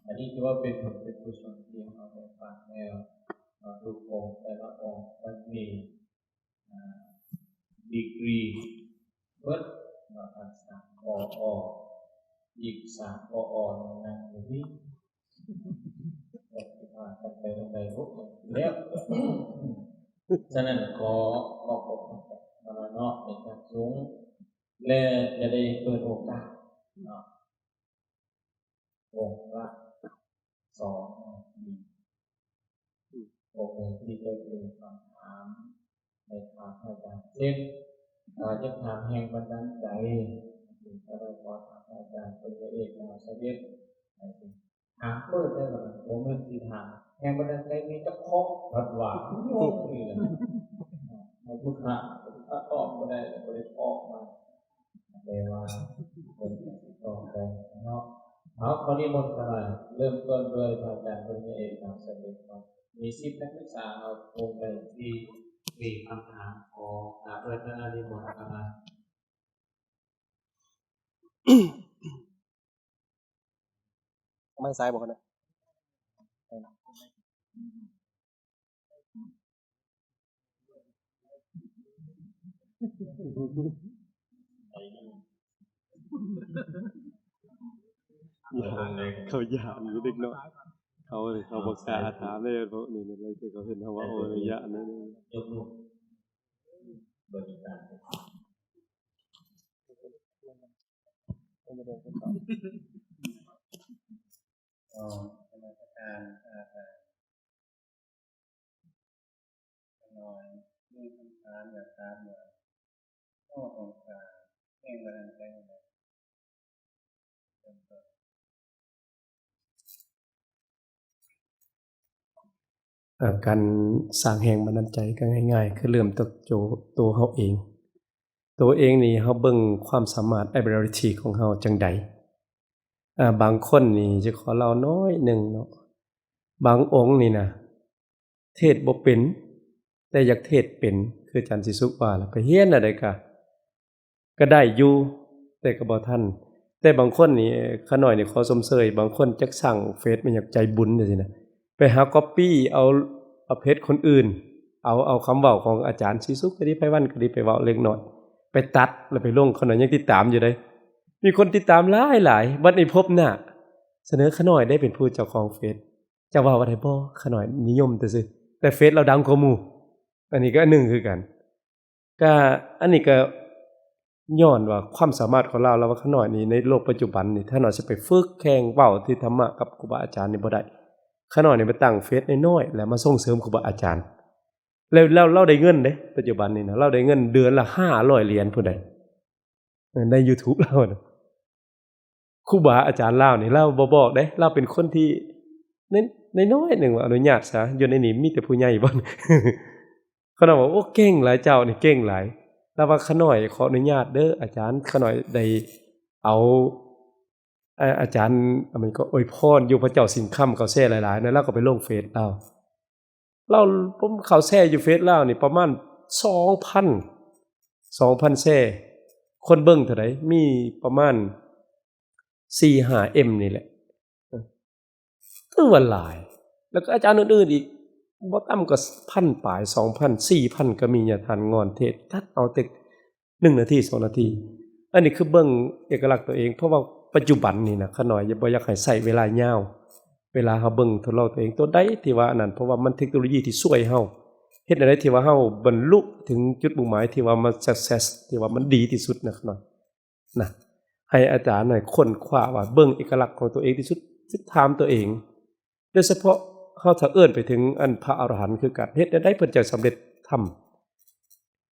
ອັນນີ້ຖືວ່າເປັນບຸນເປັນກຸສົນທີ່ເຮົາໄດ້ຟັງແລ້ວເນາະ ທຸກອົງແຕ່ລະອົງເພິ່ນມີ ອາ ດີກຣີເບິດເນາະ ທັງສາມ ປອ ອີກສາມ ປອ ນັ້ນຢູ່ນີ້ ຈັກຊິພາກັນໄປທາງໃດບຸ ແລ້ວ ສະນັ້ນ ຂໍ ຂໍຂອບໃຈນຳເນາະ ເປັນຢ່າງສູງ ແລະ ຈະໄດ້ເປີດໂອກາດເນາະ ອົງລະສອງນາທີ ໂອເຄ ທີ່ຈະມີຄຳຖາມໃຫ້ຖາມອາຈານເຊັ່ນ ອາ ຢາກຖາມແຮງບັນດານໃຈ ກໍໄດ້ຂໍຖາມອາຈານປະລິນຍາເອກ ນາມສະເດັດ ຖາມເປີດໄດ້ບໍ່ ບໍ່ແມ່ນຊິຖາມແຮງບັນດານໃຈມີຈັກຂໍ້ ເພິ່ນວ່າ ງົງນີ້ແຫຼະ ໃຫ້ຜູ້ຖາມຕອບບໍ່ໄດ້ ກໍບໍ່ໄດ້ອອກມາ ແປວ່າເພິ່ນຊິຕອບໄດ້ເນາະ. ເອົາ ຂໍນິມົນຄະນະ ເລີ່ມຕົ້ນດ້ວຍພະອາຈານປະລິນຍາເອກ ນາມສະເດັດເນາະ ມີສິດນັກສຶກສາເຮົາອົງໃດທີ່ມີຄຳຖາມ ຂໍອາຣາທະນານິມົນຄະນະ. ໄມ້ສາຍບໍ່ຄະນະ? ເຂົາຢ້ານຢູ່ເດັກນ້ອຍ ເຂົາ ເຂົາບໍ່ກ້າຖາມເລີຍ ເພາະນີ້ ເຂົາເຫັນເຮົາວ່າ ໂອ້ຍ ຢ້ານ. ອໍ ນະມັດສະການ ອາຈານ ຂ້ານ້ອຍມີຄຳຖາມຢາກຖາມວ່າ ເຮົາຕ້ອງການແຮງບັນດານໃຈຈັ່ງໃດ? ເອີ ການສ້າງແຮງບັນດານໃຈກໍງ່າຍໆ ຄືເລີ່ມຈາກໂຕ ໂຕເຮົາເອງ. ໂຕເອງນີ້ເຮົາເບິ່ງຄວາມສາມາດ ability ຂອງເຮົາຈັ່ງໃດ? ອາ ບາງຄົນນີ້ ຊິຂໍເລົ່າໜ້ອຍໜຶ່ງເນາະ, ບາງອົງນີ້ນະ ເທດບໍ່ເປັນ ແຕ່ຢາກເທດເປັນ ຄືອາຈານສີສຸກວ່າລະ ໄປຮຽນອັນໃດກະ ກະໄດ້ຢູ່ ແຕ່ກະບໍ່ທັນ. ແຕ່ບາງຄົນນີ້ ຂ້ານ້ອຍນີ້ຂໍຊົມເຊີຍ ບາງຄົນຈັກສ້າງເຟສແມ່ນຫຍັງ ໃຈບຸນຈັ່ງຊີ້ນະ ໄປຫາກັອບປີ້ເອົາ ເອົາເພຈຄົນອື່ນ ເອົາ ເອົາຄຳເວົ້າຂອງອາຈານສີສຸກກະດີ ໄພວັນກະດີ ໄປເວົ້າເລັກນ້ອຍ ໄປຕັດແລ້ວໄປລົງ ຂ້ານ້ອຍຍັງຕິດຕາມຢູ່ເດ້. ມີຄົນຕິດຕາມຫຼາຍໆ ບັດນີ້ພົບໜ້າ ສະເໜີຂ້ານ້ອຍໄດ້ເປັນຜູ້ເຈົ້າຂອງເຟສ ເຈົ້າເວົ້າວ່າໄດ້ບໍ່? ຂ້ານ້ອຍນິຍົມແຕ່ຊື່ ແຕ່ເຟສລາວດັງກວ່າໝູ່. ອັນນີ້ກໍອັນໜຶ່ງຄືກັນ. ກະ ອັນນີ້ກະຍ້ອນວ່າຄວາມສາມາດຂອງລາວ ລາວວ່າຂ້ານ້ອຍນີ້ໃນໂລກປັດຈຸບັນນີ້ ຂ້ານ້ອຍຊິໄປຝຶກແຂ່ງເວົ້າທີ່ທຳມະກັບຄູບາອາຈານນີ້ບໍ່ໄດ້. ຂ້ານ້ອຍນີ້ໄປຕັ້ງເຟສນ້ອຍໆ ແລ້ວມາສົ່ງເສີມຄູບາອາຈານ ແລ້ວ ແລ້ວລາວໄດ້ເງິນເດ້ ປັດຈຸບັນນີ້ນະ ລາວໄດ້ເງິນເດືອນລະຫ້າຮ້ອຍຫຼຽນພຸ້ນໃດ໋ ໃນຢູທູບລາວນະ. ຄູບາອາຈານລາວນີ້ ລາວບໍ່ບອກເດ້ ລາວເປັນຄົນທີ່ ນ້ອຍໆໜຶ່ງ ວ່າອະນຸຍາດຊະ ຢູ່ໃນນີ້ມີແຕ່ຜູ້ໃຫຍ່ບໍ່? ຂ້ານ້ອຍວ່າ ໂອ້ ເກັ່ງຫຼາຍ ເຈົ້ານີ້ເກັ່ງຫຼາຍ. ລາວວ່າ ຂ້ານ້ອຍຂໍອະນຸຍາດເດີອາຈານ, ຂ້ານ້ອຍໄດ້ເອົາ ອາ ອາຈານ ອາ ມັນກໍອວຍພອນຢູ່ ພະເຈົ້າສິງຄຳເຂົາແຊຫຼາຍໆນະ, ລາວກໍໄປລົງເຟສລາວ. ລາວ ຜົມເຂົ້າແຊຢູ່ເຟສລາວນີ້ປະມານສອງພັນ ສອງພັນແຊ, ຄົນເບິ່ງເທົ່າໃດ? ມີປະມານສີ່ຫ້າເອັມນີ້ແຫຼະ. ເອີ ຖືວ່າຫຼາຍ. ແລ້ວກໍອາຈານອື່ນໆອີກ ບໍ່ຕ່ຳກວ່າພັນປາຍ ສອງພັນ ສີ່ພັນກໍມີ. ຍາທ່ານງອນເທດ ຕັດເອົາແຕ່ໜຶ່ງນາທີ ສອງນາທີ. ອັນນີ້ຄືເບິ່ງເອກະລັກຕົວເອງ, ເພາະວ່າປັດຈຸບັນນີ້ນະ ຂ້ານ້ອຍບໍ່ຢາກໃຫ້ໃຊ້ເວລາຍາວ. ເວລາເຮົາເບິ່ງທົດລອງຕົວເອງ ຕົວໃດທີ່ວ່າອັນນັ້ນ, ເພາະວ່າມັນເທັກໂນໂລຢີທີ່ຊ່ວຍເຮົາ ເຮັດແນວໃດທີ່ວ່າເຮົາບັນລຸເຖິງຈຸດມຸ່ງໝາຍທີ່ວ່າມັນ success ທີ່ວ່າມັນດີທີ່ສຸດນະ ຂ້ານ້ອຍ ນະ. ໃຫ້ອາຈານໃຫ້ຄົ້ນຄວ້າວ່າ ເບິ່ງເອກະລັກຂອງຕົວເອງທີ່ສຸດ, ສິຖາມຕົວເອງ. ໂດຍສະເພາະເຮົາຖ້າເອີ້ນໄປເຖິງອັນພະອະລະຫັນຄືກັນ, ເຮັດແນວໃດເພິ່ນຈະສຳເລັດທຳ?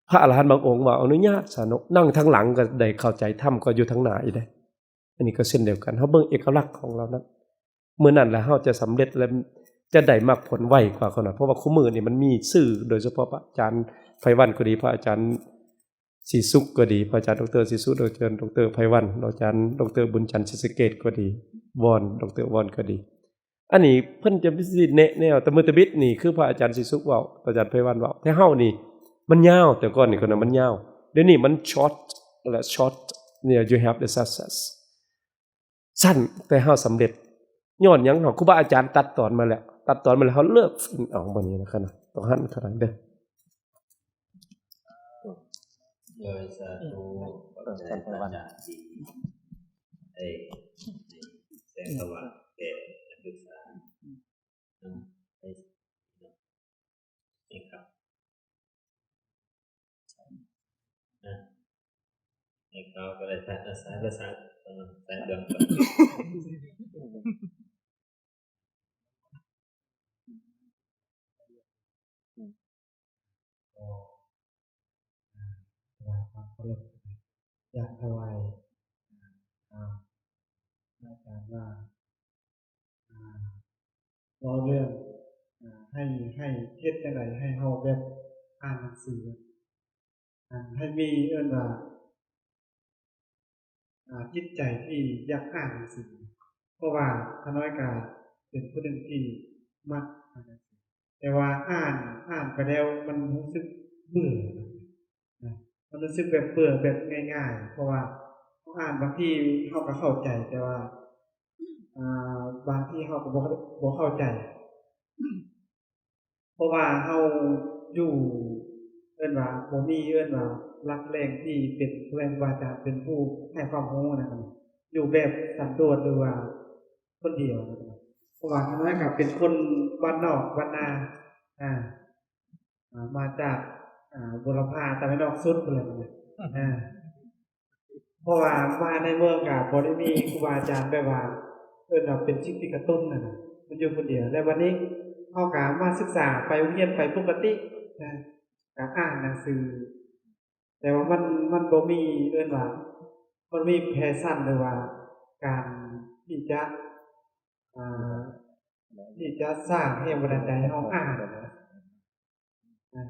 ພະອະລະຫັນບາງອົງວ່າ ອະນຸຍາດຊະເນາະ, ນັ່ງທາງຫຼັງກໍໄດ້ເຂົ້າໃຈທຳ ກໍຢູ່ທາງໜ້າອີກເດ້. ອັນນີ້ກໍເຊັ່ນດຽວກັນ, ເຮົາເບິ່ງເອກະລັກຂອງລາວນັ້ນ, ມື້ນັ້ນລະເຮົາຈະສຳເລັດ ແລະ ຈະໄດ້ມັກຜົນໄວກວ່າເຂົານະ. ເພາະວ່າຄູ່ມື້ນີ້ມັນມີສື່, ໂດຍສະເພາະພະອາຈານໄພວັນກໍດີ, ພະອາຈານສີສຸກກໍດີ, ພະອາຈານ ດຣ ສີສຸກ, ອາຈານ ດຣ ໄພວັນ, ອາຈານ ດຣ ບຸນຈັນ ສີສະເກດກໍດີ, ວອນ, ດຣ ວອນກໍດີ. ອັນນີ້ເພິ່ນຈະມີສິດແນະແນວ, ຕະມືຕະບິດນີ້ຄືພະອາຈານສີສຸກເວົ້າ, ອາຈານໄພວັນເວົ້າ, ແຕ່ເຮົານີ້ມັນຍາວ, ແຕ່ກ່ອນນີ້ເຂົານະມັນຍາວ, ດຽວນີ້ມັນ short ແລະ short ນີ້ you have the success. ສັ້ນ ແຕ່ເຮົາສຳເລັດ. ຍ້ອນຫຍັງ? ເຮົາ ຄູບາອາຈານຕັດຕອນມາແລ້ວ, ຕັດຕອນມາແລ້ວ ເຮົາເລືອກເອົາ. ບັດນີ້ນະ ຂະນະ ຕ້ອງຫັນຂະນະເດີ. ໂດຍ ສາທຸ ຂອບໃຈພະອາຈານທີ່ໄດ້ໃຫ້ແສງສະຫວ່າງແກ່ນັກສຶກສາ. ເອີ ໃຫ້ເຂົາ ໃຫ້ເຂົາກໍໄດ້ສາ ສາ ສາ ສາເລື່ອງ ກໍ ອ່າ ຖວາຍຄວາມເຄົາລົບ ຢາກຖວາຍ ອ່າ ອາຈານວ່າ ອ່າ ເວົ້າເລື່ອງ ອ່າ ໃຫ້ ໃຫ້ເຮັດຈັ່ງໃດໃຫ້ເຮົາແບບອ່ານໜັງສື ອັນ ໃຫ້ມີ ເອີ້ນວ່າ ອ່າ ຈິດໃຈທີ່ຢາກອ່ານໜັງສື, ເພາະວ່າຂ້ານ້ອຍກະເປັນຜູ້ໜຶ່ງທີ່ມັກອ່ານໜັງສື ແຕ່ວ່າອ່ານ ອ່ານໄປແລ້ວມັນຮູ້ສຶກເບື່ອນະ, ມັນຮູ້ສຶກແບບເບື່ອແບບງ່າຍໆ ເພາະວ່າເຮົາອ່ານບາງທີເຮົາກໍເຂົ້າໃຈ ແຕ່ວ່າ ອ່າ ບາງທີເຮົາກໍບໍ່ ບໍ່ເຂົ້າໃຈ. ເພາະວ່າເຮົາຢູ່ ເອີ້ນວ່າບໍ່ມີ ເອີ້ນວ່າຫຼັກແຫຼ່ງທີ່ເປັນ ແມ່ນວ່າຈະເປັນຜູ້ໃຫ້ຄວາມຮູ້ນະ, ຢູ່ແບບສັນໂດດ ຫຼືວ່າຄົນດຽວນະ, ເພາະວ່າຂ້ານ້ອຍກໍເປັນຄົນບ້ານນອກບ້ານນາ ອ່າ ອ່າ ມາຈາກ ອ່າ ບົວລະພາຕາເວັນອອກສຸດພຸ້ນແຫຼະນະ ອ່າ ເພາະວ່າມາໃນເມືອງກະບໍ່ໄດ້ມີຄູບາອາຈານແບບວ່າ ເອີ້ນວ່າເປັນສິ່ງທີ່ກະຕຸ້ນຫັ້ນນະ, ມັນຢູ່ຄົນດຽວ. ແລ້ວບັດນີ້ເຮົາກະມາສຶກສາ ໄປໂຮງຮຽນໄປປົກກະຕິນະ, ກະອ່ານໜັງສື ແຕ່ວ່າມັນ ມັນບໍ່ມີ ເອີ້ນວ່າ ມັນມີແພຊັນ ຫຼືວ່າການທີ່ຈະ ອ່າ ທີ່ຈະສ້າງແຮງບັນດານໃຈໃຫ້ເຮົາອ່ານນະ. ອ່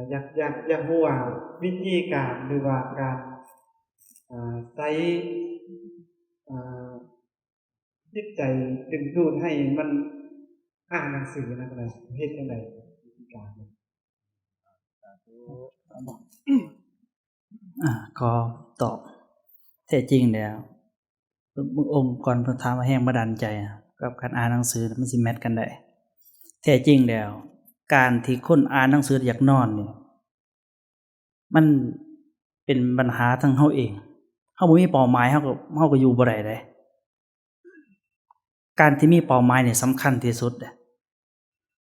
າ ຢາກ ຢາກ ຢາກຮູ້ວ່າວິທີການ ຫຼືວ່າການ ອ່າ ໃຊ້ ອ່າ ຈິດໃຈດຶງດູດໃຫ້ມັນອ່ານໜັງສືນະ ເຮັດຈັ່ງໃດ ວິທີການ? ອ່າ ຂໍຕອບ ແທ້ຈິງແລ້ວ ເມື່ອອົງກ່ອນເພິ່ນຖາມວ່າແຮງບັນດານໃຈກັບການອ່ານໜັງສືມັນຊິແມັດກັນໄດ້. ແທ້ຈິງແລ້ວ ການທີ່ຄົນອ່ານໜັງສືຢາກນອນນີ້ ມັນເປັນບັນຫາທາງເຮົາເອງ. ເຮົາບໍ່ມີເປົ້າໝາຍ ເຮົາກໍ ເຮົາກໍຢູ່ບໍ່ໄດ້ເດ້. ການທີ່ມີເປົ້າໝາຍນີ້ສຳຄັນທີ່ສຸດເດ້.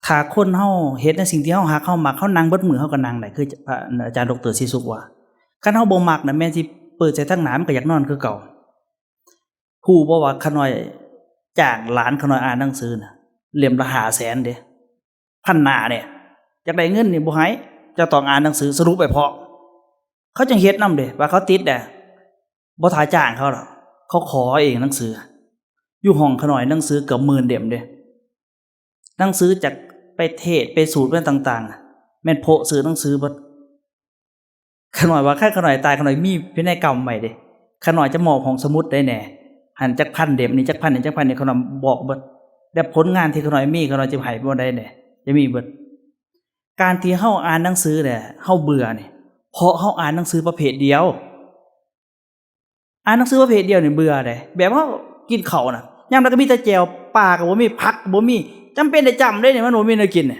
ຖ້າຄົນເຮົາເຮັດໃນສິ່ງທີ່ເຮົາຮັກ ເຮົາມັກ ເຮົານັ່ງເບິດມື້ ເຮົາກໍນັ່ງໄດ້ ຄືພະອາຈານ ດຣ ສີສຸກ ວ່າ ຄັນເຮົາບໍ່ມັກນະ ແມ່ນຊິເປີດໃສ່ທາງໜ້າ ມັນກໍຢາກນອນຄືເກົ່າ. ຮູ້ບໍ່ວ່າຂ້ານ້ອຍຈ້າງຫຼານຂ້ານ້ອຍອ່ານໜັງສືນະ ເຫຼັ້ມລະຫ້າແສນເດ້ ພັນໜ້າເດ້. ຢາກໄດ້ເງິນນີ້ບໍ່ໃຫ້ ເຈົ້າຕ້ອງອ່ານໜັງສືສະຫຼຸບໃຫ້ພໍ້ ເຂົາຈຶ່ງເຮັດນຳເດ້ ວ່າເຂົາຕິດເດ້. ບໍ່ຖ້າຈ້າງເຂົາດອກ ເຂົາຂໍເອງໜັງສື. ຢູ່ຫ້ອງຂ້ານ້ອຍໜັງສືເກືອບໝື່ນເຫຼັ້ມເດ້ ໜັງສືຈາກໄປເທດ ໄປສູດ ໄປຕ່າງໆ. ແມ່ນໂພະຊື້ໜັງສືເບິດ. ຂ້ານ້ອຍວ່າ ຄັນຂ້ານ້ອຍຕາຍ ຂ້ານ້ອຍມີພິໄນກຳໄວ້ເດ້ ຂ້ານ້ອຍຈະມອບຫ້ອງສະໝຸດໃດແດ່ ຫັ້ນຈັກພັນເຫຼັ້ມ ນີ້ຈັກພັນ ນີ້ຈັກພັນ ນີ້ຂ້ານ້ອຍບອກເບິດ ແລະ ຜົນງານທີ່ຂ້ານ້ອຍມີ ຂ້ານ້ອຍຈະໃຫ້ບ່ອນໃດແດ່ ຈະມີເບິດ. ການທີ່ເຮົາອ່ານໜັງສືແຫຼະ ເຮົາເບື່ອນີ້ ເພາະເຮົາອ່ານໜັງສືປະເພດດຽວ. ອ່ານໜັງສືປະເພດດຽວນີ້ເບື່ອເດ້ ແບບເຮົາກິນເຂົ້ານະ ຍາມໃດກໍມີແຕ່ແຈ່ວ ປາກໍບໍ່ມີ ຜັກກໍບໍ່ມີ ຈຳເປັນໄດ້ຈ້ຳເດ້ນີ້ ມັນບໍ່ມີແນວກິນນີ້.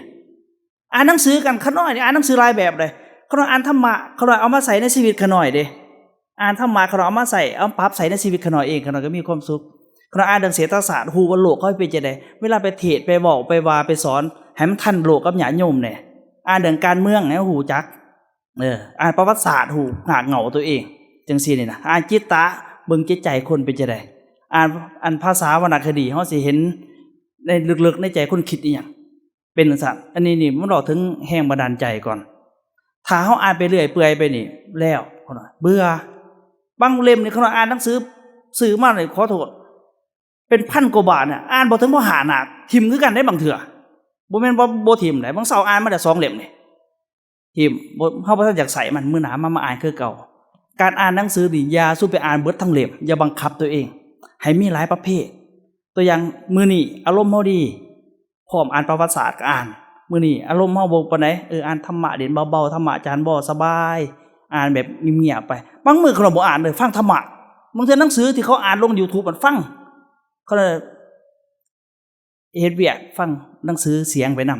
ອ່ານໜັງສືກັນ ຂ້ານ້ອຍນີ້ອ່ານໜັງສືຫຼາຍແບບເດ້ ຂ້ານ້ອຍອ່ານທຳມະ ຂ້ານ້ອຍເອົາມາໃຊ້ໃນຊີວິດຂ້ານ້ອຍເດ້ ອ່ານທຳມະ ຂ້ານ້ອຍເອົາມາໃຊ້ ເອົາປັບໃຊ້ໃນຊີວິດຂ້ານ້ອຍເອງ ຂ້ານ້ອຍກໍມີຄວາມສຸກ. ຂ້ານ້ອຍອ່ານເລື່ອງເສດຖະສາດ ຮູ້ວ່າໂລກເຮົາເປັນຈັ່ງໃດ ເວລາໄປເທດ ໄປເວົ້າ ໄປວ່າ ໄປສອນ ໃຫ້ມັນທັນໂລກກັບຍາດໂຍມແດ່ ອ່ານເລື່ອງການເມືອງໃຫ້ຮູ້ຈັກ ເອີ ອ່ານປະຫວັດສາດ ຮູ້ຮາກເຫງົ້າຕົວເອງ ຈັ່ງຊີ້ນີ້ນະ ອ່ານຈິດຕະ ເບິ່ງຈິດໃຈຄົນເປັນຈັ່ງໃດ ອ່ານ ອັນພາສາວັນນະຄະດີ ເຮົາຊິເຫັນໃນເລິກໆໃນໃຈຄົນຄິດອີ່ຫຍັງ ເປັນຈັ່ງຊັ້ນ. ອັນນີ້ນີ້ມັນເວົ້າເຖິງແຮງບັນດານໃຈກ່ອນ. ຖ້າເຮົາອ່ານໄປເລື້ອຍເປື່ອຍໄປນີ້ ແລ້ວ ເບື່ອ. ບາງເຫຼັ້ມນີ້ ຂະໜາດອ່ານໜັງສື ຊື້ມານີ້ ຂໍໂທດ ເປັນພັນກວ່າບາດນະ ອ່ານບໍ່ເຖິງພໍຫ້າໜ້າ ຖິ້ມຄືກັນເດ້ບາງເທື່ອ. ບໍ່ແມ່ນວ່າບໍ່ຖິ້ມໃດ ບາງເຊົ້າອ່ານມາໄດ້ສອງເຫຼັ້ມນີ້ ຖິ້ມ ບໍ່ ເຮົາບໍ່ທັນຢາກໃຊ້ມັນ ມື້ໜ້າມາ ມາອ່ານຄືເກົ່າ. ການອ່ານໜັງສືນີ້ ຢ່າສູ່ໄປອ່ານເບິດທັງເຫຼັ້ມ ຢ່າບັງຄັບຕົວເອງ ໃຫ້ມີຫຼາຍປະເພດ. ຕົວຢ່າງ ມື້ນີ້ອາລົມເຮົາດີ ພ້ອມອ່ານປະຫວັດສາດກໍອ່ານ. ມື້ນີ້ອາລົມເຮົາບໍ່ປານໃດ ເອີ ອ່ານທຳມະເດັ່ນເບົາໆ ທຳມະອາຈານບໍ່ສະບາຍ ອ່ານແບບງຽບໆໄປ. ບາງມື້ຂ້ອຍບໍ່ອ່ານເລີຍ ຟັງທຳມະ. ບາງເທື່ອໜັງສືທີ່ເຂົາອ່ານລົງຢູທູບມັນຟັງ ເຂົາເຮັດວຽກ ຟັງໜັງສືສຽງໄປນຳ.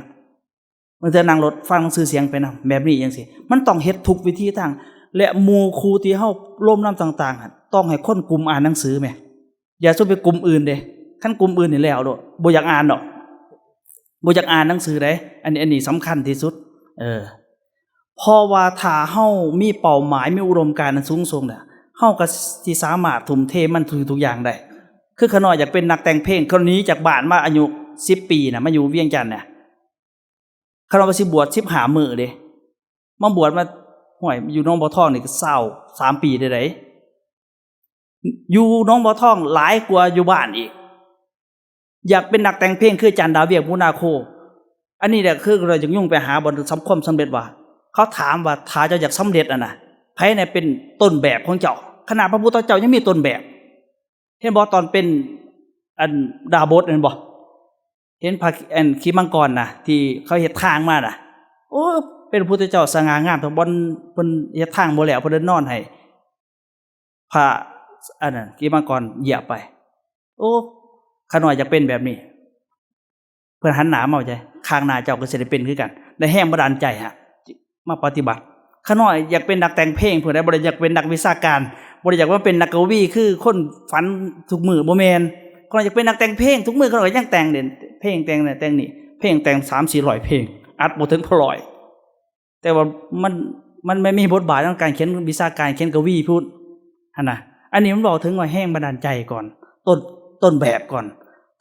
ບາງເທື່ອນັ່ງລົດ ຟັງໜັງສືສຽງໄປນຳ ແບບນີ້ຈັ່ງຊີ້. ມັນຕ້ອງເຮັດທຸກວິທີທາງ ແລະ ໝູ່ຄູ່ທີ່ເຮົາລົມນຳຕ່າງໆຫັ້ນ ຕ້ອງໃຫ້ຄົນກຸ່ມອ່ານໜັງສືແໝ່. ຢ່າສູ່ໄປກຸ່ມອື່ນເດ້ ຄັນກຸ່ມອື່ນນີ້ແລ້ວໂລດ ບໍ່ຢາກອ່ານດອກ ບໍ່ຢາກອ່ານໜັງສືໃດ. ອັນນີ້ ອັນນີ້ສຳຄັນທີ່ສຸດ ເອີ ເພາະວ່າຖ້າເຮົາມີເປົ້າໝາຍ ມີອຸດົມການອັນສູງສົ່ງນະ ເຮົາກໍຊິສາມາດທຸ່ມເທມັນທຸກໆຢ່າງໄດ້. ຄືຂ້ານ້ອຍຢາກເປັນນັກແຕ່ງເພງ ຂ້ານ້ອຍໜີຈາກບ້ານມາອາຍຸສິບປີນະ ມາຢູ່ວຽງຈັນນະ ຂ້ານ້ອຍວ່າຊິບວດສິບຫ້າມື້ເດ້ ມາບວດມາ ຫ້ວຍ ຢູ່ໜອງບົວທອງນີ້ກໍຊາວສາມປີໄດ້ໃດ. ຢູ່ໜອງບົວທອງຫຼາຍກວ່າຢູ່ບ້ານອີກ. ຢາກເປັນນັກແຕ່ງເພງຄືອາຈານດາວຽງ ພູນາໂຄ. ອັນນີ້ແຫຼະຄືເຮົາຈະຍົງໄປຫາບ່ອນສຳ ຄວາມສຳເລັດວ່າ ເຂົາຖາມວ່າ ຖ້າເຈົ້າຢາກສຳເລັດຫັ້ນນະ ໃຜແດ່ເປັນຕົ້ນແບບຂອງເຈົ້າ? ຂະໜາດພະພຸດທະເຈົ້າຍັງມີຕົ້ນແບບ. ເຫັນບໍ່ ຕອນເປັນ ອັນ ດາບົດແມ່ນບໍ່? ເຫັນພະ ອັນ ຂີບມັງກອນນະ ທີ່ເຂົາເຮັດທາງມານະ ໂອ້ ເປັນພະພຸດທະເຈົ້າສະຫງ່າງາມ ແຕ່ບ່ອນເພິ່ນເຮັດທາງບໍ່ແລ້ວ ເພິ່ນເລີຍນອນໃຫ້ ພະ ອັນນັ້ນ ກີບມັງກອນຢຽບໄປ. ໂອ້ ຂ້ານ້ອຍຢາກເປັນແບບນີ້. ເພິ່ນຫັນໜ້າມາວ່າ ຄາງໜ້າເຈົ້າກໍຊິໄດ້ເປັນຄືກັນ. ໄດ້ແຮງບັນດານໃຈຮະ ມາປະຕິບັດ. ຂ້ານ້ອຍຢາກເປັນນັກແຕ່ງເພງ ຜູ້ໃດບໍ່ໄດ້ຢາກເປັນນັກວິຊາການ ບໍ່ໄດ້ຢາກມາເປັນນັກກະວີ ຄືຄົນຝັນທຸກມື້ ບໍ່ແມ່ນ. ຂ້ານ້ອຍຢາກເປັນນັກແຕ່ງເພງ ທຸກມື້ຂ້ານ້ອຍກໍຍັງແຕ່ງເດ້ ເພງແຕ່ງນັ້ນແຕ່ງນີ້ ເພງແຕ່ງສາມສີ່ຮ້ອຍເພງ ອັດບໍ່ເຖິງພໍຮ້ອຍ. ແຕ່ວ່າມັນ ມັນ ມັນມີບົດບາດໃນການຂຽນວິຊາການ ຂຽນກະວີພຸ້ນຫັ້ນນະ. ອັນນີ້ມັນເວົ້າເຖິງວ່າແຮງບັນດານໃຈກ່ອນ ຕົ້ນ ຕົ້ນແບບກ່ອນ.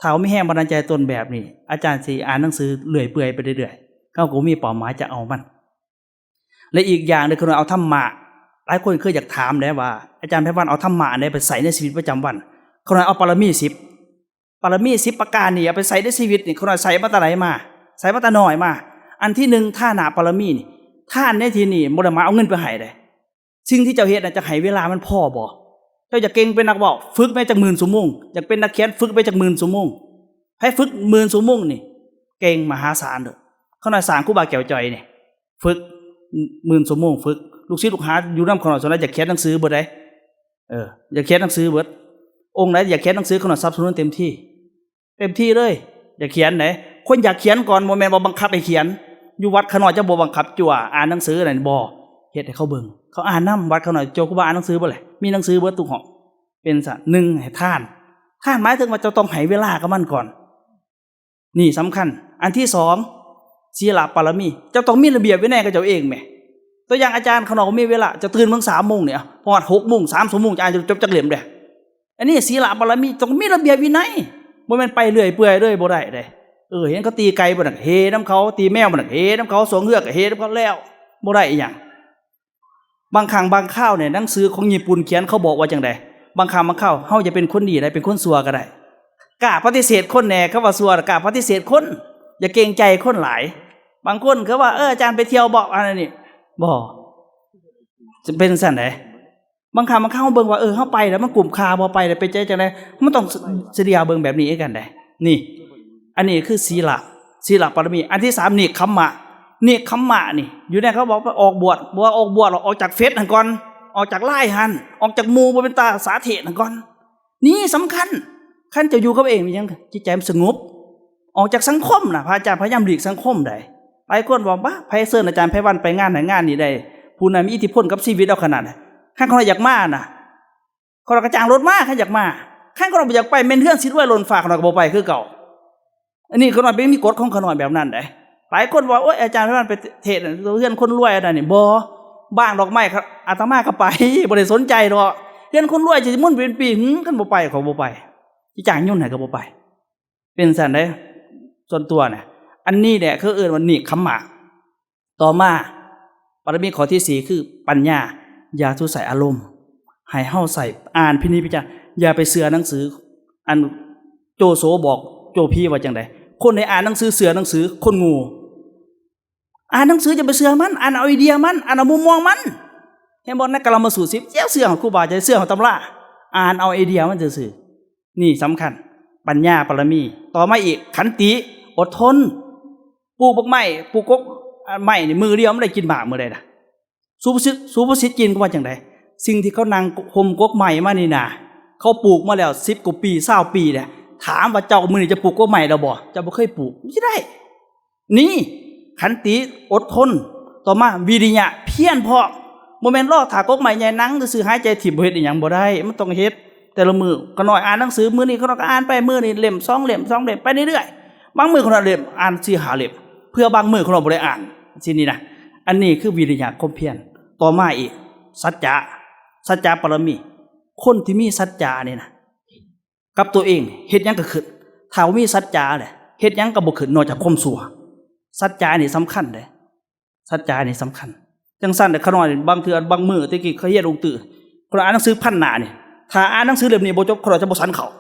ຖ້າເຮົາມີແຮງບັນດານໃຈຕົ້ນແບບນີ້ ອາຈານຊິອ່ານໜັງສືເລື້ອຍເປື່ອຍໄປເລື້ອຍໆ ເຮົາກໍມີເປົ້າໝາຍຈະເອົາມັນ. ແລະ ອີກຢ່າງໜຶ່ງ ຂ້ານ້ອຍເອົາທຳມະ ຫຼາຍຄົນເຄີຍຢາກຖາມແຫຼະວ່າ ອາຈານໄພວັນເອົາທຳມະອັນໃດໄປໃຊ້ໃນຊີວິດປະຈຳວັນ? ຂ້ານ້ອຍເອົາປາລະມີສິບ ປາລະມີສິບປະການນີ້ເອົາໄປໃຊ້ໃນຊີວິດນີ້ ຂ້ານ້ອຍໃຊ້ມາແຕ່ໃດມາ? ໃຊ້ມາແຕ່ນ້ອຍມາ. ອັນທີໜຶ່ງ ທານະປາລະມີນີ້ ທານໃນທີ່ນີ້ບໍ່ໄດ້ໝາຍເອົາເງິນໄປໃຫ້ເດ້. ສິ່ງທີ່ເຈົ້າເຮັດນະ ຈະໃຫ້ເວລາມັນພໍບໍ່? ເຈົ້າຢາກເກັ່ງເປັນນັກເວົ້າ ຝຶກແມ້ຈັກໝື່ນຊົ່ວໂມງ, ຢາກເປັນນັກຂຽນ ຝຶກແມ້ຈັກໝື່ນຊົ່ວໂມງ. ໃຜຝຶກໝື່ນຊົ່ວໂມງນີ້ ເກັ່ງມະຫາສານເດີ້. ຂ້ານ້ອຍສ້າງຄູບາແກ້ວຈ່ອຍນີ້ ຝຶກໝື່ນຊົ່ວໂມງ ຝຶກ ລູກສິດລູກຫາຢູ່ນຳຂ້ານ້ອຍ ສ່ວນຫຼາຍຢາກຂຽນໜັງສືເບິດໃດ. ເອີ ຢາກຂຽນໜັງສືເບິດ. ອົງໃດຢາກຂຽນໜັງສື ຂ້ານ້ອຍສະໜັບສະໜູນເຕັມທີ່ ເຕັມທີ່ເລີຍ. ຢາກຂຽນໃດ ຄົນຢາກຂຽນກ່ອນ ບໍ່ແມ່ນວ່າບັງຄັບໃຫ້ຂຽນ. ຢູ່ວັດຂ້ານ້ອຍຈະບໍ່ບັງຄັບຈົວ ອ່ານໜັງສືນັ້ນ ບໍ່ ເຮັດໃຫ້ເຂົາເບິ່ງ ເຂົາອ່ານນຳ. ວັດຂ້ານ້ອຍ ໂຈຄູບາອ່ານໜັງສືບໍ່ແຫຼະ? ມີໜັງສືເບິດທຸກຫ້ອງ. ເປັນຊັ້ນ ໜຶ່ງ ໃຫ້ທານ. ທານໝາຍເຖິງວ່າເຈົ້າຕ້ອງໃຫ້ເວລາກັບມັນກ່ອນ. ນີ້ສຳຄັນ. ອັນທີສອງ ສີລະປາລະມີ ເຈົ້າຕ້ອງມີລະບຽບວິໄນກັບເຈົ້າເອງແໝ່. ຕົວຢ່າງອາຈານຂ້ານ້ອຍມີເວລາ ຈະຕື່ນເບິ່ງສາມໂມງນີ້ ຮອດຫົກໂມງ ສາມຊົ່ວໂມງ ຈະອ່ານຈົບຈັກເຫຼັ້ມເດ້. ອັນນີ້ສີລະປາລະມີ ຕ້ອງມີລະບຽບວິໄນ ບໍ່ແມ່ນໄປເລື້ອຍເປື່ອຍເລີຍ ບໍ່ໄດ້ເດ້. ເອີ ເຫັນເຂົາຕີໄກ່ບໍ່ນັ້ນ ເຮນຳເຂົາ, ຕີແມວບໍ່ນັ້ນ ເຮນຳເຂົາ, ສົງເຮືອກະເຮນຳເຂົາ ແລ້ວບໍ່ໄດ້ອີ່ຫຍັງ. ບາງຄັ້ງບາງຄາວນີ້ ໜັງສືຂອງຍີ່ປຸ່ນຂຽນ ເຂົາບອກວ່າຈັ່ງໃດ? ບາງຄັ້ງບາງຄາວ ເຮົາຢ່າເປັນຄົນດີໄດ໋ ເປັນຄົນຊົ່ວກໍໄດ້. ກ້າປະຕິເສດຄົນແດ່ ຄຳວ່າຊົ່ວ ກ້າປະຕິເສດຄົນ ຢ່າເກງໃຈຄົນຫຼາຍ. ບາງຄົນກໍວ່າ ເອີ ອາຈານໄປທ່ຽວບໍ່ ອັນນີ້ ບໍ່ ຈະເປັນຊັ້ນໃດ. ບາງຄັ້ງບາງຄາວເຮົາເບິ່ງວ່າ ເອີ ເຮົາໄປແລ້ວມັນກຸ້ມຄ່າບໍ່ ໄປແລ້ວເປັນໃຈຈັ່ງໃດ ມັນຕ້ອງສະເດຍເບິ່ງແບບນີ້ຄືກັນໃດ. ນີ້ ອັນນີ້ຄືສີລະ ສີລະບາລະມີ. ອັນທີສາມ ເນກຂຳມະ. ເນກຂຳມະນີ້ ຢູ່ໃນເຂົາບອກວ່າອອກບວດ ບໍ່ວ່າອອກບວດ ອອກຈາກເຟສຫັ້ນກ່ອນ ອອກຈາກລາຍຫັ້ນ ອອກຈາກໝູ່ບໍ່ເປັນຕາສາເທດຫັ້ນກ່ອນ. ນີ້ສຳຄັນ ຄັນເຈົ້າຢູ່ກັບເອງ ມີຫຍັງ ຈິດໃຈມັນສະຫງົບ ອອກຈາກສັງຄົມນະ. ພະອາຈານພະຍາຍາມຫຼີກສັງຄົມໃດ. ຫຼາຍຄົນບອກວ່າ ບາ ໃຜເຊີນອາຈານໄພວັນໄປງານນັ້ນງານນີ້ໄດ້ ຜູ້ນັ້ນມີອິດທິພົນກັບຊີວິດເຮົາຂະໜາດໃດ. ຄັນເຂົາຢາກມານະ ເຂົາກໍຈ້າງລົດມາ ຄັນຢາກມາ. ຄັນເຂົາບໍ່ຢາກໄປ ແມ່ນເຮືອນສິດລວຍລົ້ນຟ້າ ເຂົາກໍບໍ່ໄປຄືເກົ່າ. ອັນນີ້ຂະນ້ອຍໄປມີກົດຂອງຂະນ້ອຍແບບນັ້ນເດ້. ຫຼາຍຄົນວ່າ ໂອ້ຍ ອາຈານໄພວັນໄປເທດນະ ເຮືອນຄົນລວຍອັນນັ້ນນີ້ ບໍ່ ວາງດອກໄມ້ ອາດຕະມາກໍໄປ ບໍ່ໄດ້ສົນໃຈດອກ. ເຮືອນຄົນລວຍຊິໝູນເປັນປີ ຫື ຄັນບໍ່ໄປ ຂ້ອຍບໍ່ໄປ ຊິຈ້າງຍົນໃຫ້ກໍບໍ່ໄປ. ເປັນຊັ້ນເດ້ ສ່ວນຕົວນະ. ອັນນີ້ແຫຼະເຂົາເອີ້ນວ່າເນກຂຳມະ. ຕໍ່ມາ ບາລະມີຂໍ້ທີສີ່ ຄືປັນຍາ. ຢ່າສູ່ໃຊ້ອາລົມ ໃຫ້ເຮົາໃຊ້ອ່ານພິນິດພິຈາລະນາ ຢ່າໄປເຊື່ອໜັງສື ອັນໂຈໂສບອກໂຈພີວ່າຈັ່ງໃດ. ຄົນໃດອ່ານໜັງສືເຊື່ອໜັງສື ຄົນໂງ່. ອ່ານໜັງສືຢ່າໄປເຊື່ອມັນ ອ່ານເອົາໄອເດຍມັນ ອ່ານເອົາມຸມມອງມັນ. ເຫັນບໍ່ ໃນກາລະມະສູດສິບ ຢ່າເຊື່ອຂອງຄູບາອາຈານ ເຊື່ອຂອງຕຳລາ ອ່ານເອົາໄອເດຍມັນຊື່ໆ. ນີ້ສຳຄັນ ປັນຍາບາລະມີ. ຕໍ່ມາອີກ ຂັນຕິ ອົດທົນ. ປູກບັກໄມ້ ປູກກົກໄມ້ນີ້ ມື້ດຽວມັນໄດ້ກິນໝາກມື້ໃດນະ. ສຸພາສິດ ສຸພາສິດຈີນເຂົາວ່າຈັ່ງໃດ? ສິ່ງທີ່ເຂົານັ່ງຮົ່ມກົກໄມ້ມານີ້ນະ ເຂົາປູກມາແລ້ວສິບກວ່າປີ ຊາວປີແລ້ວ ຖາມວ່າເຈົ້າມື້ນີ້ຈະປູກກົກໄມ້ແລ້ວບໍ່? ເຈົ້າບໍ່ເຄີຍປູກ ມັນຊິໄດ້. ນີ້ ຂັນຕິ ອົດທົນ. ຕໍ່ມາ ວິລິຍະ ພຽນພ້ອມ. ບໍ່ແມ່ນລໍຖ້າກົກໄມ້ໃຫຍ່ນັ່ງຊື່ໆ ຫາຍໃຈຖິ້ມ ບໍ່ເຮັດອີ່ຫຍັງບໍ່ໄດ້ ມັນຕ້ອງເຮັດ. ແຕ່ລະມື້ ຂະນ້ອຍອ່ານໜັງສື ມື້ນີ້ຂະນ້ອຍກໍອ່ານໄປ ມື້ນີ້ເຫຼັ້ມສອງເຫຼັ້ມ ສອງເຫຼັ້ມ ໄປເລື້ອຍໆ. ບາງມື້ຂະນ້ອຍເຫຼັ້ມ ອ່ານສີ່ຫ້າເຫຼັ້ມ ເພື່ອບາງມື້ຂະນ້ອຍບໍ່ໄດ້ອ່ານ ຊີ້ນີ້ນະ. ອັນນີ້ຄືວິລິຍະ ຄວາມພຽນ. ຕໍ່ມາອີກ ສັດຈະ ສັດຈະບາລະມີ. ຄົນທີ່ມີສັດຈະນີ້ນະ ກັບຕົວເອງ ເຮັດຫຍັງກໍຂຶ້ນ. ຖ້າບໍ່ມີສັດຈະແຫຼະ ເຮັດຫຍັງກໍບໍ່ຂຶ້ນ ນອກຈາກຄວາມຊົ່ວ. ສັດຈະນີ້ສຳຄັນເດ້ ສັດຈະນີ້ສຳຄັນ. ຈັ່ງຊັ້ນແຫຼະ ຂະນ້ອຍບາງເທື່ອ ບາງມື້ ແຕ່ກີ້ເຄີຍຮຽນອົງຕື້ ຂະນ້ອຍອ່ານໜັງສືພັນໜ້ານີ້ ຖ້າອ່ານໜັງສືເຫຼັ້ມນີ້ບໍ່ຈົບ ຂະນ້ອຍຈະບໍ່ສັນເຂົ້າ.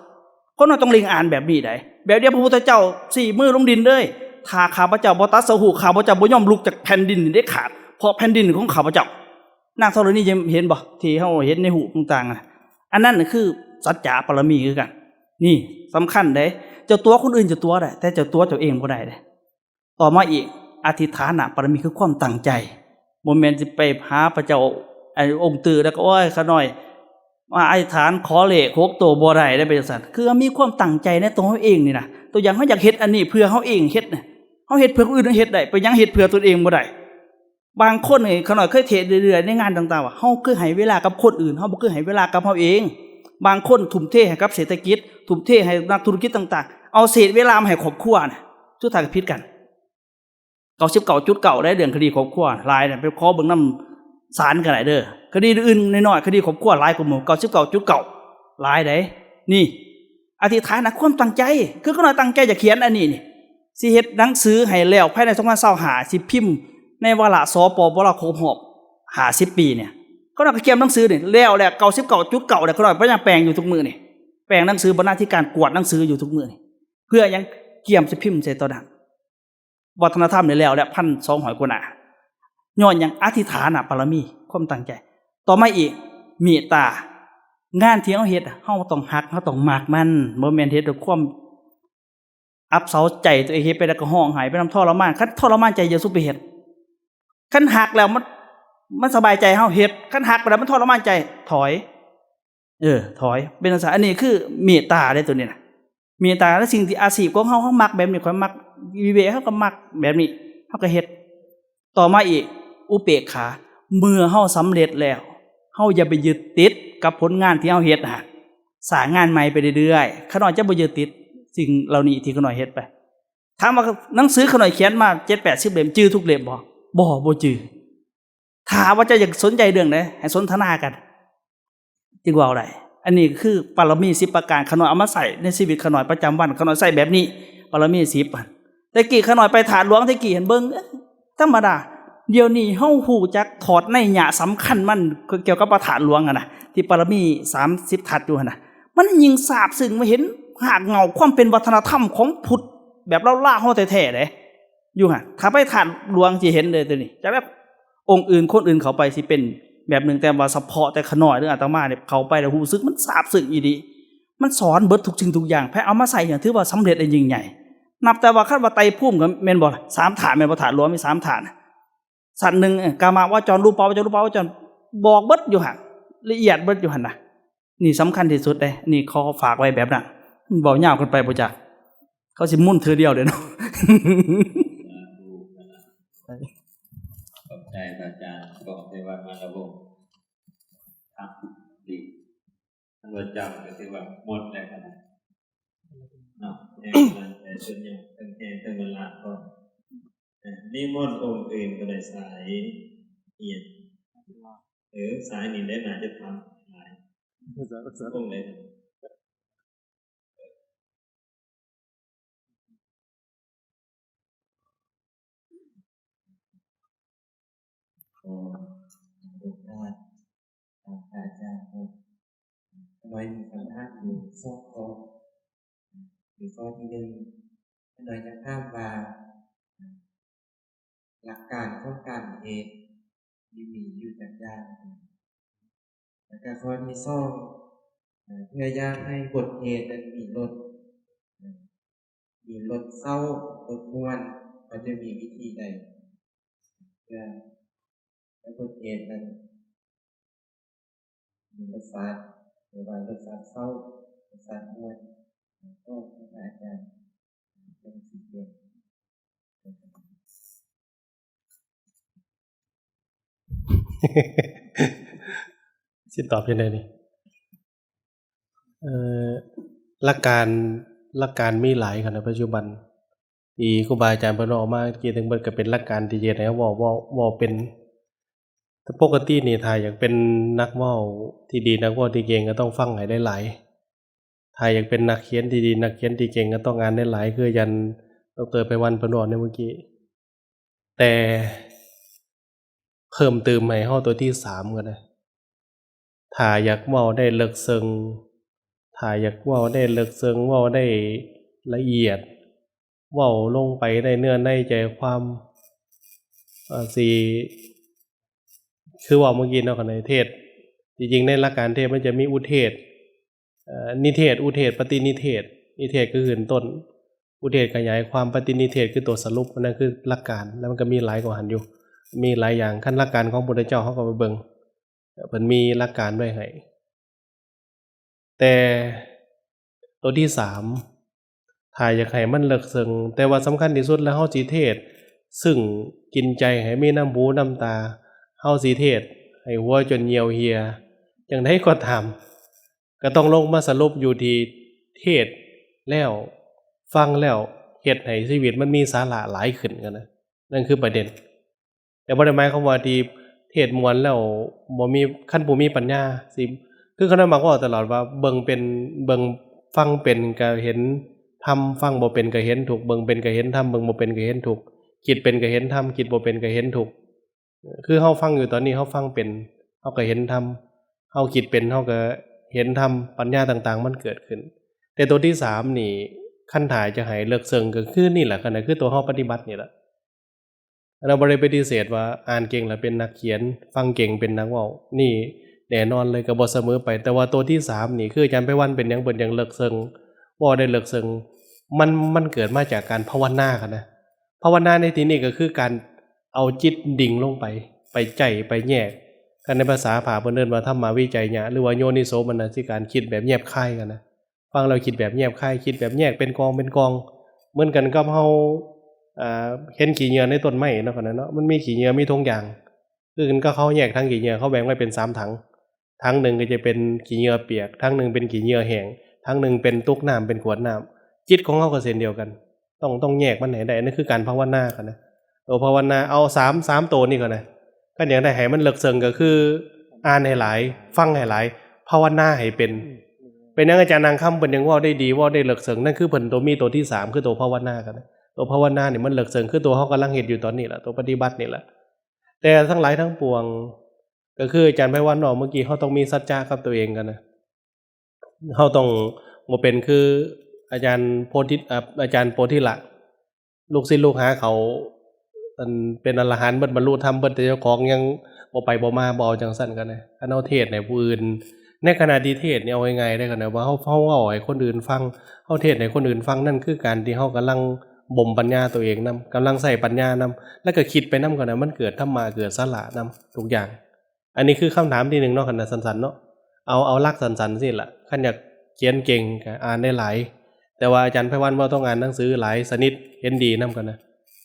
ຂະນ້ອຍຕ້ອງເລັ່ງອ່ານແບບນີ້ໃດ. ແບບດຽວພະພຸດທະເຈົ້າຊີ້ມືລົງດິນເລີຍ ຖ້າຂ້າພະເຈົ້າບໍ່ຕັດສະຮູ້ ຂ້າພະເຈົ້າບໍ່ຍອມລຸກຈາກແຜ່ນດິນນີ້ເດັດຂາດ ເພາະແຜ່ນດິນຂອງຂ້າພະເຈົ້າ. ນາງທໍລະນີ ເຫັນບໍ່ ທີ່ເຮົາເຫັນໃນຮູບຕ່າງໆນະ ອັນນັ້ນຄືສັດຈະບາລະມີຄືກັນ. ນີ້ສຳຄັນເດ້. ເຈົ້າຕົວະຄົນອື່ນເຈົ້າຕົວະໄດ້ ແຕ່ເຈົ້າຕົວະເຈົ້າເອງບໍ່ໄດ້ເດ້. ຕໍ່ມາອີກ ອະທິຖານະບາລະມີ ຄືຄວາມຕັ້ງໃຈ. ບໍ່ແມ່ນຊິໄປຫາພະເຈົ້າ ໄອ້ອົງຕື້ ແລ້ວກໍ ໂອ້ຍ ຂ້ານ້ອຍມາອະທິຖານຂໍເລກຫົກໂຕບໍ່ໄດ້ເດ້ ເປັນຈັ່ງຊັ້ນ. ຄືເຮົາມີຄວາມຕັ້ງໃຈໃນຕົວເຮົາເອງນີ້ນະ. ຕົວຢ່າງ ເຮົາຢາກເຮັດອັນນີ້ເພື່ອເຮົາເອງເຮັດນະ ເຮົາເຮັດເພື່ອຄົນອື່ນ ເຮົາເຮັດໄດ້ ເປັນຫຍັງເຮັດເພື່ອຕົນເອງບໍ່ໄດ້? ບາງຄົນນີ້ ຂ້ານ້ອຍເຄີຍເທດເລື້ອຍໆໃນງານຕ່າງໆ ວ່າເຮົາຄືໃຫ້ເວລາກັບຄົນອື່ນ ເຮົາບໍ່ຄືໃຫ້ເວລາກັບເຮົາເອງ. ບາງຄົນທຸ່ມເທໃຫ້ກັບເສດຖະກິດ ທຸ່ມເທໃຫ້ນັກທຸລະກິດຕ່າງໆ ເອົາເສດເວລາມາໃຫ້ຄອບຄົວນະ ສຸດທ້າຍກໍຜິດກັນ. ເກົ້າສິບເກົ້າຈຸດເກົ້າ ໄດ້ເລື່ອງຄະດີຄອບຄົວຫຼາຍນະ ໄປຂໍເບິ່ງນຳສານກໍໄດ້ເດີ. ຄະດີອື່ນໆນ້ອຍໆ ຄະດີຄອບຄົວຫຼາຍກວ່າໝູ່ ເກົ້າສິບເກົ້າຈຸດເກົ້າ ຫຼາຍໃດ໋. ນີ້ ອະທິຖານນະ ຄວາມຕັ້ງໃຈ ຄືຂ້ານ້ອຍຕັ້ງໃຈຈະຂຽນອັນນີ້ນີ້ ຊິເຮັດໜັງສືໃຫ້ແລ້ວພາຍໃນສອງພັນຊາວຫ້າ ຊິພິມໃນວາລະ ສປປ ລາວ ຄົບຮອບຫ້າສິບປີນີ້. ຂ້ານ້ອຍກໍກຽມໜັງສືນີ້ແລ້ວແຫຼະ ເກົ້າສິບເກົ້າຈຸດເກົ້າ ແລ້ວ ຂ້ານ້ອຍພະຍາຍາມແປງຢູ່ທຸກມື້ນີ້ ແປງໜັງສື ບັນນາທິການກວດໜັງສືຢູ່ທຸກມື້ນີ້ ເພື່ອຫຍັງ? ກຽມຊິພິມໃສ່ໂຕນັ້ນ. ວັດທະນະທຳນີ້ແລ້ວແຫຼະ ພັນສອງຮ້ອຍກວ່າໜ້າ. ຍ້ອນຫຍັງ? ອະທິຖານນະບາລະມີ ຄວາມຕັ້ງໃຈ. ຕໍ່ມາອີກ ເມດຕາ. ງານທີ່ເຮົາເຮັດ ເຮົາຕ້ອງຮັກ ເຮົາຕ້ອງມັກມັນ ບໍ່ແມ່ນເຮັດດ້ວຍຄວາມອັບເຊົາໃຈຕົວເອງ ເຮັດໄປແລ້ວກໍຮ້ອງໄຫ້ໄປນຳ ທໍລະມານ. ຄັນທໍລະມານໃຈ ຢ່າສູ່ໄປເຮັດ. ຄັນຮັກແລ້ວມັນ ມັນສະບາຍໃຈ ເຮົາເຮັດ. ຄັນຮັກໄປແລ້ວມັນທໍລະມານໃຈ ຖອຍ. ເອີ ຖອຍ ເປັນຈັ່ງຊັ້ນ. ອັນນີ້ຄືເມດຕາເດ້ ໂຕນີ້ນະ. ເມດຕາ ແລະ ສິ່ງທີ່ອາຊີບຂອງເຮົາ ເຮົາມັກແບບນີ້ ຂ້ອຍມັກ ວິເວກ ເຮົາກໍມັກແບບນີ້ ເຮົາກໍເຮັດ. ຕໍ່ມາອີກ ອຸເບກຂາ. ເມື່ອເຮົາສຳເລັດແລ້ວ ເຮົາຢ່າໄປຍຶດຕິດກັບຜົນງານທີ່ເຮົາເຮັດຫັ້ນ ສ້າງງານໃໝ່ໄປເລື້ອຍໆ. ຂະນ້ອຍຈະບໍ່ຍຶດຕິດສິ່ງເຫຼົ່ານີ້ທີ່ຂະນ້ອຍເຮັດໄປ. ຖາມວ່າໜັງສືຂະນ້ອຍຂຽນມາເຈັດແປດສິບເຫຼັ້ມ ຈື່ທຸກເຫຼັ້ມບໍ່? ບໍ່ ບໍ່ຈື່. ຖ້າວ່າເຈົ້າຢາກສົນໃຈເລື່ອງໃດ ໃຫ້ສົນທະນາກັນ ຈຶ່ງເວົ້າໄດ້. ອັນນີ້ຄືບາລະມີສິບປະການ ຂະນ້ອຍເອົາມາໃຊ້ໃນຊີວິດຂະນ້ອຍປະຈຳວັນ ຂະນ້ອຍໃຊ້ແບບນີ້ ບາລະມີສິບ. ແຕ່ກີ້ຂະນ້ອຍໄປທາດຫຼວງ ແຕ່ກີ້ຫັ້ນເບິ່ງ ເອີ ທຳມະດາ. ດຽວນີ້ເຮົາຮູ້ຈັກຖອດໄນຍະສຳຄັນມັນ ກ່ຽວກັບພະທາດຫຼວງຫັ້ນນະ ທີ່ປາລະມີສາມສິບທັດຢູ່ຫັ້ນນະ ມັນຍິ່ງຊາບຊຶ້ງມາເຫັນຮາກເຫງົ້າຄວາມເປັນວັດທະນະທຳຂອງພຸດແບບລາວໆເຮົາແທ້ໆເດ້. ຢູ່ຫັ້ນ ຖ້າໄປທາດຫຼວງຊິເຫັນເດ້ໂຕນີ້ ຈັກແລ້ວອົງອື່ນຄົນອື່ນເຂົ້າໄປຊິເປັນແບບໜຶ່ງ ແຕ່ວ່າສະເພາະແຕ່ຂ້ານ້ອຍ ຫຼືອາດຕະມານີ້ເຂົ້າໄປແລ້ວຮູ້ສຶກມັນຊາບຊຶ້ງອີ່ຫຼີ ມັນສອນເບິດທຸກສິ່ງທຸກຢ່າງ ໃຜເອົາມາໃຊ້ຫຍັງ ຖືວ່າສຳເລັດ ແລະ ຍິ່ງໃຫຍ່. ນັບແຕ່ວ່າ ຄັນວ່າໄຕພູມກໍແມ່ນບໍ່ ສາມທາດແມ່ນບໍ່ ທາດຫຼວງມີສາມທາດ ຊັ້ນໜຶ່ງ ເອີ ກາມາວະຈອນ ຮູປາວະຈອນ ຮູປາວະຈອນ ບອກເບິດຢູ່ຫັ້ນ ລະອຽດເບິດຢູ່ຫັ້ນນະ. ນີ້ສຳຄັນທີ່ສຸດເດ້ ນີ້ຂໍຝາກໄວ້ແບບນັ້ນ ເວົ້າຍາວເກີນໄປບໍ່ຈັກ ເຂົາຊິໝຸນເທື່ອດຽວເດ້ເນາະ. ຂອບໃຈພະອາຈານ ຂອບໃຈວັດມາລະວົງ ຄັບ ດີ ທ່ານວ່າຈຳກໍຖືວ່າໝົດແລ້ວກັນນະ ເນາະ ແຫ່ງເພິ່ນ ແຕ່ສ່ວນໃຫຍ່ເພິ່ນແຫ່ເພິ່ນເວລາກ່ອນ ເອີ ນິມົນອົງອື່ນກໍໄດ້ ສາຍອີ່ຫຍັງ ເອີ ສາຍນີ້ແຫຼະໜ້າຈະຖາມຫຼາຍ ອົງໃດ? ຂໍອະນຸຍາດຖາມພະອາຈານເນາະ ຂ້ານ້ອຍມີຄຳຖາມຢູ່ສອງຂໍ້ ຄືຂໍ້ທີໜຶ່ງ ຂ້ານ້ອຍຢາກຖາມວ່າ ຫຼັກການຂອງການເທດ ມີ ມີຢູ່ຈັກຢ່າງ? ແລ້ວກໍຂໍ້ທີສອງ ເອີ ເພື່ອຢາກໃຫ້ບົດເທດນັ້ນມີລົດ ເອີ ມີລົດເສົ້າ ລົດມ່ວນ ເຮົາຈະມີວິທີໃດ ເພື່ອໃຫ້ບົດເທດນັ້ນມີລົດຊາດ ຫຼືວ່າລົດຊາດເສົ້າ ລົດຊາດມ່ວນ ກໍໃຫ້ພະອາຈານ ຊິຕອບຈັ່ງໃດນີ້? ເອີ ຫຼັກການ ຫຼັກການມີຫຼາຍຂະນະ ປັດຈຸບັນ ທີ່ຄູບາອາຈານເພິ່ນເວົ້າມາເມື່ອກີ້ທັງເບິດ ກໍເປັນຫຼັກການທີ່ເຮັດໃຫ້ເຮົາເວົ້າ ເວົ້າ ເວົ້າເປັນ. ແຕ່ປົກກະຕິນີ້ ຖ້າຢາກເປັນນັກເວົ້າທີ່ດີ ນັກເວົ້າທີ່ເກັ່ງ ກໍຕ້ອງຟັງໃຫ້ຫຼາຍໆ. ຖ້າຢາກເປັນນັກຂຽນທີ່ດີ ນັກຂຽນທີ່ເກັ່ງ ກໍຕ້ອງອ່ານຫຼາຍໆ ຄືອາຈານ ດຣ ໄພວັນ ເພິ່ນເວົ້າໃນເມື່ອກີ້. ແຕ່ເພີ່ມຕື່ມໃຫ້ເຮົາຕົວທີສາມກໍໄດ້. ຖ້າຢາກເວົ້າໄດ້ເລິກເຊິ່ງ ຖ້າຢາກເວົ້າໄດ້ເລິກເຊິ່ງ ເວົ້າໄດ້ລະອຽດ ເວົ້າລົງໄປໃນເນື້ອໃນໃຈຄວາມ ເອີ ຊິ ຄືເວົ້າເມື່ອກີ້ເນາະ ຄັນໃນເທດ ທີ່ຈິງໃນຫຼັກການເທດມັນຈະມີອຸເທດ ເອີ ນິເທດ ອຸເທດ ປະຕິນິເທດ. ນິເທດຄືຂຶ້ນຕົ້ນ ອຸເທດຂະຫຍາຍຄວາມ ປະຕິນິເທດຄືຕົວສະຫຼຸບ. ອັນນັ້ນຄືຫຼັກການ ແລ້ວມັນກໍມີຫຼາຍກວ່າຫັ້ນຢູ່ ມີຫຼາຍຢ່າງ. ຄັນຫຼັກການຂອງພຸດທະເຈົ້າ ເຮົາກໍໄປເບິ່ງ ເພິ່ນມີຫຼັກການໄວ້ໃຫ້. ແຕ່ຕົວທີສາມ ຖ້າຢາກໃຫ້ມັນເລິກເຊິ່ງ ແຕ່ວ່າສຳຄັນທີ່ສຸດແລ້ວ ເຮົາຊິເທດ ຊຶ່ງກິນໃຈໃຫ້ມີນ້ຳຫູນ້ຳຕາ ເຮົາຊິເທດໃຫ້ຫົວຈົນຫ່ຽວເຫ່ຍ ຈັ່ງໃດກໍຕາມ ກໍຕ້ອງລົງມາສະຫຼຸບຢູ່ທີ່ເທດແລ້ວ ຟັງແລ້ວ ເຮັດໃຫ້ຊີວິດມັນມີສາລະຫຼາຍຂຶ້ນຫັ້ນນະ. ນັ້ນຄືປະເດັນ. ແຕ່ບໍ່ໄດ້ໝາຍຄວາມວ່າທີ່ເທດມ່ວນແລ້ວບໍ່ມີ ຄັນຜູ້ມີປັນຍາຊິ ຄືຂ້ານ້ອຍມັກເວົ້າຕະຫຼອດວ່າ ເບິ່ງເປັນ ເບິ່ງ ຟັງເປັນກໍເຫັນທຳ ຟັງບໍ່ເປັນກໍເຫັນທຸກ ເບິ່ງເປັນກໍເຫັນທຳ ເບິ່ງບໍ່ເປັນກໍເຫັນທຸກ ຄິດເປັນກໍເຫັນທຳ ຄິດບໍ່ເປັນກໍເຫັນທຸກ. ຄືເຮົາຟັງຢູ່ຕອນນີ້ ເຮົາຟັງເປັນ ເຮົາກໍເຫັນທຳ ເຮົາຄິດເປັນ ເຮົາກໍເຫັນທຳ ປັນຍາຕ່າງໆມັນເກີດຂຶ້ນ. ແຕ່ຕົວທີສາມນີ້ ຄັນຖ້າຈະໃຫ້ເລິກເຊິ່ງກໍຄືນີ້ແຫຼະ ກໍຄືຕົວເຮົາປະຕິບັດນີ້ແຫຼະ. ອັນນັ້ນບໍ່ໄດ້ປະຕິເສດວ່າອ່ານເກັ່ງແລ້ວເປັນນັກຂຽນ ຟັງເກັ່ງເປັນນັກເວົ້າ ນີ້ແນ່ນອນເລີຍ ກໍບໍ່ສະເໝີໄປ. ແຕ່ວ່າຕົວທີສາມນີ້ ຄືອາຈານໄພວັນເປັນຫຍັງ ເພິ່ນຈັ່ງເລິກເຊິ່ງ ເວົ້າໄດ້ເລິກເຊິ່ງ ມັນ ມັນເກີດມາຈາກການພາວະນາຫັ້ນນະ. ພາວະນາໃນທີ່ນີ້ກໍຄືການເອົາຈິດດິ່ງລົງໄປ ໄປໃຈ ໄປແຍກ. ຄັນໃນພາສາພາເພິ່ນເອີ້ນວ່າທຳມະວິໄຈຍະ ຫຼືວ່າໂຍນິໂສມະນະສິການ ຄິດແບບແຍບຄາຍຫັ້ນນະ. ຟັງແລ້ວຄິດແບບແຍບຄາຍ ຄິດແບບແຍກເປັນກອງເປັນກອງ ເໝືອນກັນກັບເຮົາ ເອີ ເຫັນຂີ້ເຫຍື້ອໃນຕົ້ນໄມ້ເນາະ ຂະນັ້ນເນາະ ມັນມີຂີ້ເຫຍື້ອ ມີຖົງຢາງ ຄືກັນກັບເຮົາແຍກຖັງຂີ້ເຫຍື້ອ ເຮົາແບ່ງໄວ້ເປັນສາມຖັງ ຖັງໜຶ່ງກໍຈະເປັນຂີ້ເຫຍື້ອປຽກ ຖັງໜຶ່ງເປັນຂີ້ເຫຍື້ອແຫ້ງ ຖັງໜຶ່ງເປັນຕຸກນ້ຳ ເປັນຂວດນ້ຳ. ຈິດຂອງເຮົາກໍເຊັ່ນດຽວກັນ ຕ້ອງ ຕ້ອງແຍກມັນໃຫ້ໄດ້. ອັນນັ້ນຄືການພາວະນາຫັ້ນນະ. ໂຕພາວະນາ ເອົາສາມ ສາມໂຕນີ້ກ່ອນນະ. ຄັນຢາກໄດ້ໃຫ້ມັນເລິກເຊິ່ງກໍຄືອ່ານໃຫ້ຫຼາຍ ຟັງໃຫ້ຫຼາຍ ພາວະນາໃຫ້ເປັນ. ເປັນຫຍັງອາຈານນາງຄຳເພິ່ນຍັງເວົ້າໄດ້ດີ ເວົ້າໄດ້ເລິກເຊິ່ງ? ນັ້ນຄືເພິ່ນໂຕມີໂຕທີສາມ ຄືໂຕພາວະນາກັນ. ໂຕພາວະນານີ້ມັນເລິກເຊິ່ງ ຄືໂຕເຮົາກຳລັງເຮັດຢູ່ຕອນນີ້ລະ ໂຕປະຕິບັດນີ້ລະ. ແຕ່ທັງຫຼາຍທັງປວງ ກໍຄືອາຈານໄພວັນເວົ້າເມື່ອກີ້ ເຮົາຕ້ອງມີສັດຈະກັບຕົວເອງກັນນະ. ເຮົາຕ້ອງບໍ່ເປັນຄືອາຈານໂພທິ ອາ ອາຈານໂປທິລະ ລູກສິດລູກຫາເຂົາ ອັນເປັນອະລະຫັນເບິດ ບັນລຸທຳເບິດ ແຕ່ເຈົ້າຂອງຍັງບໍ່ໄປບໍ່ມາ ບໍ່ເອົາຈັ່ງຊັ້ນກໍໄດ້. ຄັນເຮົາເທດໃຫ້ຜູ້ອື່ນ ໃນຂະນະທີ່ເທດນີ້ ເອົາງ່າຍໆເດ້ ກໍໄດ້ວ່າເຮົາ ເຮົາເວົ້າໃຫ້ຄົນອື່ນຟັງ ເຮົາເທດໃຫ້ຄົນອື່ນຟັງ ນັ້ນຄືການທີ່ເຮົາກຳລັງບົ່ມປັນຍາຕົວເອງນຳ ກຳລັງໃຊ້ປັນຍານຳ ແລ້ວກໍຄິດໄປນຳ ກໍໄດ້ ມັນເກີດທຳມະ ເກີດສາລະນຳທຸກຢ່າງ. ອັນນີ້ຄືຄຳຖາມທີໜຶ່ງເນາະ ຄັນວ່າສັ້ນໆເນາະ ເອົາ ເອົາຫຼັກສັ້ນໆຊີ້ລະ ຄັນຢາກຂຽນເກັ່ງກໍອ່ານຫຼາຍໆ ແຕ່ວ່າອາຈານໄພວັນບໍ່ຕ້ອງອ່ານໜັງສືຫຼາຍຊະນິດ ເຫັນດີນຳກັນນະ.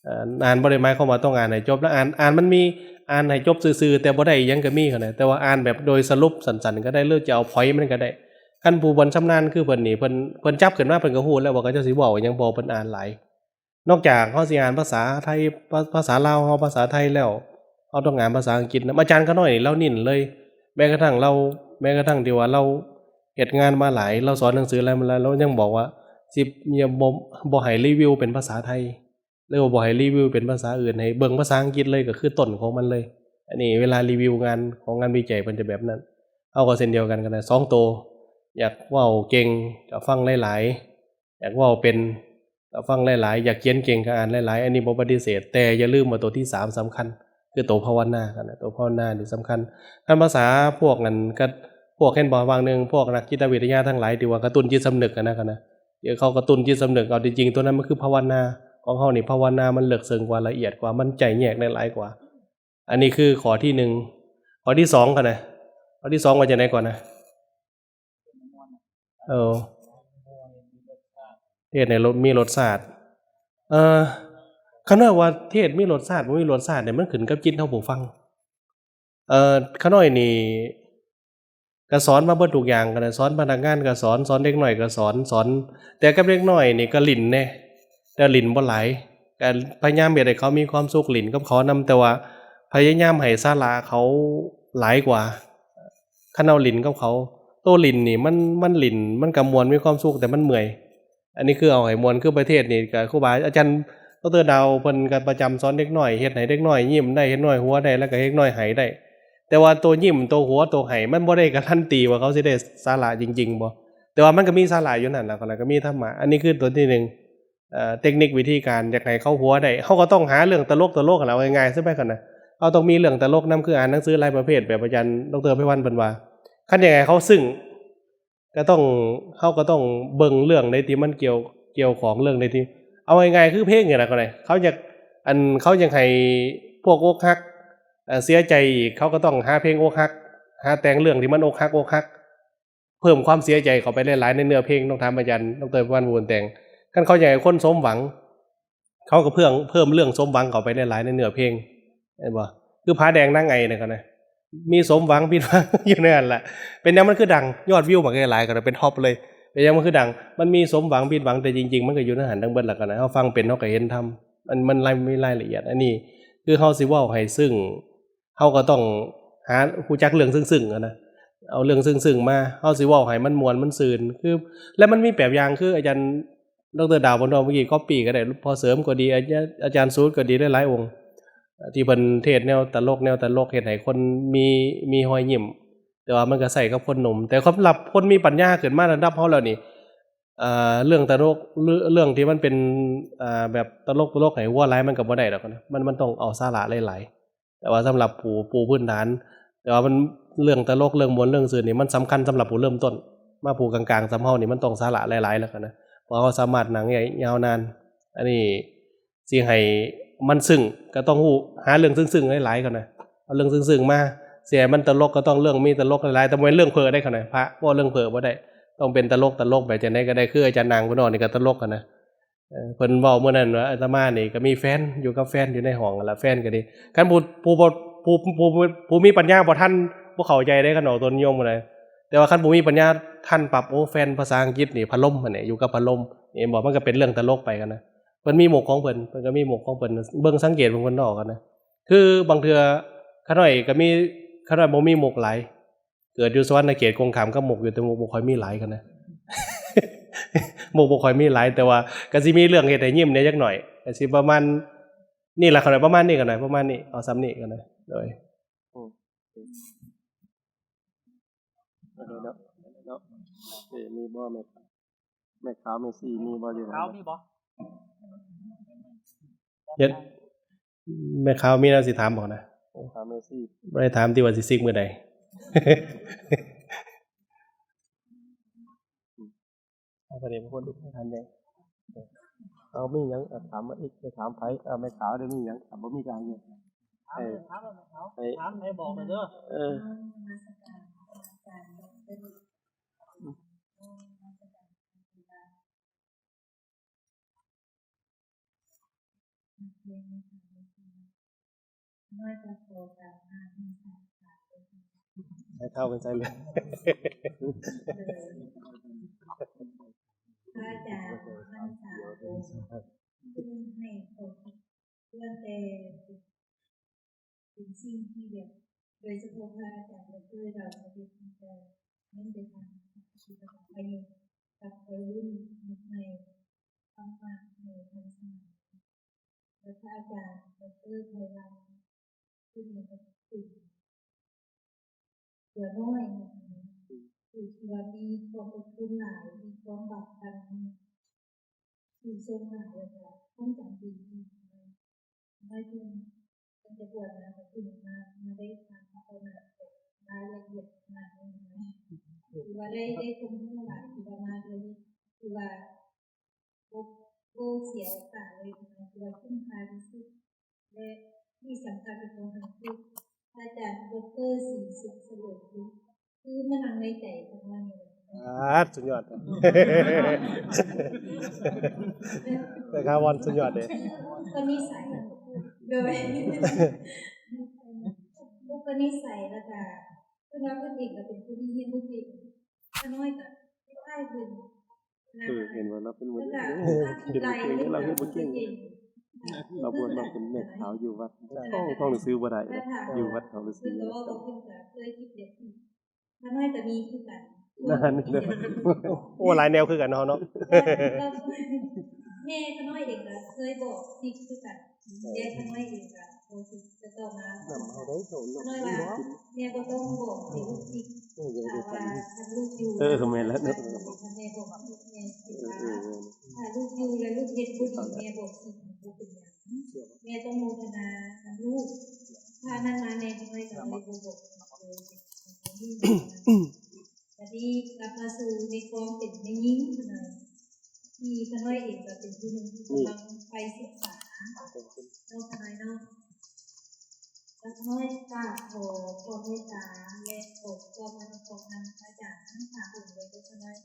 ເອີ ອ່ານບໍ່ໄດ້ໝາຍຄວາມວ່າຕ້ອງອ່ານໃຫ້ຈົບນະ ອ່ານ ອ່ານມັນມີ ອ່ານໃຫ້ຈົບຊື່ໆ ແຕ່ບໍ່ໄດ້ອີ່ຫຍັງກໍມີຫັ້ນນະ ແຕ່ວ່າອ່ານແບບໂດຍສະຫຼຸບສັ້ນໆກໍໄດ້ ຫຼືຈະເອົາພອຍມັນກໍໄດ້. ຄັນຜູ້ບໍ່ຊຳນານຄືເພິ່ນນີ້ ເພິ່ນ ເພິ່ນຈັບຂຶ້ນມາ ເພິ່ນກໍຮູ້ແລ້ວວ່າເຂົາເຈົ້າຊິເວົ້າຫຍັງ ເພາະວ່າເພິ່ນອ່ານຫຼາຍ. ນອກຈາກເຮົາຊິອ່ານພາສາໄທ ພາ ພາສາລາວເຮົາ ພາສາໄທແລ້ວ ເຮົາຕ້ອງອ່ານພາສາອັງກິດນຳ. ອາຈານຂ້ານ້ອຍນີ້ລາວເນັ້ນເລີຍ ແມ້ກະທັ່ງລາວ ແມ້ກະທັ່ງທີ່ວ່າລາວເຮັດງານມາຫຼາຍ ລາວສອນໜັງສືຫຼາຍມາຫຼາຍ ລາວຍັງບອກວ່າຊິ ບໍ່ ບໍ່ໃຫ້ຣີວິວເປັນພາສາໄທ ຫຼືວ່າບໍ່ໃຫ້ຣີວິວເປັນພາສາອື່ນ ໃຫ້ເບິ່ງພາສາອັງກິດເລີຍ ກໍຄືຕົ້ນຂອງມັນເລີຍ. ອັນນີ້ເວລາຣີວິວງານຂອງງານວິໄຈ ເພິ່ນຈະແບບນັ້ນ. ເຮົາກໍເຊັ່ນດຽວກັນ ກໍໄດ້ສອງໂຕ ຢາກເວົ້າເກັ່ງກໍຟັງຫຼາຍໆ ຢາກເວົ້າເປັນກໍຟັງຫຼາຍໆ ຢາກຂຽນເກັ່ງກໍອ່ານຫຼາຍໆ ອັນນີ້ບໍ່ປະຕິເສດ. ແຕ່ຢ່າລືມວ່າໂຕທີສາມສຳຄັນ ຄືໂຕພາວະນາ ຄັນນະ ໂຕພາວະນານີ້ສຳຄັນ. ຄັນພາສາພວກນັ້ນກໍ ພວກເຫັນບໍ່ ຫວ່າງໜຶ່ງພວກນັກຈິດຕະວິທະຍາທັງຫຼາຍທີ່ວ່າກະຕຸ້ນຈິດສຳນຶກຫັ້ນນະ ຄັນນະ ທີ່ເຂົາກະຕຸ້ນຈິດສຳນຶກ ເອົາທີ່ຈິງໂຕນັ້ນມັນຄືພາວະນາ. ຂອງເຮົານີ້ພາວະນາມັນເລິກເຊິ່ງກວ່າ ລະອຽດກວ່າ ມັນໄຈ້ແຍກໄດ້ຫຼາຍກວ່າ. ອັນນີ້ຄືຂໍ້ທີໜຶ່ງ. ຂໍ້ທີສອງ ຄັນນະ ຂໍ້ທີສອງວ່າຈັ່ງໃດກ່ອນນະ? ເອີ ເທດໃຫ້ລົດ ມີລົດຊາດ. ເອີ ຄັນວ່າ ວ່າເທດມີລົດຊາດ ບໍ່ມີລົດຊາດນີ້ ມັນຂຶ້ນກັບຈິດເຮົາຜູ້ຟັງ. ເອີ ຂ້ານ້ອຍນີ້ກໍສອນມາເບິດທຸກຢ່າງ ກໍໄດ້ສອນພະນັກງານກໍສອນ ສອນເດັກນ້ອຍກໍສອນ ສອນ ແຕ່ກັບເດັກນ້ອຍນີ້ກໍຫຼິ້ນແດ່ ແຕ່ຫຼິ້ນບໍ່ຫຼາຍ ກໍພະຍາຍາມເຮັດໃຫ້ເຂົາມີຄວາມສຸກ ຫຼິ້ນກັບເຂົານຳ ແຕ່ວ່າພະຍາຍາມໃຫ້ສາລະເຂົາຫຼາຍກວ່າ. ຄັນເຮົາຫຼິ້ນກັບເຂົາ ໂຕຫຼິ້ນນີ້ມັນ ມັນຫຼິ້ນມັນກໍມ່ວນ ມີຄວາມສຸກ ແຕ່ມັນເມື່ອຍ. ອັນນີ້ຄືເອົາໃຫ້ມ່ວນ ຄືປະເທດນີ້ກໍຄູບາອາຈານ ດຣ. ດາວ ເພິ່ນກໍປະຈຳສອນເດັກນ້ອຍ ເຮັດໃຫ້ເດັກນ້ອຍຍິ້ມໄດ້ ເດັກນ້ອຍຫົວໄດ້ ແລ້ວກໍເດັກນ້ອຍໄຫ້ໄດ້. ແຕ່ວ່າໂຕຍິ້ມ ໂຕຫົວ ໂຕໄຫ້ ມັນບໍ່ໄດ້ກາຣັນຕີວ່າເຂົາຊິໄດ້ສາລະຈິງໆບໍ່ ແຕ່ວ່າມັນກໍມີສາລະຢູ່ນັ້ນແຫຼະ ແລ້ວກໍມີທຳມະ. ອັນນີ້ຄືໂຕທີໜຶ່ງ ເອີ ເຕັກນິກວິທີການ ຢາກໃຫ້ເຂົາຫົວໄດ້ ເຮົາກໍຕ້ອງຫາເລື່ອງຕະຫຼົກໆ ຫັ້ນລະ ເອົາງ່າຍໆຊະໄປ ຄັນນະ ເຮົາຕ້ອງມີເລື່ອງຕະຫຼົກນຳ ຄືອ່ານໜັງສືຫຼາຍປະເພດ ແບບອາຈານ ດຣ. ໄພວັນ ເພິ່ນວ່າ ຄັນຢາກໃຫ້ເຂົາຊຶ້ງ ກໍຕ້ອງ ເຮົາກໍຕ້ອງເບິ່ງເລື່ອງໃດທີ່ມັນກ່ຽວ ກ່ຽວຂ້ອງ ເລື່ອງໃດທີ່ ເອົາງ່າຍໆຄືເພງນີ້ລະ ກໍໄດ້ ເຂົາຢາກ ອັນ ເຂົາຢາກໃຫ້ພວກອົກຫັກ ເອີ ເສຍໃຈອີກ ເຂົາກໍຕ້ອງຫາເພງອົກຫັກ ຫາແຕ່ງເລື່ອງທີ່ມັນອົກຫັກ ອົກຫັກ ເພີ່ມຄວາມເສຍໃຈເຂົ້າໄປຫຼາຍໆໃນເນື້ອເພງ. ຕ້ອງຖາມອາຈານ ດຣ. ໄພວັນ ບຸນແຕງ ຄັນເຂົາຢາກໃຫ້ຄົນສົມຫວັງ ເຂົາກໍເພີ່ມ ເພີ່ມເລື່ອງສົມຫວັງເຂົ້າໄປຫຼາຍໆໃນເນື້ອເພງ ແມ່ນບໍ່? ຄືຜາແດງນາງໄອນັ້ນກໍນະ ມີສົມຫວັງຜິດຫວັງຢູ່ໃນນັ້ນລະ. ເປັນຫຍັງມັນຄືດັງ ຍອດວິວບັກໃຫຍ່ຫຼາຍ ກໍເປັນທັອບເລີຍ? ເປັນຫຍັງມັນຄືດັງ? ມັນມີສົມຫວັງຜິດຫວັງ ແຕ່ຈິງໆມັນກໍຢູ່ໃນຫັ້ນທັງເບິດລະ ກໍນະ ເຮົາຟັງເປັນ ເຮົາກໍເຫັນທຳ ມັນ ມັນລາຍ ມີລາຍລະອຽດ. ອັນນີ້ຄືເຮົາຊິເວົ້າໃຫ້ຊຶ້ງ ເຮົາກໍຕ້ອງຫາ ຮູ້ຈັກເລື່ອງຊຶ້ງໆຫັ້ນນະ ເອົາເລື່ອງຊຶ້ງໆມາ ເຮົາຊິເວົ້າໃຫ້ມັນມ່ວນມັນຊື່ນ ຄື ແລະມັນມີແບບຢ່າງ ຄືອາຈານ ດຣ. ດາວ ເພິ່ນເວົ້າເມື່ອກີ້ ກັອບປີ້ກໍໄດ້ ພໍ່ເສີມກໍດີ ອາຈານ ອາຈານສູດກໍດີ ຫຼາຍໆອົງ ທີ່ເພິ່ນເທດແນວຕະຫຼົກ ແນວຕະຫຼົກ ເຮັດໃຫ້ຄົນມີ ມີຮອຍຍິ້ມ ແຕ່ວ່າມັນກໍໃຊ້ກັບຄົນໜຸ່ມ. ແຕ່ສຳລັບຄົນມີປັນຍາຂຶ້ນມາລະດັບເຮົາແລ້ວນີ້ ເອີ ເລື່ອງຕະຫຼົກ ເລື່ອງ ເລື່ອງທີ່ມັນເປັນ ເອີ ແບບຕະຫຼົກ ຕະຫຼົກໃຫ້ຫົວຫຼາຍ ມັນກໍບໍ່ໄດ້ດອກນະ ມັນ ມັນຕ້ອງເອົາສາລະຫຼາຍໆ. ແຕ່ວ່າສຳລັບຜູ້ ປູພື້ນຖານ ແຕ່ວ່າມັນ ເລື່ອງຕະຫຼົກ ເລື່ອງມ່ວນ ເລື່ອງຊື່ນນີ້ ມັນສຳຄັນສຳລັບຜູ້ເລີ່ມຕົ້ນ ມາຜູ້ກາງໆສ່ຳເຮົານີ້ ມັນຕ້ອງສາລະຫຼາຍໆແລ້ວກັນນະ ເພາະເຮົາສາມາດນັ່ງໄດ້ຍາວນານ. ອັນນີ້ຊິໃຫ້ມັນຊຶ້ງ ກໍຕ້ອງຮູ້ ຫາເລື່ອງຊຶ້ງໆຫຼາຍໆກ່ອນນະ ເອົາເລື່ອງຊຶ້ງໆມາ. ຊິໃຫ້ມັນຕະຫຼົກ ກໍຕ້ອງເລື່ອງມີຕະຫຼົກຫຼາຍໆ ແຕ່ບໍ່ແມ່ນເລື່ອງເພີ້ໄດ້ ຄັນນະ ພະເວົ້າເລື່ອງເພີ້ບໍ່ໄດ້ ຕ້ອງເປັນຕະຫຼົກ ຕະຫຼົກແບບຈັ່ງໃດກໍໄດ້ ຄືອາຈານນາງເພິ່ນເວົ້ານີ້ກໍຕະຫຼົກຫັ້ນນະ. ເອີ ເພິ່ນເວົ້າມື້ນັ້ນວ່າ ອາດຕະມານີ້ກໍມີແຟນ ຢູ່ກັບແຟນຢູ່ໃນຫ້ອງຫັ້ນລະ ແຟນກໍດີ ຄັນຜູ້ ຜູ້ ຜູ້ ຜູ້ ຜູ້ ຜູ້ມີປັນຍາບໍ່ທັນ ບໍ່ເຂົ້າໃຈເດ້ ຄັນອອກຕົນນິຍົມຫັ້ນນະ. ແຕ່ວ່າຄັນຜູ້ມີປັນຍາທັນປັບ ໂອ້ ແຟນພາສາອັງກິດນີ້ພັດລົມຫັ້ນແຫຼະ ຢູ່ກັບພັດລົມ ເຫັນບໍ່? ມັນກໍເປັນເລື່ອງຕະຫຼົກໄປຫັ້ນນະ. ເພິ່ນມີມຸກຂອງເພິ່ນ ເພິ່ນກໍມີມຸກຂອງເພິ່ນ ເບິ່ງສັງເກດເບິ່ງເພິ່ນອອກຫັ້ນນະ. ຄືບາງເທື່ອ ຂະນ້ອຍກໍມີ ຂະນ້ອຍບໍ່ມີມຸກຫຼາຍ ເກີດຢູ່ສະຫວັນນະເຂດ ກົງຂ້າມກັບມຸກຢູ່ ແຕ່ມຸກບໍ່ຄ່ອຍມີຫຼາຍຫັ້ນນະ ມຸກບໍ່ຄ່ອຍມີຫຼາຍ ແຕ່ວ່າກໍຊິມີເລື່ອງເຮັດໃຫ້ຍິ້ມແດ່ຈັກໜ້ອຍ ກໍຊິປະມານນີ້ລະ ປະມານນີ້ກໍໄດ້ ປະມານນີ້ ເອົາສ່ຳນີ້ກໍໄດ້. ໂດຍ ອືມ ເອີ ມີບໍ່ແມ່ ແມ່ຂາວແມ່ຊີມີບໍ່ຢູ່ ແມ່ຂາວມີບໍ່? ເຮັດ ແມ່ຂາວມີແນວຊິຖາມບໍ່ນະ? ຖາມແມ່ຊີ. ບໍ່ໄດ້ຖາມຕິວ່າຊິຊິກມື້ໃດ? ເອົາປະເດັນຄົນທີ່ທ່ານໃຫຍ່ ເອົາມີຫຍັງ ເອົາຖາມມາອີກ ໄປຖາມໃຜ? ເອົາແມ່ຂາວໄດ້ມີຫຍັງ? ຖ້າບໍ່ມີກໍໃຫ້ ໃຫ້ ຖາມແມ່ຂາວ ໃຫ້ ຖາມໃຫ້ບອກເດີ. ເອີ ໃຫ້ເຂົ້າໄປໃສ່ເລີຍ. ພະອາຈານທັງສາມອົງ ເພິ່ນໃຫ້ຂໍ້ຄິດ ລ້ວນແຕ່ເປັນສິ່ງທີ່ແບບ ໂດຍສະເພາະພະອາຈານດອກເຕີ ດາວສະຫວັດ ເພິ່ນຈະເນັ້ນໄປທາງກິດຈະກຳປະໂຫຍດກັບໄວລຸ້ນຍຸກໃໝ່ ຄວາມໝາກໃໝ່ທັນສະໄໝ ແລະ ພະອາຈານດອກເຕີ ໄພວັນ ເພິ່ນເອງກໍເປັນຕົວນ້ອຍເນາະ ຜູ້ທີ່ວ່າມີຄວາມອົດທົນຫຼາຍ ມີຄວາມບາກບັ່ນ ມີ ທີ່ຊົງຫຼາຍ ແລ້ວກໍຄົງຈຳດີ ໜ້ອຍເພິ່ນ ເພິ່ນຈະບວດມາກໍຄືມາ ມາໄດ້ຟັງພາວະນາແບບລາຍລະອຽດຂະໜາດນີ້ນະ ຖືວ່າໄດ້ ໄດ້ຄວາມຮູ້ຫຼາຍ ຖືວ່າມາໂດຍ ຖືວ່າບໍ່ ບໍ່ເສຍໂອກາດເລີຍນະ ຖືວ່າຄຸ້ມຄ່າທີ່ສຸດ ແລະ ທີ່ສຳຄັນ ກໍຂໍໃຫ້ພະອາຈານດອກເຕີ ສີສຸກ ສະເຫຼີມ ຄືມານັ່ງໃນໃຈຂອງເຮົານີ້ແຫຼະ. ອາ ສຸດຍອດ ແມ່ຂາວວອນ ສຸດຍອດເດ້. ອຸປະນິໄສ ໂດຍ ອຸປະນິໄສ ແລ້ວກະ ເພິ່ນວ່າເພິ່ນເອງກໍເປັນຜູ້ທີ່ຮຽນບໍ່ເກັ່ງ ຂ້ານ້ອຍກໍຄ້າຍໆເພິ່ນ ເອີ ເຫັນວ່າລາວເປັນໝູ ເຮັດບໍ່ເກັ່ງ ລາວເຮັດບໍ່ເກັ່ງ ລາວບວດມາເປັນແມ່ຂາວຢູ່ວັດ ທ່ອງ ທ່ອງໜັງສືບໍ່ໄດ້ ຢູ່ວັດທ່ອງໜັງສື. ເພິ່ນກໍເວົ້າວ່າເພິ່ນກໍເຄີຍຄິດແບບນີ້ ຂ້ານ້ອຍກໍມີຄືກັນ. ນັ້ນເດີ ໂອ້ ຫຼາຍແນວຄືກັນເນາະ ເຮົາເນາະ. ແມ່ຂ້ານ້ອຍເອງກໍເຄີຍບອກສິກຄືກັນ ແຕ່ຂ້ານ້ອຍເອງກໍບໍ່ສິກ ແຕ່ຕໍ່ມາຂ້ານ້ອຍວ່າ ແມ່ບໍ່ຕ້ອງບອກໃຫ້ລູກສິກ ຖ້າວ່າຄັນລູກຢູ່ ເອີ ແມ່ນແລ້ວເນາະ ຄັນແມ່ບອກສິກ ແມ່ສິກວ່າ ຖ້າລູກຢູ່ແລ້ວລູກເຮັດບໍ່ດີ ແມ່ບອກສິກ ມັນບໍ່ເປັນຫຍັງ ແມ່ຕ້ອງໂມທະນານຳລູກ. ຖ້ານັ້ນມາແມ່ຂ້ານ້ອຍກໍເລີຍບໍ່ບອກສິກເລີຍ. ບັດນີ້ກັບມາສູ່ໃນຄວາມເປັນແມ່ຍິງຂ້ານ້ອຍ ທີ່ຂ້ານ້ອຍເອງກໍເປັນຜູ້ໜຶ່ງທີ່ກຳລັງໃຝ່ສຶກສາເນາະ ຂ້ານ້ອຍເນາະ. ຂ້ານ້ອຍກະຂໍຄວາມເມດຕາ ແລະ ຂໍຄວາມອະນຸເຄາະນຳພະອາຈານທັງສາມອົງເລີຍເດີ ຂ້ານ້ອຍ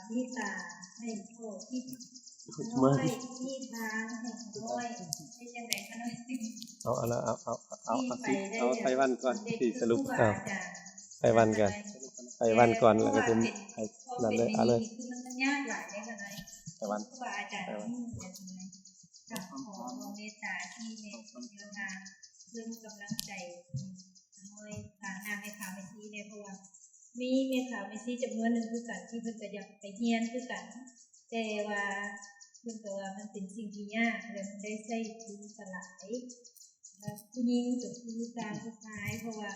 ເມດຕາໃຫ້ຂໍ້ຄິດ ຂ້ານ້ອຍ ຊີ້ທາງໃຫ້ຂ້ານ້ອຍ ເຮັດຈັ່ງໃດຂ້ານ້ອຍ ເອົາ ເອົາ ເອົາ ເອົາ ເອົາ ເອົາ ເອົາ ເອົາ ໄພວັນກ່ອນ ຊິສະຫຼຸບ ເອົາ ໄພວັນກ່ອນ ໄພວັນກ່ອນ ແລ້ວກໍຊິໃຫ້ນັ້ນເລີຍ ເອົາເລີຍ ມັນຍາກຫຼາຍເດ້ຂ້ານ້ອຍ ໄພວັນ ຄູບາອາຈານ ໄພວັນ ກະຂໍຄວາມເມດຕາທີ່ແມ່ນແນວທາງ ເຊິ່ງກຳລັງໃຈ ນ້ອຍຕາມໜ້າແມ່ຂາວແມ່ຊີແດ່ ເພາະວ່າມີແມ່ຂາວແມ່ຊີຈຳນວນໜຶ່ງຄືກັນ ທີ່ເພິ່ນກໍຢາກໄປຮຽນຄືກັນ ແຕ່ວ່າເພິ່ນກໍວ່າມັນເປັນສິ່ງທີ່ຍາກ ແລະ ມັນໄດ້ໃຊ້ທຶນຫຼາຍ ແລະ ຜູ້ຍິງກໍຄືຕາມຜູ້ຊາຍ ເພາະວ່າ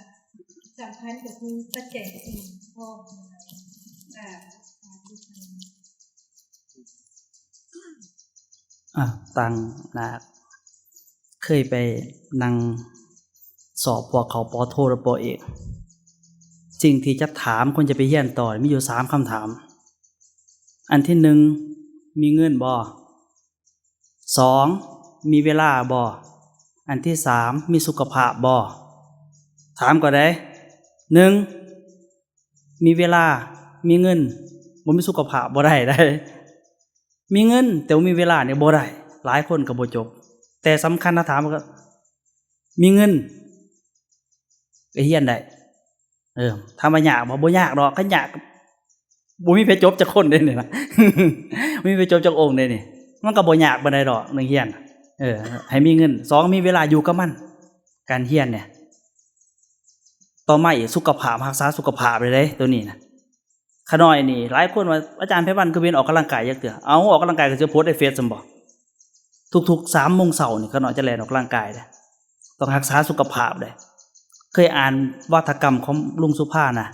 ສຳຄັນກໍຄືປັດໄຈສີ່ພ້ອມ ອ່າ ອ່າ ຕັ້ງໜ້າ ເຄີຍໄປນັ່ງສອບພວກເຂົາ ປໍໂທ ຫຼື ປໍເອກ? ສິ່ງທີ່ຈະຖາມຄົນຈະໄປຮຽນຕໍ່ ມີຢູ່ສາມຄຳຖາມ. ອັນທີໜຶ່ງ ມີເງິນບໍ່? ສອງ ມີເວລາບໍ່? ອັນທີສາມ ມີສຸຂະພາບບໍ່? ຖາມກໍໄດ້ ໜຶ່ງ ມີເວລາ ມີເງິນ ບໍ່ມີສຸຂະພາບ ບໍ່ໄດ້ໃດ໋. ມີເງິນແຕ່ບໍ່ມີເວລານີ້ບໍ່ໄດ້ ຫຼາຍຄົນກໍບໍ່ຈົບ. ແຕ່ສຳຄັນນະ ຖາມວ່າ ມີເງິນກໍຮຽນໄດ້. ເອີ ຖາມວ່າຍາກບໍ່? ບໍ່ຍາກດອກ. ຄັນຍາກ ບໍ່ມີໃຜຈົບຈັກຄົນເດ້ນີ້ນະ ບໍ່ມີໃຜຈົບຈັກອົງເດ້ນີ້. ມັນກໍບໍ່ຍາກປານໃດດອກ ນັກຮຽນ. ເອີ ໃຫ້ມີເງິນ. ສອງ ມີເວລາຢູ່ກັບມັນ ການຮຽນນີ້. ຕໍ່ມາອີກ ສຸຂະພາບ ຮັກສາສຸຂະພາບໄດ້ເດ້ ໂຕນີ້ນະ. ຂະນ້ອຍນີ້ ຫຼາຍຄົນວ່າ ອາຈານໄພວັນຄືບໍ່ເຫັນອອກກຳລັງກາຍຈັກເທື່ອ? ເອົ້າ ອອກກຳລັງກາຍກໍຊິໂພສໃນເຟສຊັ້ນບໍ່? ທຸກໆສາມໂມງເຊົ້ານີ້ ຂະນ້ອຍຈະແລ່ນອອກກຳລັງກາຍເດ້. ຕ້ອງຮັກສາສຸຂະພາບເດ້. ເຄີຍອ່ານວາດທະກຳຂອງລຸງສຸພານະ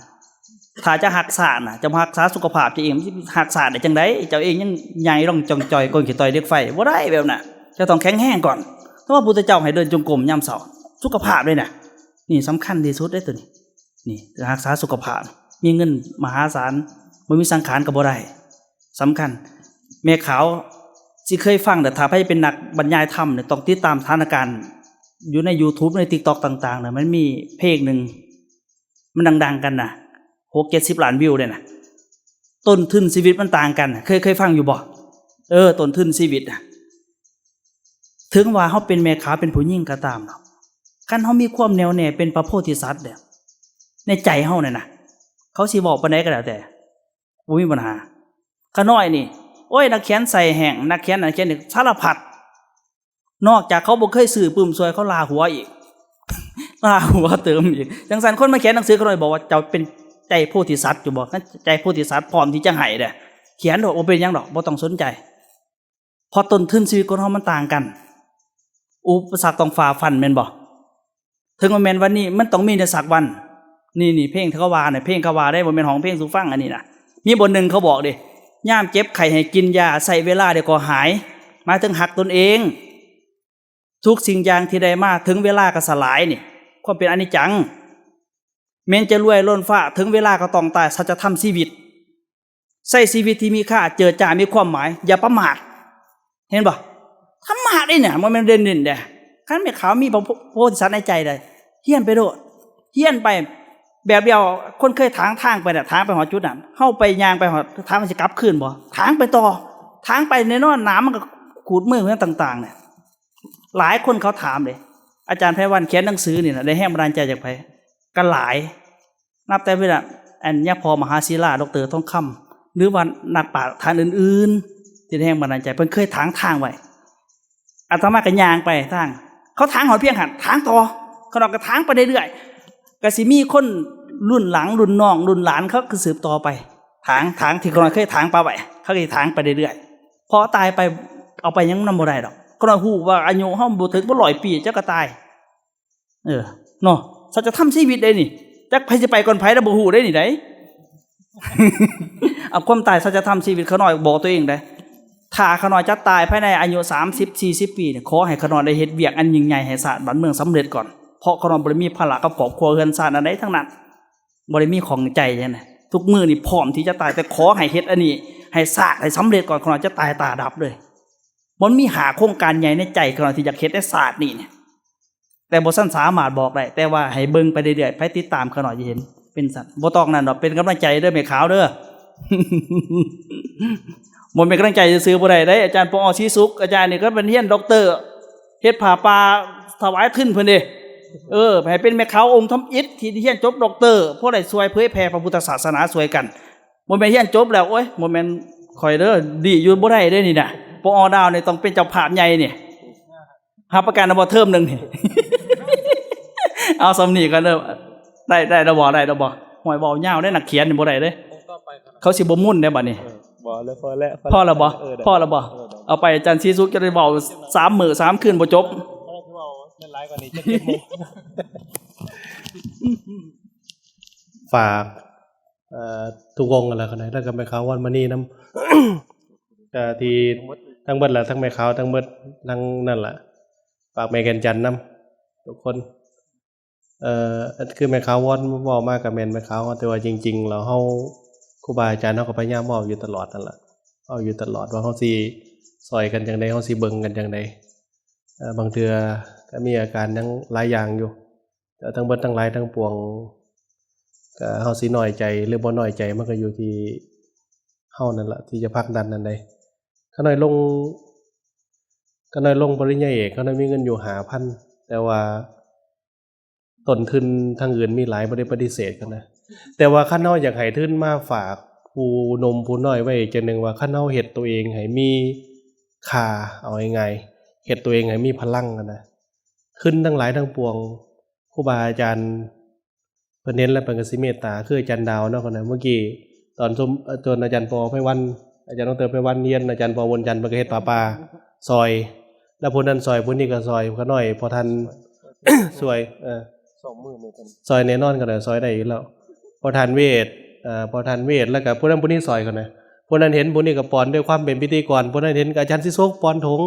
ຖ້າຈະຮັກຊາດນະ ຈະບໍ່ຮັກສາສຸຂະພາບເຈົ້າເອງ ຊິຮັກຊາດໄດ້ຈັ່ງໃດ? ເຈົ້າເອງຍັງໃຫຍ່ລອງຈ່ອງຈ່ອຍ ກົ້ນຂີ້ຕ່ອຍເດັກໄຟ ບໍ່ໄດ້ແບບນັ້ນ. ເຈົ້າຕ້ອງແຂງແຮງກ່ອນ. ແຕ່ວ່າພຸດທະເຈົ້າໃຫ້ເດີນຈົງກົມຍາມເຊົ້າ ສຸຂະພາບເດ້ນະ. ນີ້ສຳຄັນທີ່ສຸດເດ້ໂຕນີ້. ນີ້ ຮັກສາສຸຂະພາບ ມີເງິນມະຫາສານ ບໍ່ມີສັງຂານກໍບໍ່ໄດ້. ສຳຄັນ ແມ່ຂາວຊິເຄີຍຟັງເດີ້ ຖ້າໃຜເປັນນັກບັນຍາຍທຳນີ້ ຕ້ອງຕິດຕາມສະຖານະການຢູ່ໃນ YouTube ໃນ TikTok ຕ່າງໆນະ. ມັນມີເພງໜຶ່ງ ມັນດັງໆກັນນະ ຫົກເຈັດສິບລ້ານວິວເດ້ນະ. ຕົ້ນທຶນຊີວິດມັນຕ່າງກັນ ເຄີຍ ເຄີຍຟັງຢູ່ບໍ່? ເອີ ຕົ້ນທຶນຊີວິດນະ. ເຖິງວ່າເຮົາເປັນແມ່ຂາວ ເປັນຜູ້ຍິງກໍຕາມເນາະ, ຄັນເຮົາມີຄວາມແນ່ວແນ່ເປັນພະໂພທິສັດເດ້ ໃນໃຈເຮົານັ້ນນະ, ເຂົາຊິເວົ້າປານໃດກໍແລ້ວແຕ່ ບໍ່ມີບັນຫາ. ຂະນ້ອຍນີ້ ໂອ້ຍ ນັກຂຽນໃສ່ແຫ້ງ ນັກຂຽນນັ້ນຂຽນນີ້ ສາລະພັດ. ນອກຈາກເຂົາບໍ່ເຄີຍຊື້ປຶ້ມຊ່ວຍ ເຂົາລ່າຫົວອີກ ລ່າຫົວເຕີມອີກ. ຈັ່ງຊັ້ນ ຄົນມາຂຽນໜັງສື ຂະນ້ອຍບອກວ່າ ເຈົ້າເປັນໃຈໂພທິສັດຢູ່ບໍ່? ຄັນໃຈໂພທິສັດ ພ້ອມທີ່ຈະໃຫ້ເດ້ ຂຽນໂລດ ບໍ່ເປັນຫຍັງດອກ ບໍ່ຕ້ອງສົນໃຈ. ເພາະຕົ້ນທຶນຊີວິດຄົນເຮົາມັນຕ່າງກັນ. ອຸປະສັກຕ້ອງຝ່າຟັນແມ່ນບໍ່? ເຖິງວ່າແມ່ນວັນນີ້ ມັນຕ້ອງມີໃນສັກວັນ. ນີ້ ນີ້ເພງທີ່ເຂົາວ່ານະ ເພງເຂົາວ່າເດ້ ບໍ່ແມ່ນຮ້ອງເພງສູ່ຟັງ. ອັນນີ້ນະ ມີບົດໜຶ່ງເຂົາບອກເດ້ ຍາມເຈັບໄຂ້ໃຫ້ກິນຢາ ໃຊ້ເວລາແລ້ວກໍຫາຍ ໝາຍເຖິງຮັກຕົນເອງ. ທຸກສິ່ງຢ່າງທີ່ໄດ້ມາ ເຖິງເວລາກໍສະຫຼາຍ. ນີ້ ຄວາມເປັນອະນິດຈັງ. ແມ່ນຈະລວຍລົ້ນຟ້າ ເຖິງເວລາກໍຕ້ອງຕາຍ. ສັດຈະທຳຊີວິດ ໃຊ້ຊີວິດທີ່ມີຄ່າ ເຈີດຈ້າ ມີຄວາມໝາຍ ຢ່າປະໝາດ. ເຫັນບໍ່? ທຳມະເດ້ນີ້ ບໍ່ແມ່ນເດັ່ນໆເດ້. ຄັນແມ່ຂາວມີພະໂພທິສັດໃນໃຈໃດ ຮຽນໄປໂລດ ຮຽນໄປ. ແບບດຽວຄົນເຄີຍຖາງທາງໄປນະ ຖາງໄປຮອດຈຸດນັ້ນ ເຮົາໄປຍ່າງໄປຮອດ ຖາມວ່າຊິກັບຄືນບໍ່? ຖາງໄປຕໍ່ ຖາງໄປແນ່ນອນ ໜາມມັນກໍຂູດມືຫຍັງຕ່າງໆນີ້. ຫຼາຍຄົນເຂົາຖາມເດ້ ອາຈານໄພວັນຂຽນໜັງສືນີ້ນະ ໄດ້ແຮງບັນດານໃຈຈາກໃຜ? ກໍຫຼາຍ ນັບແຕ່ເວລາ ອັນຍາພໍ່ມະຫາສີລາ ດອກເຕີ ທອງຄຳ ຫຼືວ່ານັກປາຊນທ່ານອື່ນໆ ທີ່ໄດ້ແຮງບັນດານໃຈ ເພິ່ນເຄີຍຖາງທາງໄວ້. ອາດຕະມາກໍຍ່າງໄປທາງ ເຂົາຖາງຮອດພຽງຫັ້ນ ຖາງຕໍ່ ຂ້ານ້ອຍກໍຖາງໄປເລື້ອຍໆ. ກໍຊິມີຄົນລຸ້ນຫຼັງ ລຸ້ນນ້ອງ ລຸ້ນຫຼານ ເຂົາກໍສືບຕໍ່ໄປ ຖາງ ຖາງທີ່ຂ້ານ້ອຍເຄີຍຖາງປະໄວ້ ເຂົາກໍຊິຖາງໄປເລື້ອຍໆ. ເພາະຕາຍໄປ ເອົາໄປຫຍັງນຳບໍ່ໄດ້ດອກ. ຂ້ານ້ອຍຮູ້ວ່າອາຍຸເຮົາບໍ່ເຖິງ ບໍ່ຮ້ອຍປີ ເຈົ້າກໍຕາຍ. ເອີ ເນາະ ສັດຈະທຳຊີວິດເດ້ນີ້ ຈັກໃຜຊິໄປກ່ອນໃຜລະບໍ່ຮູ້ເດ້ນີ້ໃດ. ເອົາຄວາມຕາຍ ສັດຈະທຳຊີວິດ ຂ້ານ້ອຍບອກຕົວເອງເດ້ ຖ້າຂ້ານ້ອຍຈະຕາຍພາຍໃນອາຍຸສາມສິບ ສີ່ສິບປີນີ້ ຂໍໃຫ້ຂ້ານ້ອຍໄດ້ເຮັດວຽກອັນຍິ່ງໃຫຍ່ໃຫ້ຊາດບ້ານເມືອງສຳເລັດກ່ອນ ເພາະຂ້ານ້ອຍບໍ່ໄດ້ມີພາລະກັບຄອບຄົວເຮືອນຊານອັນໃດທັງນັ້ນ ບໍ່ໄດ້ມີຂ້ອງໃຈຫຍັງນະ. ທຸກມື້ນີ້ພ້ອມທີ່ຈະຕາຍ ແຕ່ຂໍໃຫ້ເຮັດອັນນີ້ ໃຫ້ຊາດໃຫ້ສຳເລັດກ່ອນ ຂ້ານ້ອຍຈະຕາຍຕາດັບເລີຍ. ມັນມີຫ້າໂຄງການໃຫຍ່ໃນໃຈຂ້ານ້ອຍທີ່ຢາກເຮັດໃນຊາດນີ້ນະ ແຕ່ບໍ່ທັນສາມາດບອກໄດ້ ແຕ່ວ່າໃຫ້ເບິ່ງໄປເລື້ອຍໆ ໃຜຕິດຕາມຂ້ານ້ອຍຈະເຫັນເປັນຊັ້ນ. ບໍ່ຕ້ອງນັ້ນດອກ ເປັນກຳລັງໃຈເດີແມ່ຂາວເດີ. ບໍ່ແມ່ນກຳລັງໃຈຊື່ໆບໍ່ໄດ້ເດ້ ອາຈານ ປອ ສີສຸກ ອາຈານນີ້ກໍເປັນຮຽນດັອກເຕີ ເຮັດຜ້າປ່າຖວາຍທຶນເພິ່ນເດ້. ເອີ ໃຫ້ເປັນແມ່ຂາວອົງທຳອິດທີ່ຮຽນຈົບດັອກເຕີ ພໍໄດ້ຊ່ວຍເຜີຍແຜ່ພະພຸດທະສາສະໜາຊ່ວຍກັນ. ບໍ່ແມ່ນຮຽນຈົບແລ້ວ ໂອ້ຍ ບໍ່ແມ່ນຂ້ອຍເດີ ດີຢູ່ບໍ່ໄດ້ເດ້ນີ້ນະ. ປອ ດາວນີ້ຕ້ອງເປັນເຈົ້າພາບໃຫຍ່ນີ້ ຮັບປະກັນນະບໍ່ ເທີມໜຶ່ງນີ້. ເອົາສ່ຳນີ້ກ່ອນເດີ. ໄດ້ ໄດ້ແລ້ວບໍ່? ໄດ້ແລ້ວບໍ່? ຫ້ວຍ ເວົ້າຍາວເດ້ ນັກຂຽນນີ້ບໍ່ໄດ້ເດ້ ເຂົາຊິບໍ່ໝຸ່ນເດ້ບັດນີ້. ເອີ ບໍ່ແລ້ວ ພໍແລ້ວ ພໍແລ້ວບໍ່? ເອີ ພໍແລ້ວບໍ່? ເອີ ເອົາໄປ ອາຈານສີສຸກຈະໄດ້ເວົ້າສາມມື້ສາມຄືນບໍ່ຈົບ. ເວົ້າແມ່ນຫຼາຍກວ່ານີ້ ຈະເຈັບໂມງ. ຝາກ ເອີ ທຸກວົງຫັ້ນແຫຼະ ແລ້ວກໍແມ່ຂາວ ວັນມະນີ ນຳ ກໍທີ່ທັງເບິດລະ ທັງແມ່ຂາວ ທັງເບິດ ທັງນັ້ນລະ ຝາກແມ່ແກ່ນຈັນນຳ ທຸກຄົນ. ເອີ ຄືແມ່ຂາວວອນເວົ້າມາກໍແມ່ນແມ່ຂາວ ແຕ່ວ່າຈິງໆແລ້ວເຮົາ ຄູບາອາຈານເຮົາກໍພະຍາຍາມເວົ້າຢູ່ຕະຫຼອດນັ້ນລະ ເວົ້າຢູ່ຕະຫຼອດວ່າເຮົາຊິຊ່ອຍກັນຈັ່ງໃດ ເຮົາຊິເບິ່ງກັນຈັ່ງໃດ. ເອີ ບາງເທື່ອກໍມີອາການຫຍັງຫຼາຍຢ່າງຢູ່ ແຕ່ທັງເບິດທັງຫຼາຍທັງປວງ ກໍເຮົາຊິນ້ອຍໃຈ ຫຼື ບໍ່ນ້ອຍໃຈ ມັນກໍຢູ່ທີ່ເຮົານັ້ນລະ ທີ່ຈະຜັກດັນນັ້ນໃດ. ຂ້ານ້ອຍລົງ ຂ້ານ້ອຍລົງປະລິນຍາເອກ ຂ້ານ້ອຍມີເງິນຢູ່ຫ້າພັນ ແຕ່ວ່າ ຕົ້ນທຶນທາງອື່ນມີຫຼາຍ ບໍ່ໄດ້ປະຕິເສດກັນນະ. ແຕ່ວ່າຄັນເຮົາຢາກໃຫ້ທຶນມາຝາກຜູ້ໜຸ່ມຜູ້ນ້ອຍໄວ້ອີກຈັ່ງໜຶ່ງວ່າ ຄັນເຮົາເຮັດຕົວເອງໃຫ້ມີຄ່າ ເອົາງ່າຍໆ ເຮັດຕົວເອງໃຫ້ມີພະລັງຫັ້ນນະ ທຶນທັງຫຼາຍທັງປວງ ຄູບາອາຈານເພິ່ນເຫັນແລ້ວເພິ່ນກໍຊິເມດຕາ ຄືອາຈານດາວເນາະ ເມື່ອກີ້ຕອນຊົມ ເອີ ຕອນອາຈານ ປ ໄພວັນ ອາຈານ ດຣ ໄພວັນຮຽນ ອາຈານ ປ ບຸນຈັນ ເພິ່ນກໍເຮັດຜ້າປ່າຊ່ອຍ ແລ້ວຜູ້ນັ້ນຊ່ອຍ ຜູ້ນີ້ກໍຊ່ອຍ ຂ້ານ້ອຍ ພໍ່ທ່ານ ຊ່ວຍ ເອີ ສອງມື້ນີ້ເພິ່ນຊ່ອຍແນ່ນອນ ກໍໄດ້ຊ່ອຍໄດ້ຢູ່ແລ້ວ ພໍ່ທ່ານເວດ ເອີ ພໍ່ທ່ານເວດ ແລ້ວກໍຜູ້ນັ້ນຜູ້ນີ້ຊ່ອຍກັນນະ ຜູ້ນັ້ນເຫັນຜູ້ນີ້ກໍປ້ອນ ດ້ວຍຄວາມເປັນພິທີກອນ ຜູ້ນັ້ນເຫັນກໍອາຈານສີສຸກ ປ້ອນຖົງ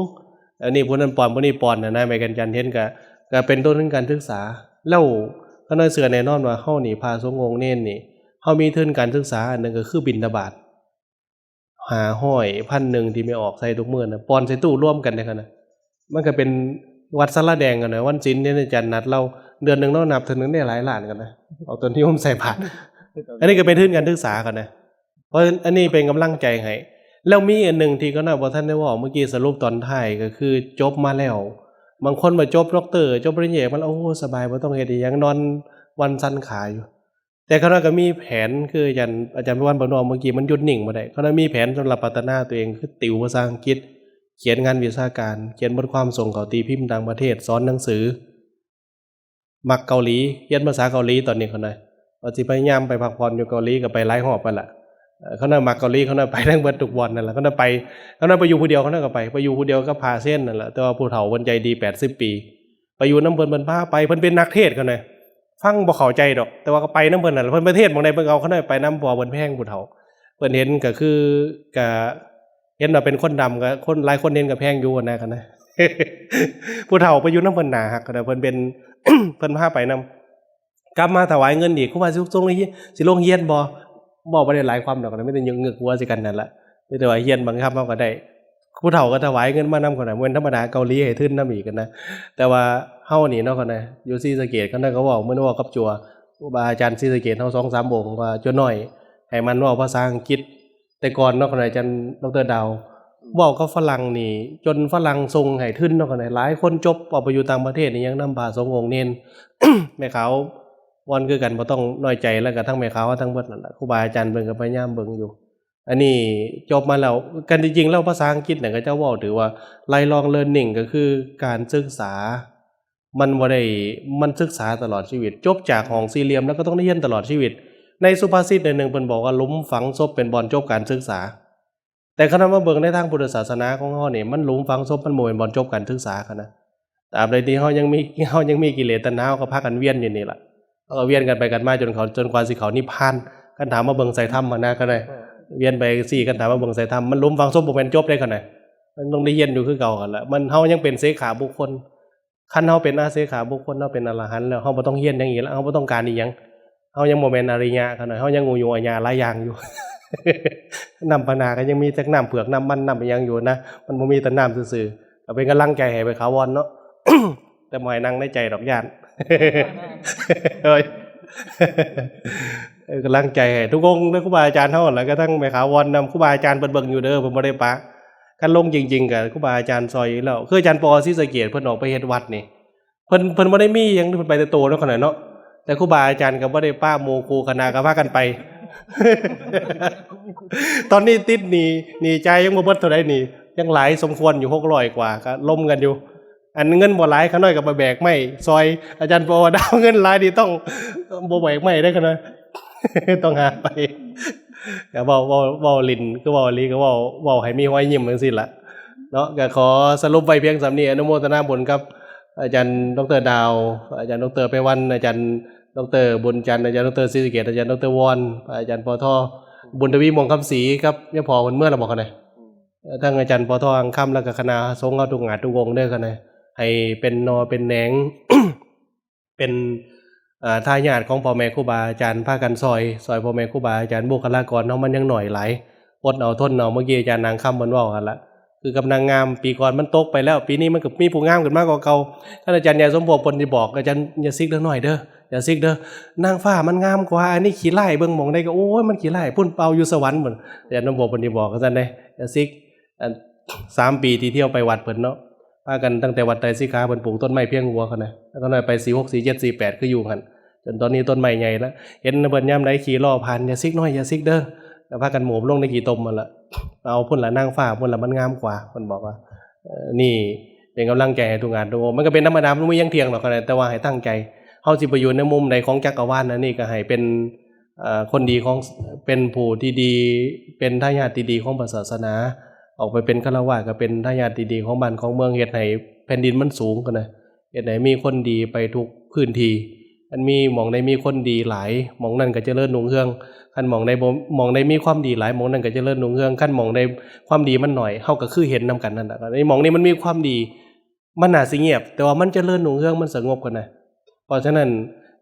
ອັນນີ້ຜູ້ນັ້ນປ້ອນ ຜູ້ນີ້ປ້ອນນະນະ ແມ່ນກັນຈັນເຫັນ ກະ ກະເປັນຕົ້ນທຶນການສຶກສາ. ແລ້ວຂ້ານ້ອຍເຊື່ອແນ່ນອນວ່າເຮົານີ້ ພະສົງອົງເນນນີ້ ເຮົາມີທຶນການສຶກສາອັນໜຶ່ງ ກະຄືບິນທະບາດ ຫ້າຮ້ອຍ ພັນໜຶ່ງ ທີ່ແມ່ອອກໃສ່ທຸກມື້ນະ ປ້ອນໃສ່ຕູ້ລວມກັນເດ້ຫັ້ນນະ. ມັນກະເປັນວັດສາລາແດງຫັ້ນນະ ວັນສິນເຫັນອາຈານນັດລາວ ເດືອນໜຶ່ງລາວນັບເທື່ອໜຶ່ງໄດ້ຫຼາຍລ້ານກັນນະ ອອກຕົນນິຍົມໃສ່ບາດ. ອັນນີ້ກະເປັນທຶນການສຶກສາກັນນະ ເພາະອັນນີ້ເປັນກຳລັງໃຈໃຫ້. ແລ້ວມີອັນໜຶ່ງທີ່ຂ້ານ້ອຍບໍ່ທັນໄດ້ເວົ້າ ເມື່ອກີ້ສະຫຼຸບຕອນທ້າຍ ກະຄືຈົບມາແລ້ວ ບາງຄົນວ່າຈົບດັອກເຕີ ຈົບປະລິນຍາເອກມາແລ້ວ ໂອ້ ສະບາຍ ບໍ່ຕ້ອງເຮັດອີ່ຫຍັງ ນອນວັນຊັນຂາຢູ່. ແຕ່ຂ້ານ້ອຍກະມີແຜນ ຄືອາຈານ ອາຈານໄພວັນ ເພິ່ນເວົ້າເມື່ອກີ້ ມັນຢຸດນິ່ງບໍ່ໄດ້. ຂ້ານ້ອຍມີແຜນສຳລັບພັດທະນາຕົວເອງ ຄືຕິວພາສາອັງກິດ, ຂຽນງານວິຊາການ, ຂຽນບົດຄວາມສົ່ງເຂົ້າຕີພິມຕ່າງປະເທດ, ສອນໜັງສື. ມັກເກົາຫຼີ, ຮຽນພາສາເກົາຫຼີຕອນນີ້ຂ້ານ້ອຍ ວ່າຊິພະຍາຍາມໄປພັກຜ່ອນຢູ່ເກົາຫຼີ ກະໄປຫຼາຍຮອບແລ້ວລະ. ເອີ ຂ້ານ້ອຍມັກເກົາຫຼີ ຂ້ານ້ອຍໄປທັງເບິດທຸກບ່ອນນັ້ນລະ. ຂ້ານ້ອຍໄປ ຂ້ານ້ອຍໄປຢູ່ຜູ້ດຽວ ຂ້ານ້ອຍກະໄປ ໄປຢູ່ຜູ້ດຽວກັບພະເຊນນັ້ນລະ. ແຕ່ວ່າຜູ້ເຖົ້າເພິ່ນໃຈດີ ແປດສິບປີ ໄປຢູ່ນຳເພິ່ນ ເພິ່ນພາໄປ ເພິ່ນເປັນນັກເທດ ຂ້ານ້ອຍ ຟັງບໍ່ເຂົ້າໃຈດອກ ແຕ່ວ່າກະໄປນຳເພິ່ນນັ້ນລະ. ເພິ່ນໄປເທດໝ່ອງໃດ ເພິ່ນກະເອົາຂ້ານ້ອຍໄປນຳ ເພາະວ່າເພິ່ນແພງຜູ້ເຖົ້າ. ເພິ່ນເຫັນກະຄື ກະເຫັນວ່າເປັນຄົນດຳ ກະຄົນ ຫຼາຍຄົນເຫັນກະແພງຢູ່ຫັ້ນນະ ຂ້ານ້ອຍ. ຜູ້ເຖົ້າໄປຢູ່ນຳເພິ່ນໜ້າຮັກ ຂ້ານ້ອຍ ເພິ່ນເປັນ ເພິ່ນພາໄປນຳ. ກັບມາຖະຫວາຍເງິນອີກ ຄູບາຊິສົ່ງ ຊິລົງຮຽນບໍ່? ເວົ້າບໍ່ໄດ້ຫຼາຍຄວາມດອກ ມີແຕ່ເງືອກຫົວໃສ່ກັນນັ້ນລະ. ມີແຕ່ວ່າຮຽນບັງຄັບເຮົາກະໄດ້. ຜູ້ເຖົ້າກະຖະຫວາຍເງິນມານຳ ຂ້ານ້ອຍ ບໍ່ແມ່ນທຳມະດາ ເກົາຫຼີໃຫ້ທຶນນຳອີກຫັ້ນນະ. ແຕ່ວ່າເຮົານີ້ເນາະ ຂ້ານ້ອຍ ຢູ່ສີສະເກດ ຂ້ານ້ອຍກະເວົ້າ ມື້ນັ້ນເວົ້າກັບຈົວ ຄູບາອາຈານສີສະເກດເຮົາສອງສາມອົງ ວ່າຈົວນ້ອຍ ໃຫ້ໝັ່ນເວົ້າພາສາອັງກິດ. ແຕ່ກ່ອນເນາະ ຂະໜາດອາຈານ ດຣ. ດາວ ເວົ້າກັບຝຣັ່ງນີ້ ຈົນຝຣັ່ງສົ່ງໃຫ້ທຶນເນາະ ຂະໜາດຫຼາຍຄົນຈົບອອກໄປຢູ່ຕ່າງປະເທດນີ້ ຍັງນຳພະສົງອົງເນນ. ແມ່ຂາວວອນຄືກັນ ບໍ່ຕ້ອງນ້ອຍໃຈ ແລ້ວກະທັງແມ່ຂາວ ທັງເບິດນັ້ນລະ ຄູບາອາຈານເພິ່ນກະພະຍາຍາມເບິ່ງຢູ່. ອັນນີ້ຈົບມາແລ້ວ ກະທີ່ຈິງແລ້ວພາສາອັງກິດນັ້ນ ເຂົາເຈົ້າເວົ້າຖືວ່າ lifelong learning ກະຄືການສຶກສາ ມັນບໍ່ໄດ້ ມັນສຶກສາຕະຫຼອດຊີວິດ ຈົບຈາກຫ້ອງສີ່ຫຼ່ຽມແລ້ວກະຕ້ອງໄດ້ຮຽນຕະຫຼອດຊີວິດ. ໃນສຸພາສິດໜ້ອຍໜຶ່ງເພິ່ນບອກວ່າ ຫຼຸມຝັງສົບເປັນບ່ອນຈົບການສຶກສາ. ແຕ່ຄັນເຮົາມາເບິ່ງໃນທາງພຸດທະສາສະໜາຂອງເຮົານີ້ ມັນ ຫຼຸມຝັງສົບມັນບໍ່ແມ່ນບ່ອນຈົບການສຶກສາຫັ້ນນະ. ຕາບໃດທີ່ເຮົາຍັງມີ ເຮົາຍັງມີກິເລດຕັນຫາ ເຮົາກະພາກັນວຽນຢູ່ນີ້ລະ ເຮົາກະວຽນກັນໄປກັນມາຈົນເຂົາ ຈົນກວ່າຊິເຂົ້ານິບພານ. ຄັນຖາມມາເບິ່ງໃສ່ທຳຫັ້ນນະ ກະໄດ້ວຽນໄປຈັ່ງຊີ້. ຄັນຖາມມາເບິ່ງໃສ່ທຳ ມັນ ຫຼຸມຝັງສົບບໍ່ແມ່ນຈົບເດ້ ຂະໜາດນັ້ນ ມັນຕ້ອງໄດ້ຮຽນຢູ່ຄືເກົ່າຫັ້ນລະ. ມັນ ເຮົາຍັງເປັນເສຂະບຸກຄົນ ຄັນເຮົາເປັນອາເສຂະບຸກຄົນ ເຮົາເປັນອະລະຫັນແລ້ວ ເຮົາບໍ່ຕ້ອງຮຽນຫຍັງອີກລະ ເຮົາບໍ່ຕ້ອງການອີ່ຫຍັງ. ເຮົາຍັງບໍ່ແມ່ນອະລິຍະ ຂະໜາດ ເຮົາຍັງໂອໂຍອາຍາຫຼາຍຢ່າງຢູ່. ນ້ຳປານາກະຍັງມີຈັກນ້ຳເຜືອກ ນ້ຳມັນ ນ້ຳອີ່ຫຍັງຢູ່ນະ ມັນບໍ່ມີແຕ່ນ້ຳຊື່ໆ. ກະເປັນກຳລັງໃຈໃຫ້ໄປຂາວອນເນາະ ແຕ່ບໍ່ໃຫ້ນັ່ງໃນໃຈດອກ ຢ້ານ. ເອີຍ ເອີ ກຳລັງໃຈໃຫ້ທຸກອົງເດີ ຄູບາອາຈານເຮົາ ແລ້ວກະທັງແມ່ຂາວອນນຳ. ຄູບາອາຈານເພິ່ນເບິ່ງຢູ່ເດີ ເພິ່ນບໍ່ໄດ້ປະ. ຄັນລົງຈິງໆ ກະຄູບາອາຈານຊ່ອຍຢູ່ແລ້ວ ຄືອາຈານ ປອ ສີສະເກດ ເພິ່ນອອກໄປເຮັດວັດນີ້ ເພິ່ນ ເພິ່ນບໍ່ໄດ້ມີຫຍັງ ເພິ່ນໄປແຕ່ໂຕເນາະ ຂະໜາດເນາະ. ແຕ່ຄູບາອາຈານກະບໍ່ໄດ້ປະໝູ່ຄູ່ຄະນະ ກະພາກັນໄປ. ຕອນນີ້ຕິດໜີ້ ໜີ້ຈ່າຍຍັງບໍ່ເບິດເທົ່າໃດນີ້ ຍັງຫຼາຍສົມຄວນຢູ່ ຫົກຮ້ອຍກວ່າ ກະລົມກັນຢູ່. ອັນເງິນບໍ່ຫຼາຍ ຂະນ້ອຍກະໄປແບກໄມ້ຊ່ອຍ ອາຈານ ປອ ວ່າດາວ ເງິນຫຼາຍນີ້ຕ້ອງບໍ່ແບກໄມ້ເດ້ ຂະນ້ອຍ ຕ້ອງຫາໄປ. ກະເວົ້າ ເວົ້າ ເວົ້າຫຼິ້ນ ຄືເວົ້າອີ່ຫຼີ ກະເວົ້າ ເວົ້າໃຫ້ມີຮອຍຍິ້ມຈັ່ງຊີ້ລະເນາະ. ກະຂໍສະຫຼຸບໄວ້ພຽງສ່ຳນີ້ ອະນຸໂມທະນາບຸນກັບອາຈານ ດຣ. ດາວ ອາຈານ ດຣ. ໄພວັນ ອາຈານ ດຣ. ບຸນຈັນ ອາຈານ ດຣ. ສີສະເກດ ອາຈານ ດຣ. ວອນ ອາຈານ ປອທ ບຸນທະວີ ມ່ວງຄຳສີ ກັບຍາພໍ່ເພິ່ນເມືອແລ້ວບໍ່ຄະນະ? ເອີ ທັງອາຈານ ປອທ ອັງຄຳ ແລ້ວກະຄະນະສົງເຮົາທຸກຫາດທຸກອົງເດີ ຂະນະ ໃຫ້ເປັນໜໍ່ເປັນແໜງ ເປັນ ເອີ ທາຍາດຂອງພໍ່ແມ່ຄູບາອາຈານ ພາກັນຊ່ອຍ ຊ່ອຍພໍ່ແມ່ຄູບາອາຈານ ບຸກຄະລາກອນເຮົາມັນຍັງໜ້ອຍຫຼາຍ ອົດເອົາທົນເອົາ. ເມື່ອກີ້ອາຈານນາງຄຳເພິ່ນເວົ້າຫັ້ນລະ ຄືກັບນາງງາມ ປີກ່ອນມັນຕົກໄປແລ້ວ ປີນີ້ມັນກະມີຜູ້ງາມຂຶ້ນມາກວ່າເກົ່າ. ທ່ານອາຈານໃຫຍ່ສົມພບເພິ່ນຊິບອກ ອາຈານ ຢ່າຊິກເດີນ້ອຍເດີ ຢ່າຊິກເດີ ນາງຟ້າມັນງາມກວ່າ ອັນນີ້ຂີ້ຮ້າຍ ເບິ່ງໝ່ອງໃດກະ ໂອ້ຍ ມັນຂີ້ຮ້າຍ ພຸ້ນເປົ່າຢູ່ສະຫວັນພຸ້ນ. ອາຈານສົມພບເພິ່ນຊິບອກຈັ່ງຊັ້ນເດ້ ຢ່າຊິກ. ອັນ ສາມປີທີ່ທ່ຽວໄປວັດເພິ່ນເນາະ ພາກັນຕັ້ງແຕ່ວັດໄຕສິຂາ ເພິ່ນປູກຕົ້ນໄມ້ພຽງຫົວຫັ້ນນະ ແລ້ວກະນ້ອຍໄປ ສີ່ຫົກ ສີ່ເຈັດ ສີ່ແປດ ຄືຢູ່ຫັ້ນ ຈົນຕອນນີ້ຕົ້ນໄມ້ໃຫຍ່ລະ. ເຫັນເພິ່ນຍາມໃດຂີ່ລໍ້ຜ່ານ ຢ່າຊິກນ້ອຍ ຢ່າຊິກເດີ ກະພາກັນໂໝບລົງໃນຂີ້ຕົມຫັ້ນລະ. ເອົາພຸ້ນລະ ນາງຟ້າພຸ້ນລະ ມັນງາມກວ່າ ເພິ່ນບອກວ່າ. ເອີ ນີ້ເປັນກຳລັງໃຈໃຫ້ທຸກຫາດທຸກອົງ ມັນກະເປັນທຳມະດາ ມັນບໍ່ມີຫຍັງທ່ຽງດອກ ແຕ່ວ່າໃຫ້ຕັ້ງໃຈ ເຮົາຊິໄປຢູ່ໃນມຸມໃດຂອງຈັກກະວານອັນນີ້ ກະໃຫ້ເປັນ ເອີ ຄົນດີຂອງ ເປັນຜູ້ທີ່ດີ ເປັນທາຍາດທີ່ດີຂອງພະສາສະໜາ ອອກໄປເປັນຄາລະວາດກະເປັນທາຍາດທີ່ດີຂອງບ້ານຂອງເມືອງ ເຮັດໃຫ້ແຜ່ນດິນມັນສູງຫັ້ນນະ ເຮັດໃຫ້ມີຄົນດີໄປທຸກພື້ນທີ່. ມັນມີ ໝ່ອງໃດມີຄົນດີຫຼາຍ ໝ່ອງນັ້ນກໍຈະເລີນຮຸ່ງເຮືອງ ຄັນໝ່ອງໃດບໍ່ ໝ່ອງໃດມີຄວາມດີຫຼາຍ ໝ່ອງນັ້ນກໍຈະເລີນຮຸ່ງເຮືອງ ຄັນໝ່ອງໃດຄວາມດີມັນໜ້ອຍ ເຮົາກໍຄືເຫັນນຳກັນນັ້ນລະ ໃນໝ່ອງນີ້ມັນມີຄວາມດີ ມັນໜ້າຊິງຽບ ແຕ່ວ່າມັນຈະເລີນຮຸ່ງເຮືອງ ມັນສະຫງົບຫັ້ນນະ. ເພາະສະນັ້ນ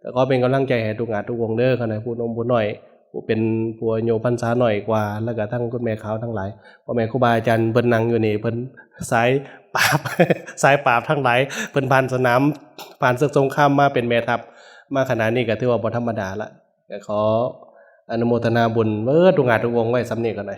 ກໍຂໍເປັນກຳລັງໃຈໃຫ້ທຸກອາດທຸກວົງເດີ ຄັນໃຫ້ຜູ້ໜຸ່ມຜູ້ນ້ອຍ ຜູ້ເປັນຜູ້ອາຍຸພັນສານ້ອຍກວ່າ ແລ້ວກໍທັງຄຸນແມ່ຂາວທັງຫຼາຍ ພໍ່ແມ່ຄູບາອາຈານເພິ່ນນັ່ງຢູ່ນີ້ ເພິ່ນສາຍປາບ ສາຍປາບທັງຫຼາຍ ເພິ່ນຜ່ານສະໜາມ ຜ່ານເສິກສົງຄາມມາເປັນແມ່ທັບ ມາຂະໜາດນີ້ກໍຖືວ່າບໍ່ທຳມະດາລະ. ກໍຂໍອະນຸໂມທະນາບຸນເບິດທຸກອາດທຸກວົງໄວ້ສ່ຳນີ້ກ່ອນເດີ.